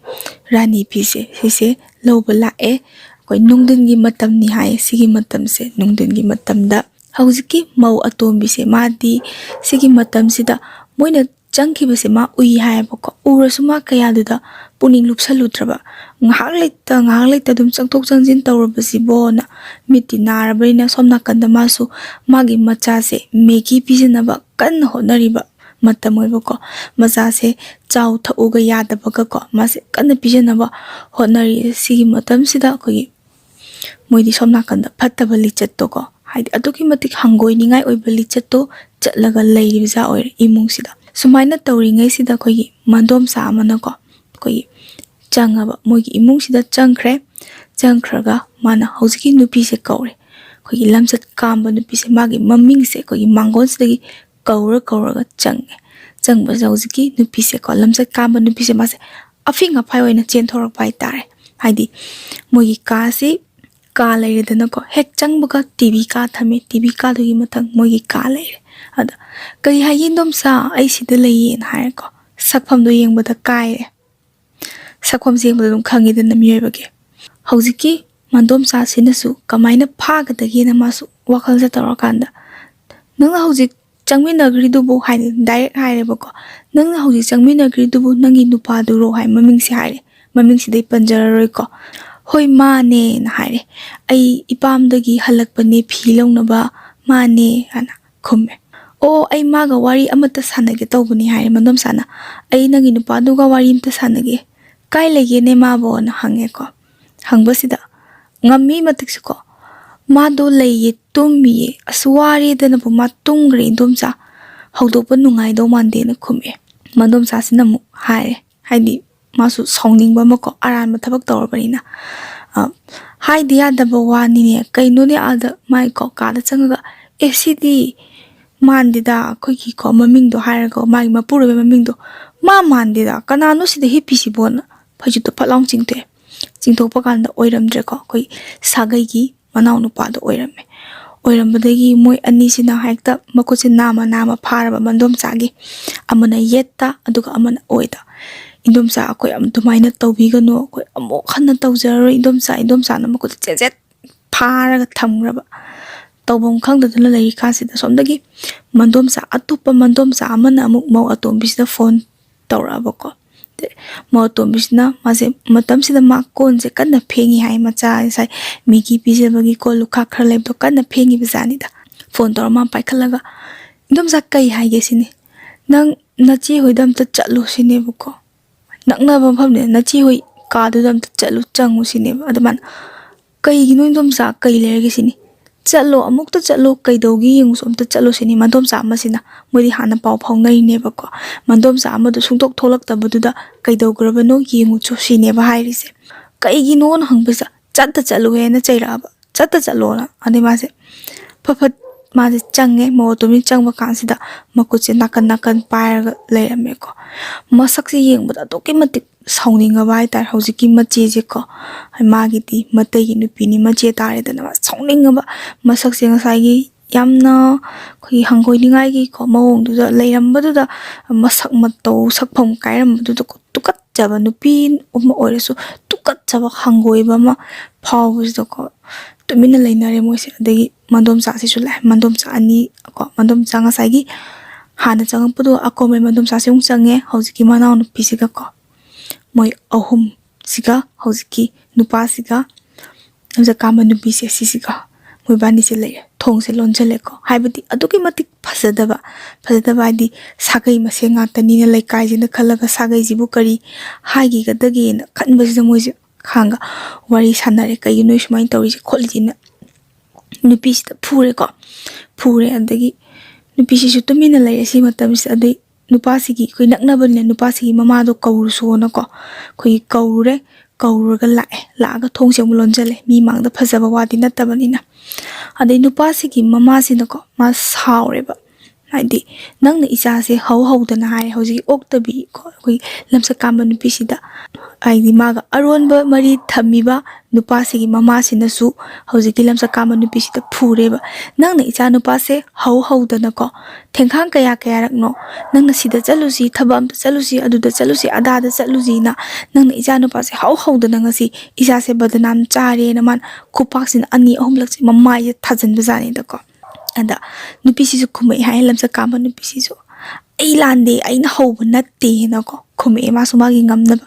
ꯔꯥꯅꯤ ꯐꯤꯁꯦ ꯁꯤꯁꯦ ꯂꯧꯕ ꯂꯥꯛꯑꯦ꯫ ꯑꯩꯈꯣꯏ ꯅꯨꯡꯊꯤꯟꯒꯤ ꯃꯇꯝꯅꯤ ꯍꯥꯏ꯫ ꯁꯤꯒꯤ ꯃꯇꯝꯁꯦ, ꯅꯨꯡꯊꯤꯟꯒꯤ ꯃꯇꯝꯗ ꯍꯧꯖꯤꯛꯀꯤ ꯃꯧ ꯑꯇꯣꯝꯕꯤꯁꯦ, ꯃꯥꯗꯤ ꯁꯤꯒꯤ ꯃꯇꯝꯁꯤꯗ ꯃꯣꯏꯅ ꯆꯪꯈꯤꯕꯁꯦ ꯃꯥ ꯎꯏ ꯍꯥꯏꯌꯦꯕꯀꯣ꯫ ꯎꯔꯁꯨ ꯃꯥ ꯀꯌꯥꯗꯨꯗ ꯄꯨꯛꯅꯤꯡ ꯂꯨꯞꯁꯜꯂꯨꯗ꯭ꯔꯕ, ꯉꯥꯏꯍꯥꯛ ꯂꯩꯇ ꯉꯥꯏꯍꯥꯛ ꯂꯩꯇ ꯑꯗꯨꯝ ꯆꯪꯊꯣꯛ ꯆꯪꯁꯤꯟ ꯇꯧꯔꯕꯁꯤꯕꯣꯅ꯫ ꯃꯤꯠꯇꯤ ꯅꯥꯔꯕꯅꯤꯅ ꯁꯣꯝ ꯅꯥꯀꯟꯗ ꯃꯥꯁꯨ ꯃꯥꯒꯤ ꯃꯆꯥꯁꯦ ꯃꯦꯒꯤ ꯄꯤꯖꯅꯕ ꯀꯟꯅ ꯍꯣꯠꯅꯔꯤꯕ ꯃꯇꯝ ꯑꯣꯏꯕꯀꯣ꯫ ꯃꯆꯥꯁꯦ ꯆꯥꯎ ꯊꯛꯎꯒ ꯌꯥꯗꯕꯒꯀꯣ, ꯃꯥꯁꯦ ꯀꯟꯅ ꯄꯤꯖꯅꯕ ꯍꯣꯠꯅꯔꯤ꯫ ꯁꯤꯒꯤ ꯃꯇꯝꯁꯤꯗ ꯑꯩꯈꯣꯏꯒꯤ ꯃꯣꯏꯗꯤ ꯁꯣꯝ ꯅꯥꯀꯟꯗ ꯐꯠꯇꯕ ꯂꯤꯆꯠꯇꯣꯀꯣ, ꯍꯥꯏꯗꯤ ꯑꯗꯨꯛꯀꯤ ꯃꯇꯤꯛ ꯍꯪꯒꯣꯏꯅꯤꯡꯉꯥꯏ ꯑꯣꯏꯕ ꯂꯤꯆꯠꯇꯣ ꯆꯠꯂꯒ ꯂꯩꯔꯤꯕꯖꯥ ꯑꯣꯏꯔꯦ ꯏꯃꯨꯡꯁꯤꯗ꯫ ꯁꯨꯃꯥꯏꯅ ꯇꯧꯔꯤꯉꯩꯁꯤꯗ ꯑꯩꯈꯣꯏꯒꯤ ꯃꯟꯗꯣꯝꯆꯥ ꯑꯃꯅꯀꯣ, ꯑꯩꯈꯣꯏꯒꯤ ꯆꯪꯉꯕ, ꯃꯣꯏꯒꯤ ꯏꯃꯨꯡꯁꯤꯗ ꯆꯪꯈ꯭ꯔꯦ꯫ ꯆꯪꯈ꯭ꯔꯒ ꯃꯥꯅ ꯍꯧꯖꯤꯛꯀꯤ ꯅꯨꯄꯤꯁꯦ ꯀꯧꯔꯦ꯫ ꯑꯩꯈꯣꯏꯒꯤ ꯂꯝꯆꯠ ꯀꯥꯝꯕ ꯅꯨꯄꯤꯁꯦ, ꯃꯥꯒꯤ ꯃꯃꯤꯡꯁꯦ ꯑꯩꯈꯣꯏꯒꯤ ꯃꯥꯡꯒꯣꯟꯁꯤꯗꯒꯤ ꯀꯧꯔ ꯀꯧꯔꯒ ꯆꯪꯉꯦ꯫ ꯆꯪꯕꯁꯦ ꯍꯧꯖꯤꯛꯀꯤ ꯅꯨꯄꯤꯁꯦꯀꯣ, ꯂꯝꯆꯠ ꯀꯥꯝꯕ ꯅꯨꯄꯤꯁꯦ, ꯃꯥꯁꯦ ꯑꯐꯤꯡ ꯑꯐꯥꯏ ꯑꯣꯏꯅ ꯆꯦꯟꯊꯣꯔꯛꯄ ꯍꯥꯏꯇꯥꯔꯦ꯫ ꯍꯥꯏꯗꯤ ꯃꯣꯏꯒꯤ ꯀꯥꯁꯤ ꯀꯥ ꯂꯩꯔꯦꯗꯅꯀꯣ, ꯍꯦꯛ ꯆꯪꯕꯒ ꯇꯤ ꯚꯤ ꯀꯥ ꯊꯝꯃꯦ, ꯇꯤ ꯚꯤ ꯀꯥꯗꯨꯒꯤ ꯃꯊꯪ ꯃꯣꯏꯒꯤ ꯀꯥ ꯂꯩꯔꯦ꯫ ꯑꯗ "ꯀꯔꯤ ꯍꯥꯏꯒꯦ ꯏꯟꯗꯣꯝꯆꯥ, ꯑꯩ ꯁꯤꯗ ꯂꯩꯌꯦꯅ" ꯍꯥꯏꯔꯦꯀꯣ꯫ ꯁꯛꯐꯝꯗꯣ ꯌꯦꯡꯕꯗ ꯀꯥꯏꯔꯦ꯫ ꯁꯛꯐꯝꯁꯦ ꯌꯦꯡꯕꯗ ꯑꯗꯨꯝ ꯈꯪꯉꯤꯗꯅ ꯃꯤꯑꯣꯏꯕꯒꯤ꯫ ꯍꯧꯖꯤꯛꯀꯤ ꯃꯟꯗꯣꯝꯆꯥꯁꯤꯅꯁꯨ ꯀꯃꯥꯏꯅ ꯐꯥꯒꯗꯒꯦꯅ ꯃꯥꯁꯨ ꯋꯥꯈꯜꯁꯦ ꯇꯧꯔꯀꯥꯟꯗ, "ꯅꯪꯅ ꯍꯧꯖꯤꯛ ꯆꯪꯃꯤꯟꯅꯈ꯭ꯔꯤꯗꯨꯕꯨ?" ꯍꯥꯏꯅ ꯗꯥꯏꯔꯦꯛ ꯍꯥꯏꯔꯦꯕꯀꯣ꯫ "ꯅꯪꯅ ꯍꯧꯖꯤꯛ ꯆꯪꯃꯤꯟꯅꯈ꯭ꯔꯤꯗꯨꯕꯨ ꯅꯪꯒꯤ ꯅꯨꯄꯥꯗꯨꯔꯣ?" ꯍꯥꯏ, ꯃꯃꯤꯡꯁꯦ ꯍꯥꯏꯔꯦ꯫ ꯃꯃꯤꯡꯁꯤꯗꯤ ꯄꯟꯖꯔꯔꯣꯏꯀꯣ꯫ "ꯍꯣꯏ, ꯃꯥꯅꯦꯅ" ꯍꯥꯏꯔꯦ꯫ "ꯑꯩ ꯏꯄꯥꯝꯗꯒꯤ ꯍꯜꯂꯛꯄꯅꯦ ꯐꯤ ꯂꯧꯅꯕ, ꯃꯥꯅꯦ" ꯍꯥꯏꯅ ꯈꯨꯝꯃꯦ꯫ "ꯑꯣ, ꯑꯩ ꯃꯥꯒ ꯋꯥꯔꯤ ꯑꯃꯠꯇ ꯁꯥꯟꯅꯒꯦ ꯇꯧꯕꯅꯤ" ꯍꯥꯏꯔꯦ ꯃꯟꯗꯣꯝꯆꯥꯅ꯫ "ꯑꯩ ꯅꯪꯒꯤ ꯅꯨꯄꯥꯗꯨꯒ ꯋꯥꯔꯤ ꯑꯃꯇ ꯁꯥꯟꯅꯒꯦ꯫ ꯀꯥꯏ ꯂꯩꯒꯦꯅꯦ ꯃꯥꯕꯣꯅ?" ꯍꯪꯉꯦꯀꯣ꯫ ꯍꯪꯕꯁꯤꯗ ꯉꯝꯃꯤ ꯃꯇꯤꯛꯁꯨꯀꯣ, "ꯃꯥꯗꯣ ꯂꯩꯌꯦ, ꯇꯨꯝꯃꯤꯌꯦ, ꯑꯁ ꯋꯥꯔꯦꯗꯅꯕꯨ ꯃꯥ ꯇꯨꯝꯈ꯭ꯔꯦ ꯏꯟꯗꯣꯝꯆꯥ, ꯍꯧꯗꯣꯛꯄ ꯅꯨꯡꯉꯥꯏꯗꯧ ꯃꯥꯟꯗꯦꯅ" ꯈꯨꯝꯃꯦ꯫ ꯃꯟꯗꯣꯝꯆꯥꯁꯤꯅ ꯑꯃꯨꯛ ꯍꯥꯏꯔꯦ, ꯍꯥꯏꯗꯤ ꯃꯥꯁꯨ ꯁꯥꯎꯅꯤꯡꯕ ꯑꯃꯀꯣ, ꯑꯔꯥꯟꯕ ꯊꯕꯛ ꯇꯧꯔꯕꯅꯤꯅ꯫ ꯑ, "ꯍꯥꯏꯗꯤ ꯌꯥꯗꯕ ꯋꯥꯅꯤꯅꯦ, ꯀꯩꯅꯣꯅꯦ?" ꯑꯥꯗ ꯃꯥꯏꯀꯣ ꯀꯥꯗ ꯆꯪꯉꯒ, "ꯑꯦ, ꯁꯤꯗꯤ ꯃꯥꯟꯗꯦꯗ, ꯑꯩꯈꯣꯏꯒꯤꯀꯣ ꯃꯃꯤꯡꯗꯣ ꯍꯥꯏꯔꯒ ꯃꯥꯒꯤ ꯃꯄꯨꯔꯣꯏꯕ ꯃꯃꯤꯡꯗꯣ ꯃꯥ ꯃꯥꯟꯗꯦꯗ, ꯀꯅꯥꯅꯣ ꯁꯤꯗ ꯍꯤꯞꯄꯤꯁꯤꯕꯣꯅ" ꯐꯩꯖꯨꯞꯇꯣ ꯐꯠ ꯂꯥꯎ ꯆꯤꯡꯊꯣꯛꯑꯦ꯫ ꯆꯤꯡꯊꯣꯛꯄ ꯀꯥꯟꯗ ꯑꯣꯏꯔꯝꯗ꯭ꯔꯦꯀꯣ, ꯑꯩꯈꯣꯏ ꯁꯥꯒꯩꯒꯤ ꯃꯅꯥꯎꯅꯨꯄꯥꯗꯣ ꯑꯣꯏꯔꯝꯃꯦ꯫ ꯑꯣꯏꯔꯝꯕꯗꯒꯤ ꯃꯣꯏ ꯑꯅꯤꯁꯤꯅ ꯍꯦꯛꯇ ꯃꯈꯨꯠꯁꯦ ꯅꯥꯝꯃ ꯅꯥꯝꯃ ꯐꯥꯔꯕ ꯃꯟꯗꯣꯝꯆꯥꯒꯤ꯫ ꯑꯃꯅ ꯌꯦꯠꯇ, ꯑꯗꯨꯒ ꯑꯃꯅ ꯑꯣꯏꯗ꯫ "ꯏꯟꯗꯣꯝꯆꯥ, ꯑꯩꯈꯣꯏ ꯑꯗꯨꯃꯥꯏꯅ ꯇꯧꯕꯤꯒꯅꯨ, ꯑꯩꯈꯣꯏ ꯑꯃꯨꯛ ꯍꯟꯅ ꯇꯧꯖꯔꯔꯣꯏ ꯏꯟꯗꯣꯝꯆꯥ, ꯏꯟꯗꯣꯝꯆꯥꯅ" ꯃꯈꯨꯠꯇ ꯆꯦꯠ ꯆꯦꯠ ꯐꯥꯔꯒ ꯊꯝꯈ꯭ꯔꯕ꯫ ꯇꯧꯐꯝ ꯈꯪꯗꯗꯅ ꯂꯩꯔꯤꯀꯥꯟꯁꯤꯗ ꯁꯣꯝꯗꯒꯤ ꯃꯟꯗꯣꯝꯆꯥ, ꯑꯇꯣꯞꯄ ꯃꯟꯗꯣꯝꯆꯥ ꯑꯃꯅ ꯑꯃꯨꯛ ꯃꯧ ꯑꯇꯣꯝꯕꯤꯁꯤꯗ ꯐꯣꯟ ꯇꯧꯔꯛꯑꯕꯀꯣ꯫ ꯑꯗꯩ ꯃꯧ ꯑꯇꯣꯝꯕꯤꯁꯤꯅ ꯃꯥꯁꯦ ꯃꯇꯝꯁꯤꯗ ꯃꯥ ꯀꯣꯟꯁꯦ ꯀꯟꯅ ꯐꯦꯡꯉꯤ ꯍꯥꯏ, ꯃꯆꯥ ꯉꯁꯥꯏ ꯃꯦꯒꯤ ꯄꯤꯖꯕꯒꯤ ꯀꯣꯜ ꯂꯨꯈꯥꯛ ꯈꯔ ꯂꯩꯕꯗꯣ ꯀꯟꯅ ꯐꯦꯡꯉꯤꯕ ꯖꯥꯠꯅꯤꯗ꯫ ꯐꯣꯟ ꯇꯧꯔ ꯃꯥ ꯄꯥꯏꯈꯠꯂꯒ, "ꯏꯟꯗꯣꯝꯆꯥ, ꯀꯩ ꯍꯥꯏꯒꯦ ꯁꯤꯅꯤ, ꯅꯪ ꯅꯆꯦ ꯍꯣꯏꯗ ꯑꯝꯇ ꯆꯠꯂꯣ ꯁꯤꯅꯦꯕꯀꯣ, ꯅꯛꯅꯕ ꯃꯐꯝꯅꯦ, ꯅꯆꯦ ꯍꯣꯏ ꯀꯥꯗꯨꯗ ꯑꯝꯇ ꯆꯠꯂꯨ, ꯆꯪꯉꯨ ꯁꯤꯅꯦꯕ꯫ ꯑꯗ ꯃꯥꯅ, "ꯀꯩꯒꯤꯅꯣ ꯏꯟꯗꯣꯝꯆꯥ, ꯀꯩ ꯂꯩꯔꯒꯦ ꯁꯤꯅꯤ?" "ꯆꯠꯂꯣ, ꯑꯃꯨꯛꯇ ꯆꯠꯂꯣ, ꯀꯩꯗꯧꯒꯦ ꯌꯦꯡꯉꯨꯁꯣ, ꯑꯝꯇ ꯆꯠꯂꯣ ꯁꯤꯅꯤ ꯃꯟꯗꯣꯝꯆꯥ ꯑꯃꯁꯤꯅ꯫ ꯃꯣꯏꯗꯤ ꯍꯥꯟꯅ ꯄꯥꯎ ꯐꯥꯎꯅꯔꯤꯅꯦꯕꯀꯣ꯫ ꯃꯟꯗꯣꯝꯆꯥ ꯑꯃꯗꯣ ꯁꯨꯡꯊꯣꯛ ꯊꯣꯛꯂꯛꯇꯕꯗꯨꯗ ꯀꯩꯗꯧꯈ꯭ꯔꯕꯅꯣ ꯌꯦꯡꯉꯨꯆꯣ ꯁꯤꯅꯦꯕ ꯍꯥꯏꯔꯤꯁꯦ꯫ ꯀꯩꯒꯤꯅꯣꯅ ꯍꯪꯕꯁꯤꯗ, "ꯆꯠꯇ ꯆꯠꯂꯨꯍꯦꯅ ꯆꯩꯔꯛꯑꯕ, ꯆꯠꯇ ꯆꯠꯂꯣꯅ"꯫ ꯑꯗꯩ ꯃꯥꯁꯦ ꯐꯠ ꯐꯠ ꯃꯥꯁꯦ ꯆꯪꯉꯦ꯫ ꯃꯧ ꯑꯇꯣꯝꯕꯤ ꯆꯪꯕ ꯀꯥꯟꯁꯤꯗ ꯃꯈꯨꯠꯁꯦ ꯅꯥꯀꯟ ꯅꯥꯀꯟ ꯄꯥꯏꯔꯒ ꯂꯩꯔꯝꯃꯦꯀꯣ꯫ ꯃꯁꯛꯁꯦ ꯌꯦꯡꯕꯗ ꯑꯗꯨꯛꯀꯤ ꯃꯇꯤꯛ ꯁꯥꯎꯅꯤꯡꯉꯕ ꯍꯥꯏꯇꯥꯔꯦ ꯍꯧꯖꯤꯛꯀꯤ ꯃꯆꯦꯁꯦꯀꯣ꯫ ꯃꯥꯒꯤꯗꯤ ꯃꯇꯩꯒꯤ ꯅꯨꯄꯤꯅꯤ, ꯃꯆꯦ ꯇꯥꯔꯦꯗꯅ꯫ ꯃꯥ ꯁꯥꯎꯅꯤꯡꯉꯕ, ꯃꯁꯛꯁꯦ ꯉꯁꯥꯏꯒꯤ ꯌꯥꯝꯅ ꯑꯩꯈꯣꯏꯒꯤ ꯍꯪꯒꯣꯏꯅꯤꯡꯉꯥꯏꯒꯤꯀꯣ ꯃꯑꯣꯡꯗꯨꯗ ꯂꯩꯔꯝꯕꯗꯨꯗ, ꯃꯁꯛ ꯃꯇꯧ ꯁꯛꯐꯝ ꯀꯥꯏꯔꯝꯕꯗꯨꯗꯀꯣ ꯇꯨꯀꯠꯆꯕ, ꯅꯨꯄꯤ ꯑꯃ ꯑꯣꯏꯔꯁꯨ ꯇꯨꯀꯠꯆꯕ, ꯍꯪꯒꯣꯏꯕ ꯑꯃ ꯐꯥꯎꯕꯁꯤꯗꯀꯣ ꯇꯨꯃꯤꯟꯅ ꯂꯩꯅꯔꯦ ꯃꯣꯏꯁꯦ꯫ ꯑꯗꯒꯤ ꯃꯟꯗꯣꯝꯆꯥꯁꯤꯁꯨ ꯂꯥꯛꯑꯦ꯫ ꯃꯟꯗꯣꯝꯆꯥ ꯑꯅꯤ ꯀꯣ, ꯃꯟꯗꯣꯝꯆꯥ ꯉꯁꯥꯏꯒꯤ ꯍꯥꯟꯅ ꯆꯪꯉꯛꯄꯗꯣ ꯑꯀꯣꯝꯕꯩ ꯃꯟꯗꯣꯝꯆꯥꯁꯤ ꯑꯃꯨꯛ ꯆꯪꯉꯦ꯫ ꯍꯧꯖꯤꯛꯀꯤ ꯃꯅꯥꯎꯅꯨꯄꯤꯁꯤꯒ ꯀꯣ, ꯃꯣꯏ ꯑꯍꯨꯝꯁꯤꯒ, ꯍꯧꯖꯤꯛꯀꯤ ꯅꯨꯄꯥꯁꯤꯒ, ꯍꯧꯖꯤꯛ ꯀꯥꯝꯕ ꯅꯨꯄꯤꯁꯦ, ꯁꯤꯁꯤꯒ ꯃꯣꯏꯕꯥꯅꯤꯁꯦ ꯂꯩꯔꯦ꯫ ꯊꯣꯡꯁꯦ ꯂꯣꯟꯁꯤꯜꯂꯦꯀꯣ꯫ ꯍꯥꯏꯕꯗꯤ ꯑꯗꯨꯛꯀꯤ ꯃꯇꯤꯛ ꯐꯖꯗꯕ, ꯐꯖꯗꯕ ꯍꯥꯏꯗꯤ ꯁꯥꯒꯩ ꯃꯁꯦꯟ ꯉꯥꯛꯇꯅꯤꯅ ꯂꯩꯀꯥꯏꯁꯤꯅ ꯈꯜꯂꯒ ꯁꯥꯒꯩꯁꯤꯕꯨ ꯀꯔꯤ ꯍꯥꯏꯈꯤꯒꯗꯒꯦꯅ ꯈꯟꯕꯁꯤꯗ ꯃꯣꯏꯁꯦ ꯈꯥꯡꯒ ꯋꯥꯔꯤ ꯁꯥꯟꯅꯔꯦ꯫ "ꯀꯩꯒꯤꯅꯣ ꯁꯨꯃꯥꯏꯅ ꯇꯧꯔꯤꯁꯦ ꯈꯣꯠꯂꯤꯁꯦꯅ" ꯅꯨꯄꯤꯁꯤꯗ ꯐꯨꯔꯦꯀꯣ꯫ ꯐꯨꯔꯦ꯫ ꯑꯗꯒꯤ ꯅꯨꯄꯤꯁꯤꯁꯨ ꯇꯨꯃꯤꯟꯅ ꯂꯩꯔꯦ ꯁꯤ ꯃꯇꯝꯁꯤꯗ꯫ ꯑꯗꯩ ꯅꯨꯄꯥꯁꯤꯒꯤ, ꯑꯩꯈꯣꯏ ꯅꯛꯅꯕꯅꯤꯅ ꯅꯨꯄꯥꯁꯤꯒꯤ ꯃꯃꯥꯗꯣ ꯀꯧꯔꯨꯁꯣꯅꯀꯣ ꯑꯩꯈꯣꯏꯒꯤ ꯀꯧꯔꯨꯔꯦ꯫ ꯀꯧꯔꯨꯔꯒ ꯂꯥꯛꯑꯦ꯫ ꯂꯥꯛꯑꯒ ꯊꯣꯡꯁꯦ ꯑꯃꯨꯛ ꯂꯣꯟꯁꯤꯜꯂꯦ, ꯃꯤ ꯃꯥꯡꯗ ꯐꯖꯕ ꯋꯥꯗꯤ ꯅꯠꯇꯕꯅꯤꯅ꯫ ꯑꯗꯩ ꯅꯨꯄꯥꯁꯤꯒꯤ ꯃꯃꯥꯁꯤꯅꯀꯣ ꯃꯥ ꯁꯥꯎꯔꯦꯕ꯫ ꯍꯥꯏꯗꯤ ꯅꯪꯅ ꯏꯆꯥꯁꯦ ꯍꯧ ꯍꯧꯗꯅ ꯍꯥꯏꯔꯦ, ꯍꯧꯖꯤꯛꯀꯤ ꯑꯣꯛꯇꯕꯤ ꯀꯣ, ꯑꯩꯈꯣꯏ ꯂꯝꯆꯠ ꯀꯥꯝꯕ ꯅꯨꯄꯤꯁꯤꯗ, ꯍꯥꯏꯗꯤ ꯃꯥꯒ ꯑꯔꯣꯟꯕ ꯃꯔꯤ ꯊꯝꯃꯤꯕ ꯅꯨꯄꯥꯁꯤꯒꯤ ꯃꯃꯥꯁꯤꯅꯁꯨ ꯍꯧꯖꯤꯛꯀꯤ ꯂꯝꯆꯠ ꯀꯥꯝꯕ ꯅꯨꯄꯤꯁꯤꯗ ꯐꯨꯔꯦꯕ, "ꯅꯪꯅ ꯏꯆꯥ ꯅꯨꯄꯥꯁꯦ ꯍꯧ ꯍꯧꯗꯅꯀꯣ, ꯊꯦꯡꯈꯥꯡ ꯀꯌꯥ ꯀꯌꯥꯔꯛꯅꯣ ꯅꯪꯅ ꯁꯤꯗ ꯆꯠꯂꯨꯁꯤ, ꯊꯕꯛ ꯑꯝꯇ ꯆꯠꯂꯨꯁꯤ, ꯑꯗꯨꯗ ꯆꯠꯂꯨꯁꯤ, ꯑꯗꯥꯗ ꯆꯠꯂꯨꯁꯤꯅ ꯅꯪꯅ ꯏꯆꯥ ꯅꯨꯄꯥꯁꯦ ꯍꯧ ꯍꯧꯗꯅ ꯉꯁꯤ ꯏꯆꯥꯁꯦ ꯕꯗꯅꯥꯝ ꯆꯥꯔꯦꯅ" ꯃꯥꯅ ꯈꯨꯄꯥꯛꯁꯤꯅ ꯑꯅꯤ ꯑꯍꯨꯝꯂꯛꯁꯦ ꯃꯃꯥꯏꯁꯦ ꯊꯥꯖꯤꯟꯕꯖꯥꯠꯅꯤꯗꯀꯣ꯫ ꯑꯗ ꯅꯨꯄꯤꯁꯤꯁꯨ ꯈꯨꯝꯃꯛꯑꯦ ꯍꯥꯏ, ꯂꯝꯆꯠ ꯀꯥꯝꯕ ꯅꯨꯄꯤꯁꯤꯁꯨ, "ꯑꯩ ꯂꯥꯟꯗꯦ, ꯑꯩꯅ ꯍꯧꯕ ꯅꯠꯇꯦꯅꯀꯣ" ꯈꯨꯝꯃꯛꯑꯦ ꯃꯥꯁꯨ ꯃꯥꯒꯤ ꯉꯝꯅꯕ꯫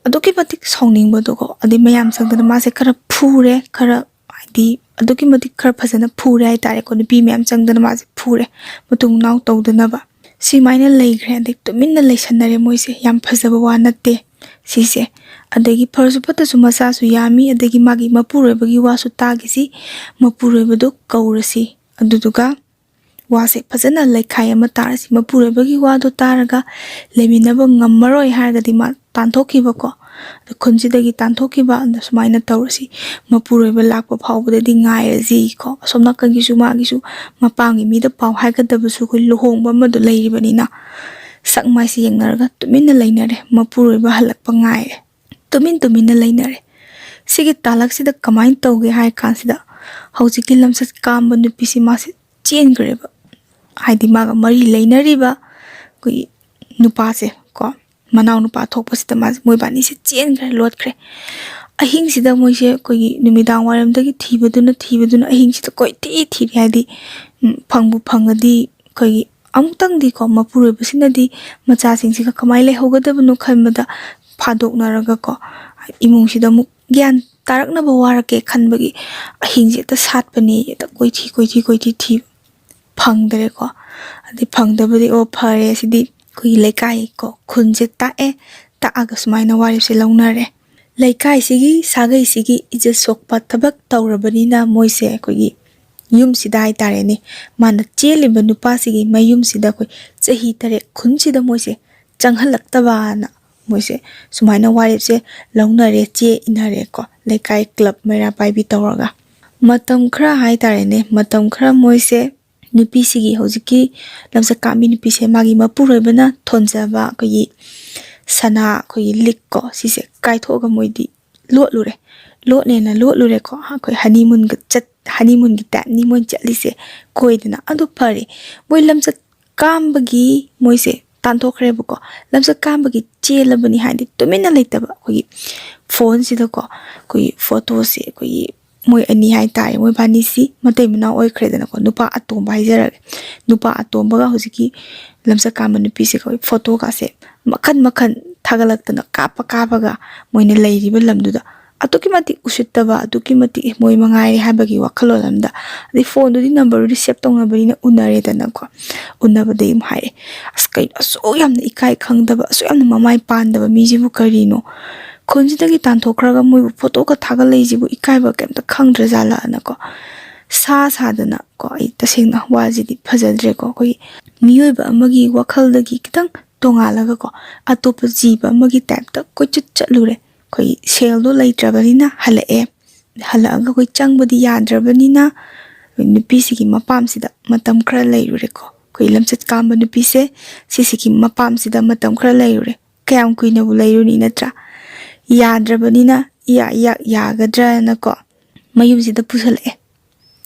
ꯑꯗꯨꯛꯀꯤ ꯃꯇꯤꯛ ꯁꯥꯎꯅꯤꯡꯕꯗꯣꯀꯣ, ꯑꯗꯩ ꯃꯌꯥꯝ ꯆꯪꯗꯅ ꯃꯥꯁꯦ ꯈꯔ ꯐꯨꯔꯦ, ꯈꯔ, ꯍꯥꯏꯗꯤ ꯑꯗꯨꯛꯀꯤ ꯃꯇꯤꯛ ꯈꯔ ꯐꯖꯅ ꯐꯨꯔꯦ ꯍꯥꯏꯇꯥꯔꯦꯀꯣ, ꯅꯨꯄꯤ ꯃꯌꯥꯝ ꯆꯪꯗꯅ ꯃꯥꯁꯦ ꯐꯨꯔꯦ, ꯃꯇꯨꯡ ꯃꯅꯥꯎ ꯇꯧꯗꯅꯕ꯫ ꯁꯤꯃꯥꯏꯅ ꯂꯩꯈ꯭ꯔꯦ, ꯑꯗꯩ ꯇꯨꯃꯤꯟꯅ ꯂꯩꯁꯟꯅꯔꯦ ꯃꯣꯏꯁꯦ꯫ ꯌꯥꯝ ꯐꯖꯕ ꯋꯥ ꯅꯠꯇꯦ ꯁꯤꯁꯦ꯫ ꯑꯗꯒꯤ ꯐꯔꯁꯨ ꯐꯠꯇꯁꯨ ꯃꯆꯥꯁꯨ ꯌꯥꯝꯃꯤ, ꯑꯗꯒꯤ ꯃꯥꯒꯤ ꯃꯄꯨꯔꯣꯏꯕꯒꯤ ꯋꯥꯁꯨ ꯇꯥꯈꯤꯁꯤ, ꯃꯄꯨꯔꯣꯏꯕꯗꯣ ꯀꯧꯔꯁꯤ, ꯑꯗꯨꯗꯨꯒ ꯋꯥꯁꯦ ꯐꯖꯅ ꯂꯩꯈꯥꯏ ꯑꯃ ꯇꯥꯔꯁꯤ꯫ ꯃꯄꯨꯔꯣꯏꯕꯒꯤ ꯋꯥꯗꯣ ꯇꯥꯔꯒ ꯂꯩꯃꯤꯟꯅꯕ ꯉꯝꯃꯔꯣꯏ ꯍꯥꯏꯔꯒꯗꯤ ꯃꯥ ꯇꯥꯟꯊꯣꯛꯈꯤꯕꯀꯣ, ꯑꯗ ꯈꯨꯟꯁꯤꯗꯒꯤ ꯇꯥꯟꯊꯣꯛꯈꯤꯕ, ꯑꯗ ꯁꯨꯃꯥꯏꯅ ꯇꯧꯔꯁꯤ꯫ ꯃꯄꯨꯔꯣꯏꯕ ꯂꯥꯛꯄ ꯐꯥꯎꯕꯗꯗꯤ ꯉꯥꯏꯔꯁꯤ ꯀꯣ꯫ ꯑꯁꯣꯝ ꯅꯥꯀꯟꯒꯤꯁꯨ ꯃꯥꯒꯤꯁꯨ ꯃꯄꯥꯝꯒꯤ ꯃꯤꯗ ꯄꯥꯎ ꯍꯥꯏꯒꯗꯕꯁꯨ ꯑꯩꯈꯣꯏ ꯂꯨꯍꯣꯡꯕ ꯑꯃꯗꯣ ꯂꯩꯔꯤꯕꯅꯤꯅ, ꯁꯛ ꯃꯥꯏꯁꯦ ꯌꯦꯡꯅꯔꯒ ꯇꯨꯃꯤꯟꯅ ꯂꯩꯅꯔꯦ ꯃꯄꯨꯔꯣꯏꯕ ꯍꯜꯂꯛꯄ ꯉꯥꯏꯔꯦ꯫ ꯇꯨꯃꯤꯟ ꯇꯨꯃꯤꯟꯅ ꯂꯩꯅꯔꯦ꯫ ꯁꯤꯒꯤ ꯇꯥꯂꯛꯁꯤꯗ ꯀꯃꯥꯏꯅ ꯇꯧꯒꯦ ꯍꯥꯏ ꯀꯥꯟꯁꯤꯗ, ꯍꯧꯖꯤꯛꯀꯤ ꯂꯝꯆꯠ ꯀꯥꯝꯕ ꯅꯨꯄꯤꯁꯤ ꯃꯥꯁꯦ ꯆꯦꯟꯈ꯭ꯔꯦꯕ꯫ ꯍꯥꯏꯗꯤ ꯃꯥꯒ ꯃꯔꯤ ꯂꯩꯅꯔꯤꯕ ꯑꯩꯈꯣꯏꯒꯤ ꯅꯨꯄꯥꯁꯦ ꯀꯣ, ꯃꯅꯥꯎ ꯅꯨꯄꯥ ꯊꯣꯛꯄꯁꯤꯗ ꯃꯥꯁꯦ, ꯃꯣꯏꯕꯥꯅꯤꯁꯦ ꯆꯦꯟꯈ꯭ꯔꯦ, ꯂꯣꯠꯈ꯭ꯔꯦ꯫ ꯑꯍꯤꯡꯁꯤꯗ ꯃꯣꯏꯁꯦ ꯑꯩꯈꯣꯏꯒꯤ ꯅꯨꯃꯤꯗꯥꯡ ꯋꯥꯏꯔꯝꯗꯒꯤ ꯊꯤꯕꯗꯨꯅ ꯊꯤꯕꯗꯨꯅ ꯑꯍꯤꯡꯁꯤꯗ ꯀꯣꯏꯊꯤ ꯊꯤꯔꯦ꯫ ꯍꯥꯏꯗꯤ ꯎꯝ, ꯐꯪꯕꯨ ꯐꯪꯉꯗꯤ ꯑꯩꯈꯣꯏꯒꯤ ꯑꯃꯨꯛꯇꯪꯗꯤꯀꯣ ꯃꯄꯨꯔꯣꯏꯕꯁꯤꯅꯗꯤ ꯃꯆꯥꯁꯤꯡꯁꯤꯒ ꯀꯃꯥꯏꯅ ꯂꯩꯍꯧꯒꯗꯕꯅꯣ ꯈꯟꯕꯗ ꯐꯥꯗꯣꯛꯅꯔꯒꯀꯣ, ꯏꯃꯨꯡꯁꯤꯗ ꯑꯃꯨꯛ ꯒ꯭ꯌꯥꯟ ꯇꯥꯔꯛꯅꯕ ꯋꯥꯔꯛꯀꯦ ꯈꯟꯕꯒꯤ ꯑꯍꯤꯡꯁꯦ ꯍꯦꯛꯇ ꯁꯥꯠꯄꯅꯦ, ꯍꯦꯛꯇ ꯀꯣꯏꯊꯤ ꯀꯣꯏꯊꯤ ꯀꯣꯏꯊꯤ ꯊꯤꯕ ꯐꯪꯗ꯭ꯔꯦꯀꯣ꯫ ꯑꯗꯩ ꯐꯪꯗꯕꯗꯤ, "ꯑꯣ, ꯐꯔꯦ, ꯁꯤꯗꯤ ꯑꯩꯈꯣꯏꯒꯤ ꯂꯩꯀꯥꯏ ꯀꯣ, ꯈꯨꯟꯁꯦ ꯇꯥꯛꯑꯦ", ꯇꯥꯛꯑꯒ ꯁꯨꯃꯥꯏꯅ ꯋꯥꯔꯤꯁꯦ ꯂꯧꯅꯔꯦ꯫ ꯂꯩꯀꯥꯏꯁꯤꯒꯤ ꯁꯥꯒꯩꯁꯤꯒꯤ ꯏꯖꯠ ꯁꯣꯛꯄ ꯊꯕꯛ ꯇꯧꯔꯕꯅꯤꯅ ꯃꯣꯏꯁꯦ ꯑꯩꯈꯣꯏꯒꯤ ꯌꯨꯝꯁꯤꯗ ꯍꯥꯏꯇꯥꯔꯦꯅꯦ, ꯃꯥꯅ ꯆꯦꯜꯂꯤꯕ ꯅꯨꯄꯥꯁꯤꯒꯤ ꯃꯌꯨꯝꯁꯤꯗ ꯑꯩꯈꯣꯏ ꯆꯍꯤ ꯇꯔꯦꯠ ꯈꯨꯟꯁꯤꯗ ꯃꯣꯏꯁꯦ ꯆꯪꯍꯜꯂꯛꯇꯕꯅ ꯃꯣꯏꯁꯦ ꯁꯨꯃꯥꯏꯅ ꯋꯥꯔꯦꯞꯁꯦ ꯂꯧꯅꯔꯦ, ꯆꯦ ꯏꯟꯅꯔꯦꯀꯣ, ꯂꯩꯀꯥꯏ ꯀ꯭ꯂꯕ ꯃꯩꯔꯥ ꯄꯥꯏꯕꯤ ꯇꯧꯔꯒ꯫ ꯃꯇꯝ ꯈꯔ ꯍꯥꯏꯇꯥꯔꯦꯅꯦ, ꯃꯇꯝ ꯈꯔ ꯃꯣꯏꯁꯦ ꯅꯨꯄꯤꯁꯤꯒꯤ, ꯍꯧꯖꯤꯛꯀꯤ ꯂꯝꯆꯠ ꯀꯥꯝꯕꯤ ꯅꯨꯄꯤꯁꯦ, ꯃꯥꯒꯤ ꯃꯄꯨꯔꯣꯏꯕꯅ ꯊꯣꯟꯖꯕ ꯑꯩꯈꯣꯏꯒꯤ ꯁꯅꯥ, ꯑꯩꯈꯣꯏꯒꯤ ꯂꯤꯛ ꯀꯣ, ꯁꯤꯁꯦ ꯀꯥꯏꯊꯣꯛꯑꯒ ꯃꯣꯏꯗꯤ ꯂꯣꯠꯂꯨꯔꯦ꯫ ꯂꯣꯠꯅꯦꯅ ꯂꯣꯠꯂꯨꯔꯦꯀꯣ꯫ ꯑꯩꯈꯣꯏ ꯍꯅꯤꯃꯨꯟꯒ ꯆꯠ ꯍꯅꯤꯃꯨꯟꯒꯤ ꯇꯥꯏꯞꯅꯤ ꯃꯣꯏ ꯆꯠꯂꯤꯁꯦ, ꯀꯣꯏꯗꯅ꯫ ꯑꯗꯨ ꯐꯔꯦ, ꯃꯣꯏ ꯂꯝꯆꯠ ꯀꯥꯝꯕꯒꯤ ꯃꯣꯏꯁꯦ ꯇꯥꯟꯊꯣꯛꯈ꯭ꯔꯦꯕꯀꯣ꯫ ꯂꯝꯆꯠ ꯀꯥꯝꯕꯒꯤ ꯆꯦꯜꯂꯕꯅꯤ ꯍꯥꯏꯗꯤ ꯇꯨꯃꯤꯟꯅ ꯂꯩꯇꯕ, ꯑꯩꯈꯣꯏꯒꯤ ꯐꯣꯟꯁꯤꯗꯀꯣ ꯑꯩꯈꯣꯏꯒꯤ ꯐꯣꯇꯣꯁꯦ, ꯑꯩꯈꯣꯏꯒꯤ ꯃꯣꯏ ꯑꯅꯤ ꯍꯥꯏꯇꯥꯔꯦ, ꯃꯣꯏꯕꯥꯅꯤꯁꯤ ꯃꯇꯩ ꯃꯅꯥꯎ ꯑꯣꯏꯈ꯭ꯔꯦꯗꯅꯀꯣ, ꯅꯨꯄꯥ ꯑꯇꯣꯝꯕ ꯍꯥꯏꯖꯔꯒꯦ꯫ ꯅꯨꯄꯥ ꯑꯇꯣꯝꯕꯒ ꯍꯧꯖꯤꯛꯀꯤ ꯂꯝꯆꯠ ꯀꯥꯝꯕ ꯅꯨꯄꯤꯁꯤꯒ ꯐꯣꯇꯣꯒꯁꯦ ꯃꯈꯟ ꯃꯈꯟ ꯊꯥꯒꯠꯂꯛꯇꯅ, ꯀꯥꯞꯄ ꯀꯥꯞꯄꯒ ꯃꯣꯏꯅ ꯂꯩꯔꯤꯕ ꯂꯝꯗꯨꯗ ꯑꯗꯨꯛꯀꯤ ꯃꯇꯤꯛ ꯎꯁꯤꯠꯇꯕ, ꯑꯗꯨꯛꯀꯤ ꯃꯇꯤꯛ ꯃꯣꯏ ꯃꯉꯥꯏꯔꯦ ꯍꯥꯏꯕꯒꯤ ꯋꯥꯈꯜꯂꯣꯟ ꯑꯃꯗ, ꯑꯗꯩ ꯐꯣꯟꯗꯨꯗꯤ ꯅꯝꯕꯔꯗꯨꯗꯤ ꯁꯦꯞ ꯇꯧꯅꯕꯅꯤꯅ ꯎꯅꯔꯦꯗꯅꯀꯣ꯫ ꯎꯅꯕꯗꯒꯤ ꯑꯃꯨꯛ ꯍꯥꯏꯔꯦ, "ꯑꯁ, ꯀꯩꯅꯣ ꯑꯁꯨꯛ ꯌꯥꯝꯅ ꯏꯀꯥꯏ ꯈꯪꯗꯕ, ꯑꯁꯨꯛ ꯌꯥꯝꯅ ꯃꯃꯥꯏ ꯄꯥꯟꯗꯕ ꯃꯤꯁꯤꯕꯨ ꯀꯔꯤꯅꯣ? ꯈꯨꯟꯁꯤꯗꯒꯤ ꯇꯥꯟꯊꯣꯛꯈ꯭ꯔꯒ ꯃꯣꯏꯕꯨ ꯐꯣꯇꯣꯒ ꯊꯥꯒꯠꯂꯛꯏꯁꯤꯕꯨ ꯏꯀꯥꯏꯕ ꯀꯩꯝꯇ ꯈꯪꯗ꯭ꯔꯖꯥꯠꯂꯥꯅꯀꯣ?" ꯁꯥ ꯁꯥꯗꯅ ꯀꯣ, ꯑꯩ ꯇꯁꯦꯡꯅ ꯋꯥꯁꯤꯗꯤ ꯐꯖꯗ꯭ꯔꯦꯀꯣ꯫ ꯑꯩꯈꯣꯏꯒꯤ ꯃꯤꯑꯣꯏꯕ ꯑꯃꯒꯤ ꯋꯥꯈꯜꯗꯒꯤ ꯈꯤꯇꯪ ꯇꯣꯉꯥꯜꯂꯒꯀꯣ, ꯑꯇꯣꯞꯄ ꯖꯤꯕ ꯑꯃꯒꯤ ꯇꯥꯏꯞꯇ ꯀꯣꯏꯆꯠ ꯆꯠꯂꯨꯔꯦ꯫ ꯑꯩꯈꯣꯏꯒꯤ ꯁꯦꯜꯗꯣ ꯂꯩꯇ꯭ꯔꯕꯅꯤꯅ ꯍꯜꯂꯛꯑꯦ꯫ ꯍꯜꯂꯛꯑꯒ ꯑꯩꯈꯣꯏ ꯆꯪꯕꯗꯤ ꯌꯥꯗ꯭ꯔꯕꯅꯤꯅ, ꯅꯨꯄꯤꯁꯤꯒꯤ ꯃꯄꯥꯝꯁꯤꯗ ꯃꯇꯝ ꯈꯔ ꯂꯩꯔꯨꯔꯦꯀꯣ꯫ ꯑꯩꯈꯣꯏ ꯂꯝꯆꯠ ꯀꯥꯝꯕ ꯅꯨꯄꯤꯁꯦ ꯁꯤꯁꯤꯒꯤ ꯃꯄꯥꯝꯁꯤꯗ ꯃꯇꯝ ꯈꯔ ꯂꯩꯔꯨꯔꯦ꯫ ꯀꯌꯥꯝ ꯀꯨꯏꯅꯕꯨ ꯂꯩꯔꯨꯅꯤ, ꯅꯠꯇ꯭ꯔꯥ? ꯌꯥꯗ꯭ꯔꯕꯅꯤꯅ ꯏꯌꯥ ꯏꯌꯥ ꯌꯥꯒꯗ꯭ꯔꯅꯀꯣ, ꯃꯌꯨꯝꯁꯤꯗ ꯄꯨꯁꯜꯂꯛꯑꯦ꯫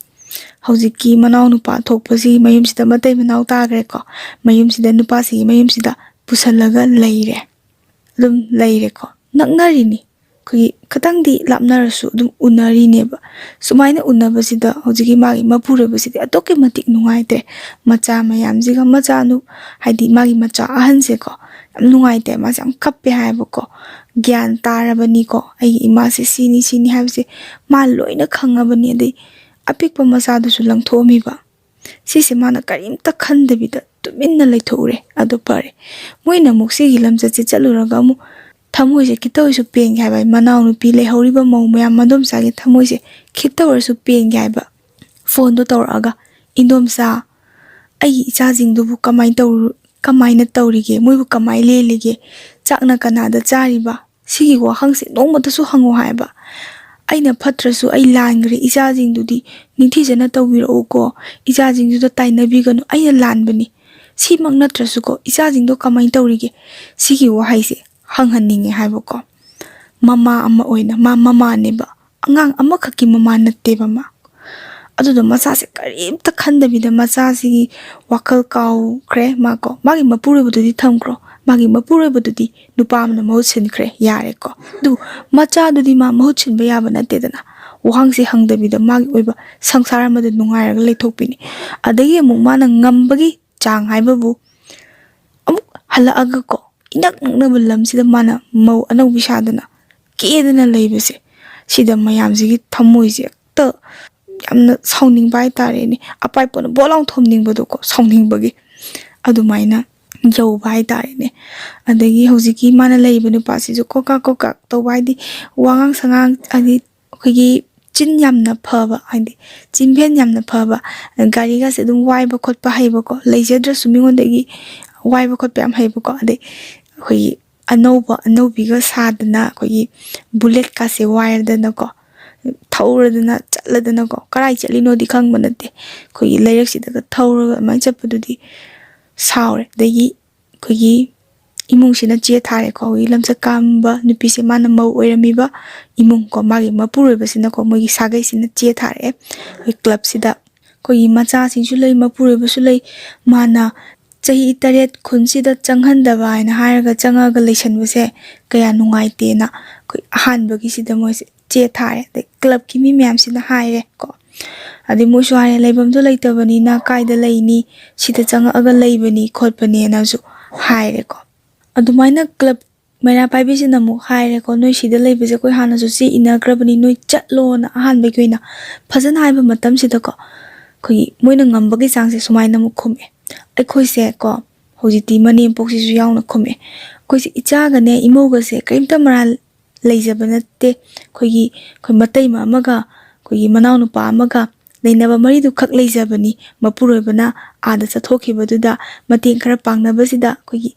ꯍꯧꯖꯤꯛꯀꯤ ꯃꯅꯥꯎꯅꯨꯄꯥ ꯊꯣꯛꯄꯁꯤꯒꯤ ꯃꯌꯨꯝꯁꯤꯗ, ꯃꯇꯩ ꯃꯅꯥꯎ ꯇꯥꯈ꯭ꯔꯦꯀꯣ, ꯃꯌꯨꯝꯁꯤꯗ, ꯅꯨꯄꯥꯁꯤꯒꯤ ꯃꯌꯨꯝꯁꯤꯗ ꯄꯨꯁꯜꯂꯒ ꯂꯩꯔꯦ꯫ ꯑꯗꯨꯝ ꯂꯩꯔꯦꯀꯣ꯫ ꯅꯛꯅꯔꯤꯅꯤ꯫ ꯑꯩꯈꯣꯏꯒꯤ ꯈꯤꯇꯪꯗꯤ ꯂꯥꯞꯅꯔꯁꯨ ꯑꯗꯨꯝ ꯎꯅꯔꯤꯅꯦꯕ꯫ ꯁꯨꯃꯥꯏꯅ ꯎꯅꯕꯁꯤꯗ ꯍꯧꯖꯤꯛꯀꯤ ꯃꯥꯒꯤ ꯃꯄꯨꯔꯣꯏꯕꯁꯤꯗꯤ ꯑꯗꯨꯛꯀꯤ ꯃꯇꯤꯛ ꯅꯨꯡꯉꯥꯏꯇ꯭ꯔꯦ꯫ ꯃꯆꯥ ꯃꯌꯥꯝꯁꯤꯒ, ꯃꯆꯥꯅꯨ-, ꯍꯥꯏꯗꯤ ꯃꯥꯒꯤ ꯃꯆꯥ ꯑꯍꯟꯁꯦꯀꯣ, ꯌꯥꯝ ꯅꯨꯡꯉꯥꯏꯇꯦ, ꯃꯥꯁꯦ ꯌꯥꯝ ꯀꯞꯄꯦ ꯍꯥꯏꯕꯀꯣ꯫ ꯒ꯭ꯌꯥꯟ ꯇꯥꯔꯕꯅꯤꯀꯣ, ꯑꯩꯒꯤ ꯏꯃꯥꯁꯦ ꯁꯤꯅꯤ ꯁꯤꯅꯤ ꯍꯥꯏꯕꯁꯦ ꯃꯥ ꯂꯣꯏꯅ ꯈꯪꯉꯕꯅꯤ꯫ ꯑꯗꯩ ꯑꯄꯤꯛꯄ ꯃꯆꯥꯗꯨꯁꯨ ꯂꯪꯊꯣꯛꯑꯝꯃꯤꯕ꯫ ꯁꯤꯁꯦ ꯃꯥꯅ ꯀꯔꯤꯝꯇ ꯈꯟꯗꯕꯤꯗ ꯇꯨꯃꯤꯟꯅ ꯂꯩꯊꯣꯛꯎꯔꯦ꯫ ꯑꯗꯨ ꯐꯔꯦ, ꯃꯣꯏꯅ ꯑꯃꯨꯛ ꯁꯤꯒꯤ ꯂꯝꯆꯠꯁꯦ ꯆꯠꯂꯨꯔꯒ ꯑꯃꯨꯛ ꯊꯃꯣꯏꯁꯦ ꯈꯤꯠꯇ ꯑꯣꯏꯁꯨ ꯄꯦꯟꯒꯦ ꯍꯥꯏꯕ, ꯃꯅꯥꯎꯅꯨꯄꯤ ꯂꯩꯍꯧꯔꯤꯕ ꯃꯧ ꯃꯌꯥꯝ, ꯃꯗꯣꯝꯆꯥꯒꯤ ꯊꯃꯣꯏꯁꯦ ꯈꯤꯠꯇ ꯑꯣꯏꯔꯁꯨ ꯄꯦꯟꯒꯦ ꯍꯥꯏꯕ, ꯐꯣꯟꯗꯣ ꯇꯧꯔꯛꯑꯒ, "ꯏꯟꯗꯣꯝꯆꯥ, ꯑꯩꯒꯤ ꯏꯆꯥꯁꯤꯡꯗꯨꯕꯨ ꯀꯃꯥꯏꯅ ꯇꯧꯔꯨ-, ꯀꯃꯥꯏꯅ ꯇꯧꯔꯤꯒꯦ? ꯃꯣꯏꯕꯨ ꯀꯃꯥꯏꯅ ꯂꯦꯜꯂꯤꯒꯦ? ꯆꯥꯛꯅ ꯀꯅꯥꯗ ꯆꯥꯔꯤꯕ?" ꯁꯤꯒꯤ ꯋꯥꯍꯪꯁꯦ ꯅꯣꯡꯃꯇꯁꯨ ꯍꯪꯉꯣ ꯍꯥꯏꯕ꯫ "ꯑꯩꯅ ꯐꯠꯇ꯭ꯔꯁꯨ ꯑꯩ ꯂꯥꯟꯈ꯭ꯔꯦ, ꯏꯆꯥꯁꯤꯡꯗꯨꯗꯤ ꯅꯤꯡꯊꯤꯖꯅ ꯇꯧꯕꯤꯔꯛꯎꯀꯣ, ꯏꯆꯥꯁꯤꯡꯗꯨꯗ ꯇꯥꯏꯅꯕꯤꯒꯅꯨ, ꯑꯩꯅ ꯂꯥꯟꯕꯅꯤ꯫ ꯁꯤꯃꯛ ꯅꯠꯇ꯭ꯔꯁꯨꯀꯣ, ꯏꯆꯥꯁꯤꯡꯗꯣ ꯀꯃꯥꯏꯅ ꯇꯧꯔꯤꯒꯦ?" ꯁꯤꯒꯤ ꯋꯥꯍꯩꯁꯦ ꯍꯪꯍꯟꯅꯤꯡꯉꯦ ꯍꯥꯏꯕꯀꯣ꯫ ꯃꯃꯥ ꯑꯃ ꯑꯣꯏꯅ, ꯃꯥ ꯃꯃꯥꯅꯦꯕ, ꯑꯉꯥꯡ ꯑꯃꯈꯛꯀꯤ ꯃꯃꯥ ꯅꯠꯇꯦꯕ ꯃꯥ꯫ ꯑꯗꯨꯗ ꯃꯆꯥꯁꯦ ꯀꯔꯤꯝꯇ ꯈꯟꯗꯕꯤꯗ ꯃꯆꯥꯁꯤꯒꯤ ꯋꯥꯈꯜ ꯀꯥꯎꯈ꯭ꯔꯦ ꯃꯥ ꯀꯣ꯫ ꯃꯥꯒꯤ ꯃꯄꯨꯔꯣꯏꯕꯗꯨꯗꯤ ꯊꯝꯈ꯭ꯔꯣ, ꯃꯥꯒꯤ ꯃꯄꯨꯔꯣꯏꯕꯗꯨꯗꯤ ꯅꯨꯄꯥ ꯑꯃꯅ ꯃꯍꯨꯠ ꯁꯤꯟꯈ꯭ꯔꯦ, ꯌꯥꯔꯦꯀꯣ꯫ ꯑꯗꯨ ꯃꯆꯥꯗꯨꯗꯤ ꯃꯥ ꯃꯍꯨꯠ ꯁꯤꯟꯕ ꯌꯥꯕ ꯅꯠꯇꯦꯗꯅ꯫ ꯋꯥꯍꯪꯁꯦ ꯍꯪꯗꯕꯤꯗ ꯃꯥꯒꯤ ꯑꯣꯏꯕ ꯁꯪꯁꯥꯔ ꯑꯃꯗ ꯅꯨꯡꯉꯥꯏꯔꯒ ꯂꯩꯊꯣꯛꯄꯤꯅꯤ꯫ ꯑꯗꯒꯤ ꯑꯃꯨꯛ ꯃꯥꯅ ꯉꯝꯕꯒꯤ ꯆꯥꯡ ꯍꯥꯏꯕꯕꯨ ꯑꯃꯨꯛ ꯍꯜꯂꯛꯑꯒ ꯀꯣ, ꯏꯅꯛ ꯅꯛꯅꯕ ꯂꯝꯁꯤꯗ ꯃꯥꯅ ꯃꯧ ꯑꯅꯧꯕꯤ ꯁꯥꯗꯅ ꯀꯦꯗꯅ ꯂꯩꯕꯁꯦ, ꯁꯤꯗ ꯃꯌꯥꯝꯁꯤꯒꯤ ꯊꯃꯣꯏꯁꯦ ꯍꯦꯛꯇ ꯌꯥꯝꯅ ꯁꯥꯎꯅꯤꯡꯕ ꯍꯥꯏꯇꯥꯔꯦꯅꯦ꯫ ꯑꯄꯥꯏ ꯄꯣꯠꯅ ꯕꯣꯠ ꯂꯥꯎ ꯊꯣꯝꯅꯤꯡꯕꯗꯣꯀꯣ, ꯁꯥꯎꯅꯤꯡꯕꯒꯤ ꯑꯗꯨꯃꯥꯏꯅ ꯌꯧꯕ ꯍꯥꯏꯇꯥꯔꯦꯅꯦ꯫ ꯑꯗꯒꯤ ꯍꯧꯖꯤꯛꯀꯤ ꯃꯥꯅ ꯂꯩꯔꯤꯕ ꯅꯨꯄꯥꯁꯤꯁꯨ ꯀꯣꯀꯥꯛ ꯀꯣꯀꯥꯛ ꯇꯧꯕ, ꯍꯥꯏꯗꯤ ꯋꯥꯉꯥꯡ ꯁꯉꯥꯡ, ꯍꯥꯏꯗꯤ ꯑꯩꯈꯣꯏꯒꯤ ꯆꯤꯟ ꯌꯥꯝꯅ ꯐꯕ, ꯍꯥꯏꯗꯤ ꯆꯤꯟꯚꯦꯟ ꯌꯥꯝꯅ ꯐꯕ, ꯒꯥꯔꯤꯒꯁꯦ ꯑꯗꯨꯝ ꯋꯥꯏꯕ ꯈꯣꯠꯄ ꯍꯩꯕꯀꯣ, ꯂꯩꯖꯗ꯭ꯔꯁꯨ ꯃꯤꯉꯣꯟꯗꯒꯤ ꯋꯥꯏꯕ ꯈꯣꯠꯄ ꯌꯥꯝ ꯍꯩꯕꯀꯣ꯫ ꯑꯗꯩ ꯑꯩꯈꯣꯏꯒꯤ ꯑꯅꯧꯕ ꯑꯅꯧꯕꯤꯒ ꯁꯥꯗꯅ, ꯑꯩꯈꯣꯏꯒꯤ ꯕꯨꯂꯦꯠꯀꯥꯁꯦ ꯋꯥꯏꯔꯗꯅꯀꯣ, ꯊꯧꯔꯗꯅ ꯆꯠꯂꯗꯅꯀꯣ, ꯀꯔꯥꯏ ꯆꯠꯂꯤꯅꯣꯗꯤ ꯈꯪꯕ ꯅꯠꯇꯦ, ꯑꯩꯈꯣꯏꯒꯤ ꯂꯩꯔꯛꯁꯤꯗꯒ ꯊꯧꯔꯒ ꯑꯗꯨꯃꯥꯏꯅ ꯆꯠꯄꯗꯨꯗꯤ ꯁꯥꯎꯔꯦ꯫ ꯑꯗꯒꯤ ꯑꯩꯈꯣꯏꯒꯤ ꯏꯃꯨꯡꯁꯤꯅ ꯆꯦ ꯊꯥꯔꯦꯀꯣ꯫ ꯑꯩꯈꯣꯏꯒꯤ ꯂꯝꯆꯠ ꯀꯥꯝꯕ ꯅꯨꯄꯤꯁꯦ ꯃꯥꯅ ꯃꯧ ꯑꯣꯏꯔꯝꯃꯤꯕ ꯏꯃꯨꯡ ꯀꯣ, ꯃꯥꯒꯤ ꯃꯄꯨꯔꯣꯏꯕꯁꯤꯅꯀꯣ, ꯃꯣꯏꯒꯤ ꯁꯥꯒꯩꯁꯤꯅ ꯆꯦ ꯊꯥꯔꯛꯑꯦ꯫ ꯑꯩꯈꯣꯏ ꯀ꯭ꯂꯕꯁꯤꯗ ꯑꯩꯈꯣꯏꯒꯤ ꯃꯆꯥꯁꯤꯡꯁꯨ ꯂꯩ, ꯃꯄꯨꯔꯣꯏꯕꯁꯨ ꯂꯩ꯫ ꯃꯥꯅ ꯆꯍꯤ ꯇꯔꯦꯠ ꯈꯨꯟꯁꯤꯗ ꯆꯪꯍꯟꯗꯕ ꯍꯥꯏꯅ ꯍꯥꯏꯔꯒ ꯆꯪꯉꯒ ꯂꯩꯁꯟꯕꯁꯦ ꯀꯌꯥ ꯅꯨꯡꯉꯥꯏꯇꯦꯅ ꯑꯩꯈꯣꯏ ꯑꯍꯥꯟꯕꯒꯤꯁꯤꯗ ꯃꯣꯏꯁꯦ ꯆꯦ ꯊꯥꯔꯦ꯫ ꯑꯗꯩ ꯀ꯭ꯂꯕꯀꯤ ꯃꯤ ꯃꯌꯥꯝꯁꯤꯅ ꯍꯥꯏꯔꯦ ꯀꯣ꯫ ꯑꯗꯩ ꯃꯣꯏꯁꯨ ꯍꯥꯏꯔꯦ, "ꯂꯩꯐꯝꯗꯣ ꯂꯩꯇꯕꯅꯤꯅ ꯀꯥꯏꯗ ꯂꯩꯅꯤ? ꯁꯤꯗ ꯆꯪꯉꯛꯑꯒ ꯂꯩꯕꯅꯤ ꯈꯣꯠꯄꯅꯦꯅꯁꯨ" ꯍꯥꯏꯔꯦꯀꯣ꯫ ꯑꯗꯨꯃꯥꯏꯅ ꯀ꯭ꯂꯕ ꯃꯩꯔꯥ ꯄꯥꯏꯕꯤꯁꯤꯅ ꯑꯃꯨꯛ ꯍꯥꯏꯔꯦꯀꯣ, "ꯅꯣꯏ ꯁꯤꯗ ꯂꯩꯕꯁꯦ ꯑꯩꯈꯣꯏ ꯍꯥꯟꯅꯁꯨ ꯆꯦ ꯏꯟꯅꯈ꯭ꯔꯕꯅꯤ, ꯅꯣꯏ ꯆꯠꯂꯣꯅ" ꯑꯍꯥꯟꯕꯒꯤ ꯑꯣꯏꯅ ꯐꯖꯅ ꯍꯥꯏꯕ ꯃꯇꯝꯁꯤꯗꯀꯣ, ꯑꯩꯈꯣꯏꯒꯤ ꯃꯣꯏꯅ ꯉꯝꯕꯒꯤ ꯆꯥꯡꯁꯦ ꯁꯨꯃꯥꯏꯅ ꯑꯃꯨꯛ ꯈꯨꯝꯃꯛꯑꯦ꯫ ꯑꯩꯈꯣꯏꯁꯦ ꯀꯣ, ꯍꯧꯖꯤꯛꯇꯤ ꯃꯅꯦꯝꯄꯣꯛꯁꯤꯁꯨ ꯌꯥꯎꯅ ꯈꯨꯝꯃꯛꯑꯦ꯫ "ꯑꯩꯈꯣꯏꯁꯦ ꯏꯆꯥꯒꯅꯦ ꯏꯃꯧꯒꯁꯦ ꯀꯔꯤꯝꯇ ꯃꯔꯥꯜ ꯂꯩꯖꯕ ꯅꯠꯇꯦ꯫ ꯑꯩꯈꯣꯏꯒꯤ, ꯑꯩꯈꯣꯏ ꯃꯇꯩꯃ ꯑꯃꯒ ꯑꯩꯈꯣꯏꯒꯤ ꯃꯅꯥꯎꯅꯨꯄꯥ ꯑꯃꯒ ꯂꯩꯅꯕ ꯃꯔꯤꯗꯨꯈꯛ ꯂꯩꯖꯕꯅꯤ꯫ ꯃꯄꯨꯔꯣꯏꯕꯅ ꯑꯥꯗ ꯆꯠꯊꯣꯛꯈꯤꯕꯗꯨꯗ ꯃꯇꯦꯡ ꯈꯔ ꯄꯥꯡꯅꯕꯁꯤꯗ ꯑꯩꯈꯣꯏꯒꯤ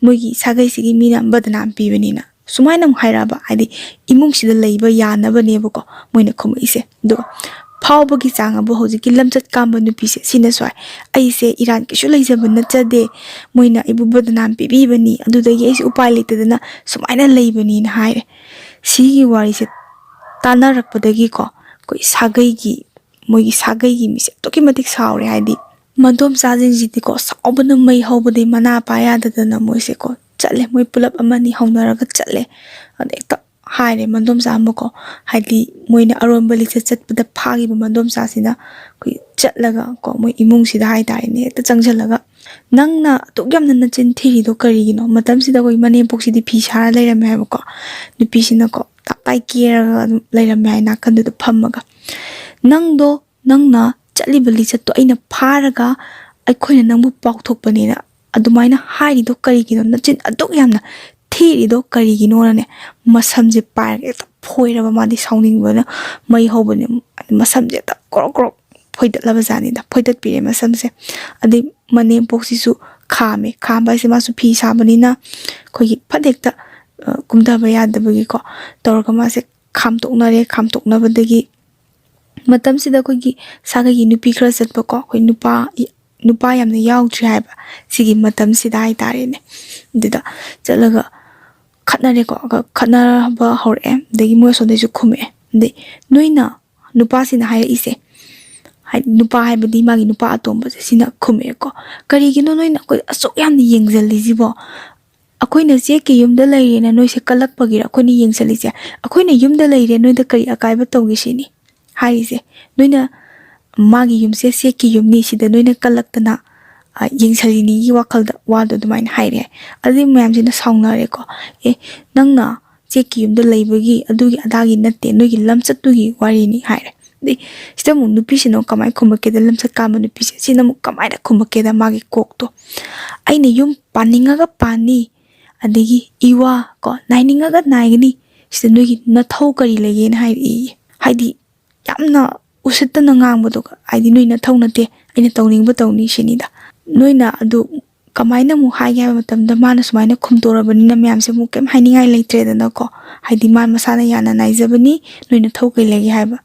ꯃꯣꯏꯒꯤ ꯁꯥꯒꯩꯁꯤꯒꯤ ꯃꯤꯅ ꯕꯗꯅꯥꯝ ꯄꯤꯕꯅꯤꯅ" ꯁꯨꯃꯥꯏꯅ ꯑꯃꯨꯛ ꯍꯥꯏꯔꯛꯑꯕ, ꯍꯥꯏꯗꯤ ꯏꯃꯨꯡꯁꯤꯗ ꯂꯩꯕ ꯌꯥꯅꯕꯅꯦꯕꯀꯣ ꯃꯣꯏꯅ ꯈꯨꯝꯃꯛꯏꯁꯦ꯫ ꯑꯗꯨꯒ ꯐꯥꯎꯕꯒꯤ ꯆꯥꯡ ꯑꯕꯨ ꯍꯧꯖꯤꯛꯀꯤ ꯂꯝꯆꯠ ꯀꯥꯝꯕ ꯅꯨꯄꯤꯁꯦ ꯁꯤꯅꯁꯨ ꯍꯥꯏ, "ꯑꯩꯁꯦ ꯏꯔꯥꯟ ꯀꯩꯁꯨ ꯂꯩꯖꯕ ꯅꯠꯆꯗꯦ, ꯃꯣꯏꯅ ꯑꯩꯕꯨ ꯕꯗꯅꯥꯝ ꯄꯤꯕꯤꯕꯅꯤ, ꯑꯗꯨꯗꯒꯤ ꯑꯩꯁꯦ ꯎꯄꯥꯏ ꯂꯩꯇꯗꯅ ꯁꯨꯃꯥꯏꯅ ꯂꯩꯕꯅꯤꯅ" ꯍꯥꯏꯔꯦ꯫ ꯁꯤꯒꯤ ꯋꯥꯔꯤꯁꯦ ꯇꯥꯟꯅꯔꯛꯄꯗꯒꯤꯀꯣ ꯑꯩꯈꯣꯏ ꯁꯥꯒꯩꯒꯤ, ꯃꯣꯏꯒꯤ ꯁꯥꯒꯩꯒꯤ ꯃꯤꯁꯦ ꯑꯗꯨꯛꯀꯤ ꯃꯇꯤꯛ ꯁꯥꯎꯔꯦ꯫ ꯍꯥꯏꯗꯤ ꯃꯗꯣꯝꯆꯥꯁꯤꯡꯁꯤꯗꯤꯀꯣ ꯁꯥꯎꯕꯅ ꯃꯩ ꯍꯧꯕꯗꯤ ꯃꯅꯥ ꯄꯥ ꯌꯥꯗꯗꯅ ꯃꯣꯏꯁꯦꯀꯣ ꯆꯠꯂꯦ꯫ ꯃꯣꯏ ꯄꯨꯂꯞ ꯑꯃꯅꯤ ꯍꯧꯅꯔꯒ ꯆꯠꯂꯦ꯫ ꯑꯗ ꯍꯦꯛꯇ ꯍꯥꯏꯔꯦ ꯃꯗꯣꯝꯆꯥ ꯑꯃꯀꯣ, ꯍꯥꯏꯗꯤ ꯃꯣꯏꯅ ꯑꯔꯣꯟꯕ ꯂꯤꯆꯠ ꯆꯠꯄꯗ ꯐꯥꯈꯤꯕ ꯃꯗꯣꯝꯆꯥꯁꯤꯅ ꯑꯩꯈꯣꯏ ꯆꯠꯂꯒ ꯀꯣ ꯃꯣꯏ ꯏꯃꯨꯡꯁꯤꯗ ꯍꯥꯏꯇꯥꯔꯦꯅꯦ, ꯍꯦꯛꯇ ꯆꯪꯁꯤꯜꯂꯒ, "ꯅꯪꯅ ꯑꯗꯨꯛ ꯌꯥꯝꯅ ꯅꯆꯤꯟ ꯊꯤꯔꯤꯗꯣ ꯀꯔꯤꯒꯤꯅꯣ?" ꯃꯇꯝꯁꯤꯗ ꯑꯩꯈꯣꯏ ꯃꯅꯦꯝꯄꯣꯛꯁꯤꯗꯤ ꯐꯤ ꯁꯥꯔ ꯂꯩꯔꯝꯃꯦ ꯍꯥꯏꯕꯀꯣ꯫ ꯅꯨꯄꯤꯁꯤꯅꯀꯣ ꯇꯞꯇꯥꯏ ꯀꯦꯔꯒ ꯑꯗꯨꯝ ꯂꯩꯔꯝꯃꯦ ꯍꯥꯏ ꯅꯥꯀꯟꯗꯨꯗ ꯐꯝꯃꯒ꯫ "ꯅꯪꯗꯣ, ꯅꯪꯅ ꯆꯠꯂꯤꯕ ꯂꯤꯆꯠꯇꯣ ꯑꯩꯅ ꯐꯥꯔꯒ ꯑꯩꯈꯣꯏꯅ ꯅꯪꯕꯨ ꯄꯥꯎꯊꯣꯛꯄꯅꯦꯅ ꯑꯗꯨꯃꯥꯏꯅ ꯍꯥꯏꯔꯤꯗꯣ ꯀꯔꯤꯒꯤꯅꯣ? ꯅꯆꯤꯟ ꯑꯗꯨꯛ ꯌꯥꯝꯅ ꯊꯤꯔꯤꯗꯣ ꯀꯔꯤꯒꯤꯅꯣꯅꯅꯦ?" ꯃꯁꯝꯁꯦ ꯄꯥꯏꯔꯒ ꯍꯦꯛꯇ ꯐꯣꯏꯔꯕ, ꯃꯥꯗꯤ ꯁꯥꯎꯅꯤꯡꯕꯅ ꯃꯩ ꯍꯧꯕꯅꯦ꯫ ꯃꯁꯝꯁꯦ ꯍꯦꯛꯇ ꯀ꯭ꯔꯣꯛ ꯀ꯭ꯔꯣꯛ ꯐꯣꯏꯗꯠꯂꯕ ꯖꯥꯠꯅꯤꯗ, ꯐꯣꯏꯗꯠꯄꯤꯔꯦ ꯃꯁꯝꯁꯦ꯫ ꯑꯗꯩ ꯃꯅꯦꯝꯄꯣꯛꯁꯤꯁꯨ ꯈꯥꯝꯃꯦ꯫ ꯈꯥꯝꯕ ꯍꯥꯏꯁꯦ ꯃꯥꯁꯨ ꯐꯤ ꯁꯥꯕꯅꯤꯅ ꯑꯩꯈꯣꯏꯒꯤ ꯐꯠ ꯍꯦꯛꯇ, ꯑ, ꯀꯨꯝꯊꯕ ꯌꯥꯗꯕꯒꯤꯀꯣ ꯇꯧꯔꯒ ꯃꯥꯁꯦ ꯈꯥꯝꯇꯣꯛꯅꯔꯦ꯫ ꯈꯥꯝꯇꯣꯛꯅꯕꯗꯒꯤ ꯃꯇꯝꯁꯤꯗ ꯑꯩꯈꯣꯏꯒꯤ ꯁꯥꯒꯩꯒꯤ ꯅꯨꯄꯤ ꯈꯔ ꯆꯠꯄꯀꯣ, ꯑꯩꯈꯣꯏ ꯅꯨꯄꯥ, ꯅꯨꯄꯥ ꯌꯥꯝꯅ ꯌꯥꯎꯗ꯭ꯔꯤ ꯍꯥꯏꯕ ꯁꯤꯒꯤ ꯃꯇꯝꯁꯤꯗ ꯍꯥꯏꯇꯥꯔꯦꯅꯦ꯫ ꯑꯗꯨꯗ ꯆꯠꯂꯒ ꯈꯠꯅꯔꯦꯀꯣ꯫ ꯑꯗꯨꯒ ꯈꯠꯅꯕ ꯍꯧꯔꯛꯑꯦ꯫ ꯑꯗꯒꯤ ꯃꯣꯏ ꯑꯁꯣꯝꯗꯩꯁꯨ ꯈꯨꯝꯃꯛꯑꯦ꯫ ꯑꯗꯩ ꯅꯣꯏꯅ, ꯅꯨꯄꯥꯁꯤꯅ ꯍꯥꯏꯔꯛꯏꯁꯦ, ꯍꯥꯏꯗꯤ ꯅꯨꯄꯥ ꯍꯥꯏꯕꯗꯤ ꯃꯥꯒꯤ ꯅꯨꯄꯥ ꯑꯇꯣꯝꯕꯁꯦ, ꯁꯤꯅ ꯈꯨꯝꯃꯛꯑꯦꯀꯣ, "ꯀꯔꯤꯒꯤꯅꯣ ꯅꯣꯏꯅ ꯑꯩꯈꯣꯏ ꯑꯁꯨꯛ ꯌꯥꯝꯅ ꯌꯦꯡꯁꯤꯜꯂꯤꯁꯤꯕꯣ? ꯑꯩꯈꯣꯏꯅ ꯆꯦꯛꯀꯤ ꯌꯨꯝꯗ ꯂꯩꯔꯦꯅ ꯅꯣꯏꯁꯦ ꯀꯜꯂꯛꯄꯒꯤꯔ ꯑꯩꯈꯣꯏꯅ ꯌꯦꯡꯁꯤꯜꯂꯤꯁꯦ? ꯑꯩꯈꯣꯏꯅ ꯌꯨꯝꯗ ꯂꯩꯔꯦ, ꯅꯣꯏꯗ ꯀꯔꯤ ꯑꯀꯥꯏꯕ ꯇꯧꯒꯦ ꯁꯤꯅꯤ ꯍꯥꯏꯔꯤꯁꯦ꯫ ꯅꯣꯏꯅ ꯃꯥꯒꯤ ꯌꯨꯝꯁꯦ ꯆꯦꯛꯀꯤ ꯌꯨꯝꯅꯤ, ꯁꯤꯗ ꯅꯣꯏꯅ ꯀꯜꯂꯛꯇꯅ, ꯑ, ꯌꯦꯡꯁꯤꯜꯂꯤꯅꯤꯒꯤ ꯋꯥꯈꯜꯗ ꯋꯥꯗꯣ ꯑꯗꯨꯃꯥꯏꯅ ꯍꯥꯏꯔꯦ꯫ ꯑꯗꯨꯗꯤ ꯃꯌꯥꯝꯁꯤꯅ ꯁꯥꯎꯅꯔꯦꯀꯣ꯫ "ꯑꯦ, ꯅꯪꯅ ꯆꯦꯛꯀꯤ ꯌꯨꯝꯗ ꯂꯩꯕꯒꯤ ꯑꯗꯨꯒꯤ ꯑꯗꯥꯒꯤ ꯅꯠꯇꯦ, ꯅꯣꯏꯒꯤ ꯂꯝꯆꯠꯇꯨꯒꯤ ꯋꯥꯔꯤꯅꯤ" ꯍꯥꯏꯔꯦ꯫ ꯑꯗꯩ ꯁꯤꯗ ꯑꯃꯨꯛ ꯅꯨꯄꯤꯁꯤꯅ ꯑꯃꯨꯛ ꯀꯃꯥꯏꯅ ꯈꯨꯝꯃꯛꯀꯦꯗ, ꯂꯝꯆꯠ ꯀꯥꯝꯕ ꯅꯨꯄꯤꯁꯦ, ꯁꯤꯅ ꯑꯃꯨꯛ ꯀꯃꯥꯏꯅ ꯈꯨꯝꯃꯛꯀꯦꯗ, ꯃꯥꯒꯤ ꯀꯣꯛꯇꯣ, "ꯑꯩꯅ ꯌꯨꯝ ꯄꯥꯅꯤꯡꯉꯒ ꯄꯥꯅꯤ, ꯑꯗꯒꯤ ꯏꯋꯥ ꯀꯣ ꯅꯥꯏꯅꯤꯡꯉꯒ ꯅꯥꯏꯒꯅꯤ, ꯁꯤꯗ ꯅꯣꯏꯒꯤ ꯅꯊꯧ ꯀꯔꯤ ꯂꯩꯒꯦꯅ" ꯍꯥꯏꯔꯛꯏꯌꯦ꯫ ꯍꯥꯏꯗꯤ ꯌꯥꯝꯅ ꯎꯁꯤꯠꯇꯅ ꯉꯥꯡꯕꯗꯣ, ꯍꯥꯏꯗꯤ "ꯅꯣꯏ ꯅꯊꯧ ꯅꯠꯇꯦ, ꯑꯩꯅ ꯇꯧꯅꯤꯡꯕ ꯇꯧꯅꯤ" ꯁꯤꯅꯤꯗ꯫ "ꯅꯣꯏꯅ ꯑꯗꯨ ꯀꯃꯥꯏꯅ ꯑꯃꯨꯛ ꯍꯥꯏꯒꯦ ꯍꯥꯏꯕ ꯃꯇꯝꯗ, ꯃꯥꯅ ꯁꯨꯃꯥꯏꯅ ꯈꯨꯝꯗꯣꯔꯕꯅꯤꯅ ꯃꯌꯥꯝꯁꯦ ꯑꯃꯨꯛ ꯀꯩꯝ ꯍꯥꯏꯅꯤꯡꯉꯥꯏ ꯂꯩꯇ꯭ꯔꯦꯗꯅꯀꯣ꯫ ꯍꯥꯏꯗꯤ ꯃꯥ ꯃꯁꯥꯅ ꯌꯥꯅ ꯅꯥꯏꯖꯕꯅꯤ, ꯅꯣꯏꯅ ꯊꯧ ꯀꯩ ꯂꯩꯒꯦ ꯍꯥꯏꯕ꯫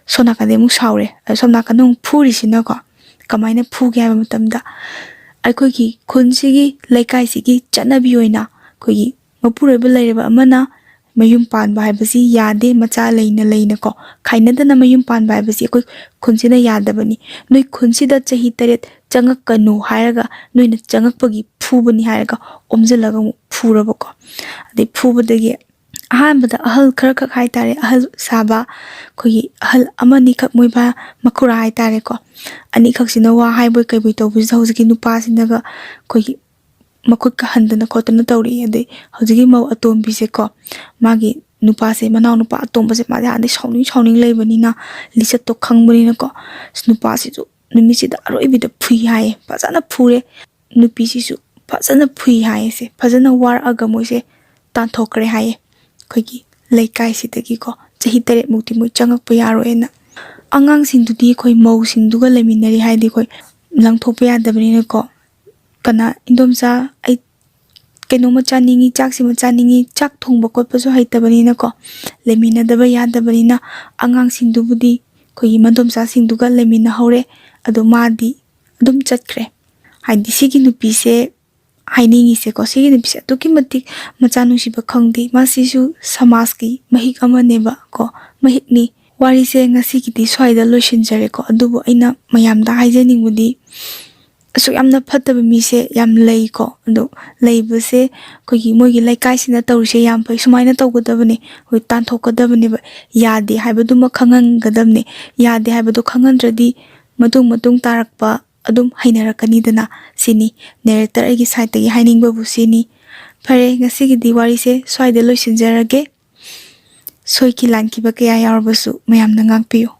ꯁꯣꯝ ꯅꯥꯀꯟꯗꯤ ꯑꯃꯨꯛ ꯁꯥꯎꯔꯦ꯫ ꯑꯗꯣ ꯁꯣꯝ ꯅꯥꯀꯟꯗ ꯑꯃꯨꯛ ꯐꯨꯔꯤꯁꯤꯅꯀꯣ, ꯀꯃꯥꯏꯅ ꯐꯨꯒꯦ ꯍꯥꯏꯕ ꯃꯇꯝꯗ, ꯑꯩꯈꯣꯏꯒꯤ ꯈꯨꯟꯁꯤꯒꯤ, ꯂꯩꯀꯥꯏꯁꯤꯒꯤ ꯆꯠꯅꯕꯤ ꯑꯣꯏꯅ ꯑꯩꯈꯣꯏꯒꯤ ꯃꯄꯨꯔꯣꯏꯕ ꯂꯩꯔꯕ ꯑꯃꯅ ꯃꯌꯨꯝ ꯄꯥꯟꯕ ꯍꯥꯏꯕꯁꯤ ꯌꯥꯗꯦ, ꯃꯆꯥ ꯂꯩꯅ ꯂꯩꯅꯀꯣ꯫ ꯈꯥꯏꯅꯗꯅ ꯃꯌꯨꯝ ꯄꯥꯟꯕ ꯍꯥꯏꯕꯁꯤ ꯑꯩꯈꯣꯏ ꯈꯨꯟꯁꯤꯅ ꯌꯥꯗꯕꯅꯤ꯫ ꯅꯣꯏ ꯈꯨꯟꯁꯤꯗ ꯆꯍꯤ ꯇꯔꯦꯠ ꯆꯪꯉꯛꯀꯅꯨ ꯍꯥꯏꯔꯒ ꯅꯣꯏꯅ ꯆꯪꯉꯛꯄꯒꯤ ꯐꯨꯕꯅꯤ ꯍꯥꯏꯔꯒ ꯑꯣꯝꯁꯤꯜꯂꯒ ꯑꯃꯨꯛ ꯐꯨꯔꯕꯀꯣ꯫ ꯑꯗꯩ ꯐꯨꯕꯗꯒꯤ ꯑꯍꯥꯟꯕꯗ ꯑꯍꯜ ꯈꯔ ꯈꯛ ꯍꯥꯏꯇꯥꯔꯦ, ꯑꯍꯜ ꯁꯥꯕ ꯑꯩꯈꯣꯏꯒꯤ ꯑꯍꯜ ꯑꯃꯅꯤꯈꯛ, ꯃꯣꯏ ꯚꯥ-, ꯃꯈꯨꯔꯥ ꯍꯥꯏꯇꯥꯔꯦꯀꯣ, ꯑꯅꯤꯈꯛꯁꯤꯅ ꯋꯥ ꯍꯥꯏꯕꯣꯏ ꯀꯩꯕꯣꯏ ꯇꯧꯕꯁꯤꯗ ꯍꯧꯖꯤꯛꯀꯤ ꯅꯨꯄꯥꯁꯤꯅꯒ ꯑꯩꯈꯣꯏꯒꯤ ꯃꯈꯨꯠꯀ ꯍꯟꯗꯅ ꯈꯣꯠꯇꯅ ꯇꯧꯔꯛꯏ꯫ ꯑꯗꯩ ꯍꯧꯖꯤꯛꯀꯤ ꯃꯧ ꯑꯇꯣꯝꯕꯤꯁꯦꯀꯣ, ꯃꯥꯒꯤ ꯅꯨꯄꯥꯁꯦ, ꯃꯅꯥꯎ ꯅꯨꯄꯥ ꯑꯇꯣꯝꯕꯁꯦ, ꯃꯥꯗꯤ ꯍꯥꯟꯅꯗꯩ ꯁꯥꯎꯅꯤꯡ ꯁꯥꯎꯅꯤꯡ ꯂꯩꯕꯅꯤꯅ, ꯂꯤꯆꯠꯇꯣ ꯈꯪꯕꯅꯤꯅꯀꯣ, ꯑꯁ, ꯅꯨꯄꯥꯁꯤꯁꯨ ꯅꯨꯃꯤꯠꯁꯤꯗ ꯑꯔꯣꯏꯕꯤꯗ ꯐꯨꯏ ꯍꯥꯏꯌꯦ, ꯐꯖꯅ ꯐꯨꯔꯦ꯫ ꯅꯨꯄꯤꯁꯤꯁꯨ ꯐꯖꯅ ꯐꯨꯏ ꯍꯥꯏꯌꯦ꯫ ꯁꯦ ꯐꯖꯅ ꯋꯥꯔꯛꯑꯒ ꯃꯣꯏꯁꯦ ꯇꯥꯟꯊꯣꯛꯈ꯭ꯔꯦ ꯍꯥꯏꯌꯦ, ꯑꯩꯈꯣꯏꯒꯤ ꯂꯩꯀꯥꯏꯁꯤꯗꯒꯤꯀꯣ꯫ ꯆꯍꯤ ꯇꯔꯦꯠ ꯃꯨꯛꯇꯤ ꯃꯣꯏ ꯆꯪꯉꯛꯄ ꯌꯥꯔꯣꯏꯅ꯫ ꯑꯉꯥꯡꯁꯤꯡꯗꯨꯗꯤ ꯑꯩꯈꯣꯏ ꯃꯧꯁꯤꯡꯗꯨꯒ ꯂꯩꯃꯤꯟꯅꯔꯤ ꯍꯥꯏꯗꯤ ꯑꯩꯈꯣꯏ ꯂꯪꯊꯣꯛꯄ ꯌꯥꯗꯕꯅꯤꯅꯀꯣ꯫ ꯀꯅꯥ, "ꯏꯟꯗꯣꯝꯆꯥ, ꯑꯩ ꯀꯩꯅꯣꯝꯃ ꯆꯥꯅꯤꯡꯉꯤ, ꯆꯥꯛꯁꯤꯃ ꯆꯥꯅꯤꯡꯉꯤ", ꯆꯥꯛ ꯊꯣꯡꯕ ꯈꯣꯠꯄꯁꯨ ꯍꯩꯇꯕꯅꯤꯅꯀꯣ, ꯂꯩꯃꯤꯟꯅꯗꯕ ꯌꯥꯗꯕꯅꯤꯅ ꯑꯉꯥꯡꯁꯤꯡꯗꯨꯕꯨꯗꯤ ꯑꯩꯈꯣꯏꯒꯤ ꯃꯗꯣꯝꯆꯥꯁꯤꯡꯗꯨꯒ ꯂꯩꯃꯤꯟꯅꯍꯧꯔꯦ꯫ ꯑꯗꯣ ꯃꯥꯗꯤ ꯑꯗꯨꯝ ꯆꯠꯈ꯭ꯔꯦ꯫ ꯍꯥꯏꯗꯤ ꯁꯤꯒꯤ ꯅꯨꯄꯤꯁꯦ ꯍꯥꯏꯅꯤꯡꯉꯤꯁꯦꯀꯣ, ꯁꯤꯒꯤ ꯅꯨꯄꯤꯁꯦ ꯑꯗꯨꯛꯀꯤ ꯃꯇꯤꯛ ꯃꯆꯥ ꯅꯨꯡꯁꯤꯕ ꯈꯪꯗꯦ꯫ ꯃꯁꯤꯁꯨ ꯁꯃꯥꯖꯀꯤ ꯃꯍꯤꯛ ꯑꯃꯅꯦꯕ ꯀꯣ, ꯃꯍꯤꯛꯅꯤ꯫ ꯋꯥꯔꯤꯁꯦ ꯉꯁꯤꯒꯤꯗꯤ ꯁ꯭ꯋꯥꯏꯗ ꯂꯣꯏꯁꯤꯟꯖꯔꯦꯀꯣ꯫ ꯑꯗꯨꯕꯨ ꯑꯩꯅ ꯃꯌꯥꯝꯗ ꯍꯥꯏꯖꯅꯤꯡꯕꯗꯤ, ꯑꯁꯨꯛ ꯌꯥꯝꯅ ꯐꯠꯇꯕ ꯃꯤꯁꯦ ꯌꯥꯝ ꯂꯩꯀꯣ꯫ ꯑꯗꯣ ꯂꯩꯕꯁꯦ ꯑꯩꯈꯣꯏꯒꯤ ꯃꯣꯏꯒꯤ ꯂꯩꯀꯥꯏꯁꯤꯅ ꯇꯧꯔꯤꯁꯦ ꯌꯥꯝ ꯐꯩ, ꯁꯨꯃꯥꯏꯅ ꯇꯧꯒꯗꯕꯅꯦ, ꯑꯩꯈꯣꯏ ꯇꯥꯟꯊꯣꯛꯀꯗꯕꯅꯦꯕ꯫ ꯌꯥꯗꯦ ꯍꯥꯏꯕꯗꯨꯃ ꯈꯪꯍꯟꯒꯗꯕꯅꯦ꯫ ꯌꯥꯗꯦ ꯍꯥꯏꯕꯗꯣ ꯈꯪꯍꯟꯗ꯭ꯔꯗꯤ ꯃꯇꯨꯡ ꯃꯇꯨꯡ ꯇꯥꯔꯛꯄ ꯑꯗꯨꯝ ꯍꯩꯅꯔꯛꯀꯅꯤꯗꯅ꯫ ꯁꯤꯅꯤ ꯅꯦꯔꯦꯇꯔ ꯑꯩꯒꯤ ꯁꯥꯏꯠꯇꯒꯤ ꯍꯥꯏꯅꯤꯡꯕꯕꯨ ꯁꯤꯅꯤ꯫ ꯐꯔꯦ, ꯉꯁꯤꯒꯤꯗꯤ ꯋꯥꯔꯤꯁꯦ ꯁ꯭ꯋꯥꯏꯗ ꯂꯣꯏꯁꯤꯟꯖꯔꯒꯦ꯫ ꯁꯣꯏꯈꯤ ꯂꯥꯟꯈꯤꯕ ꯀꯌꯥ ꯌꯥꯎꯔꯕꯁꯨ ꯃꯌꯥꯝꯅ ꯉꯥꯛꯄꯤꯌꯨ꯫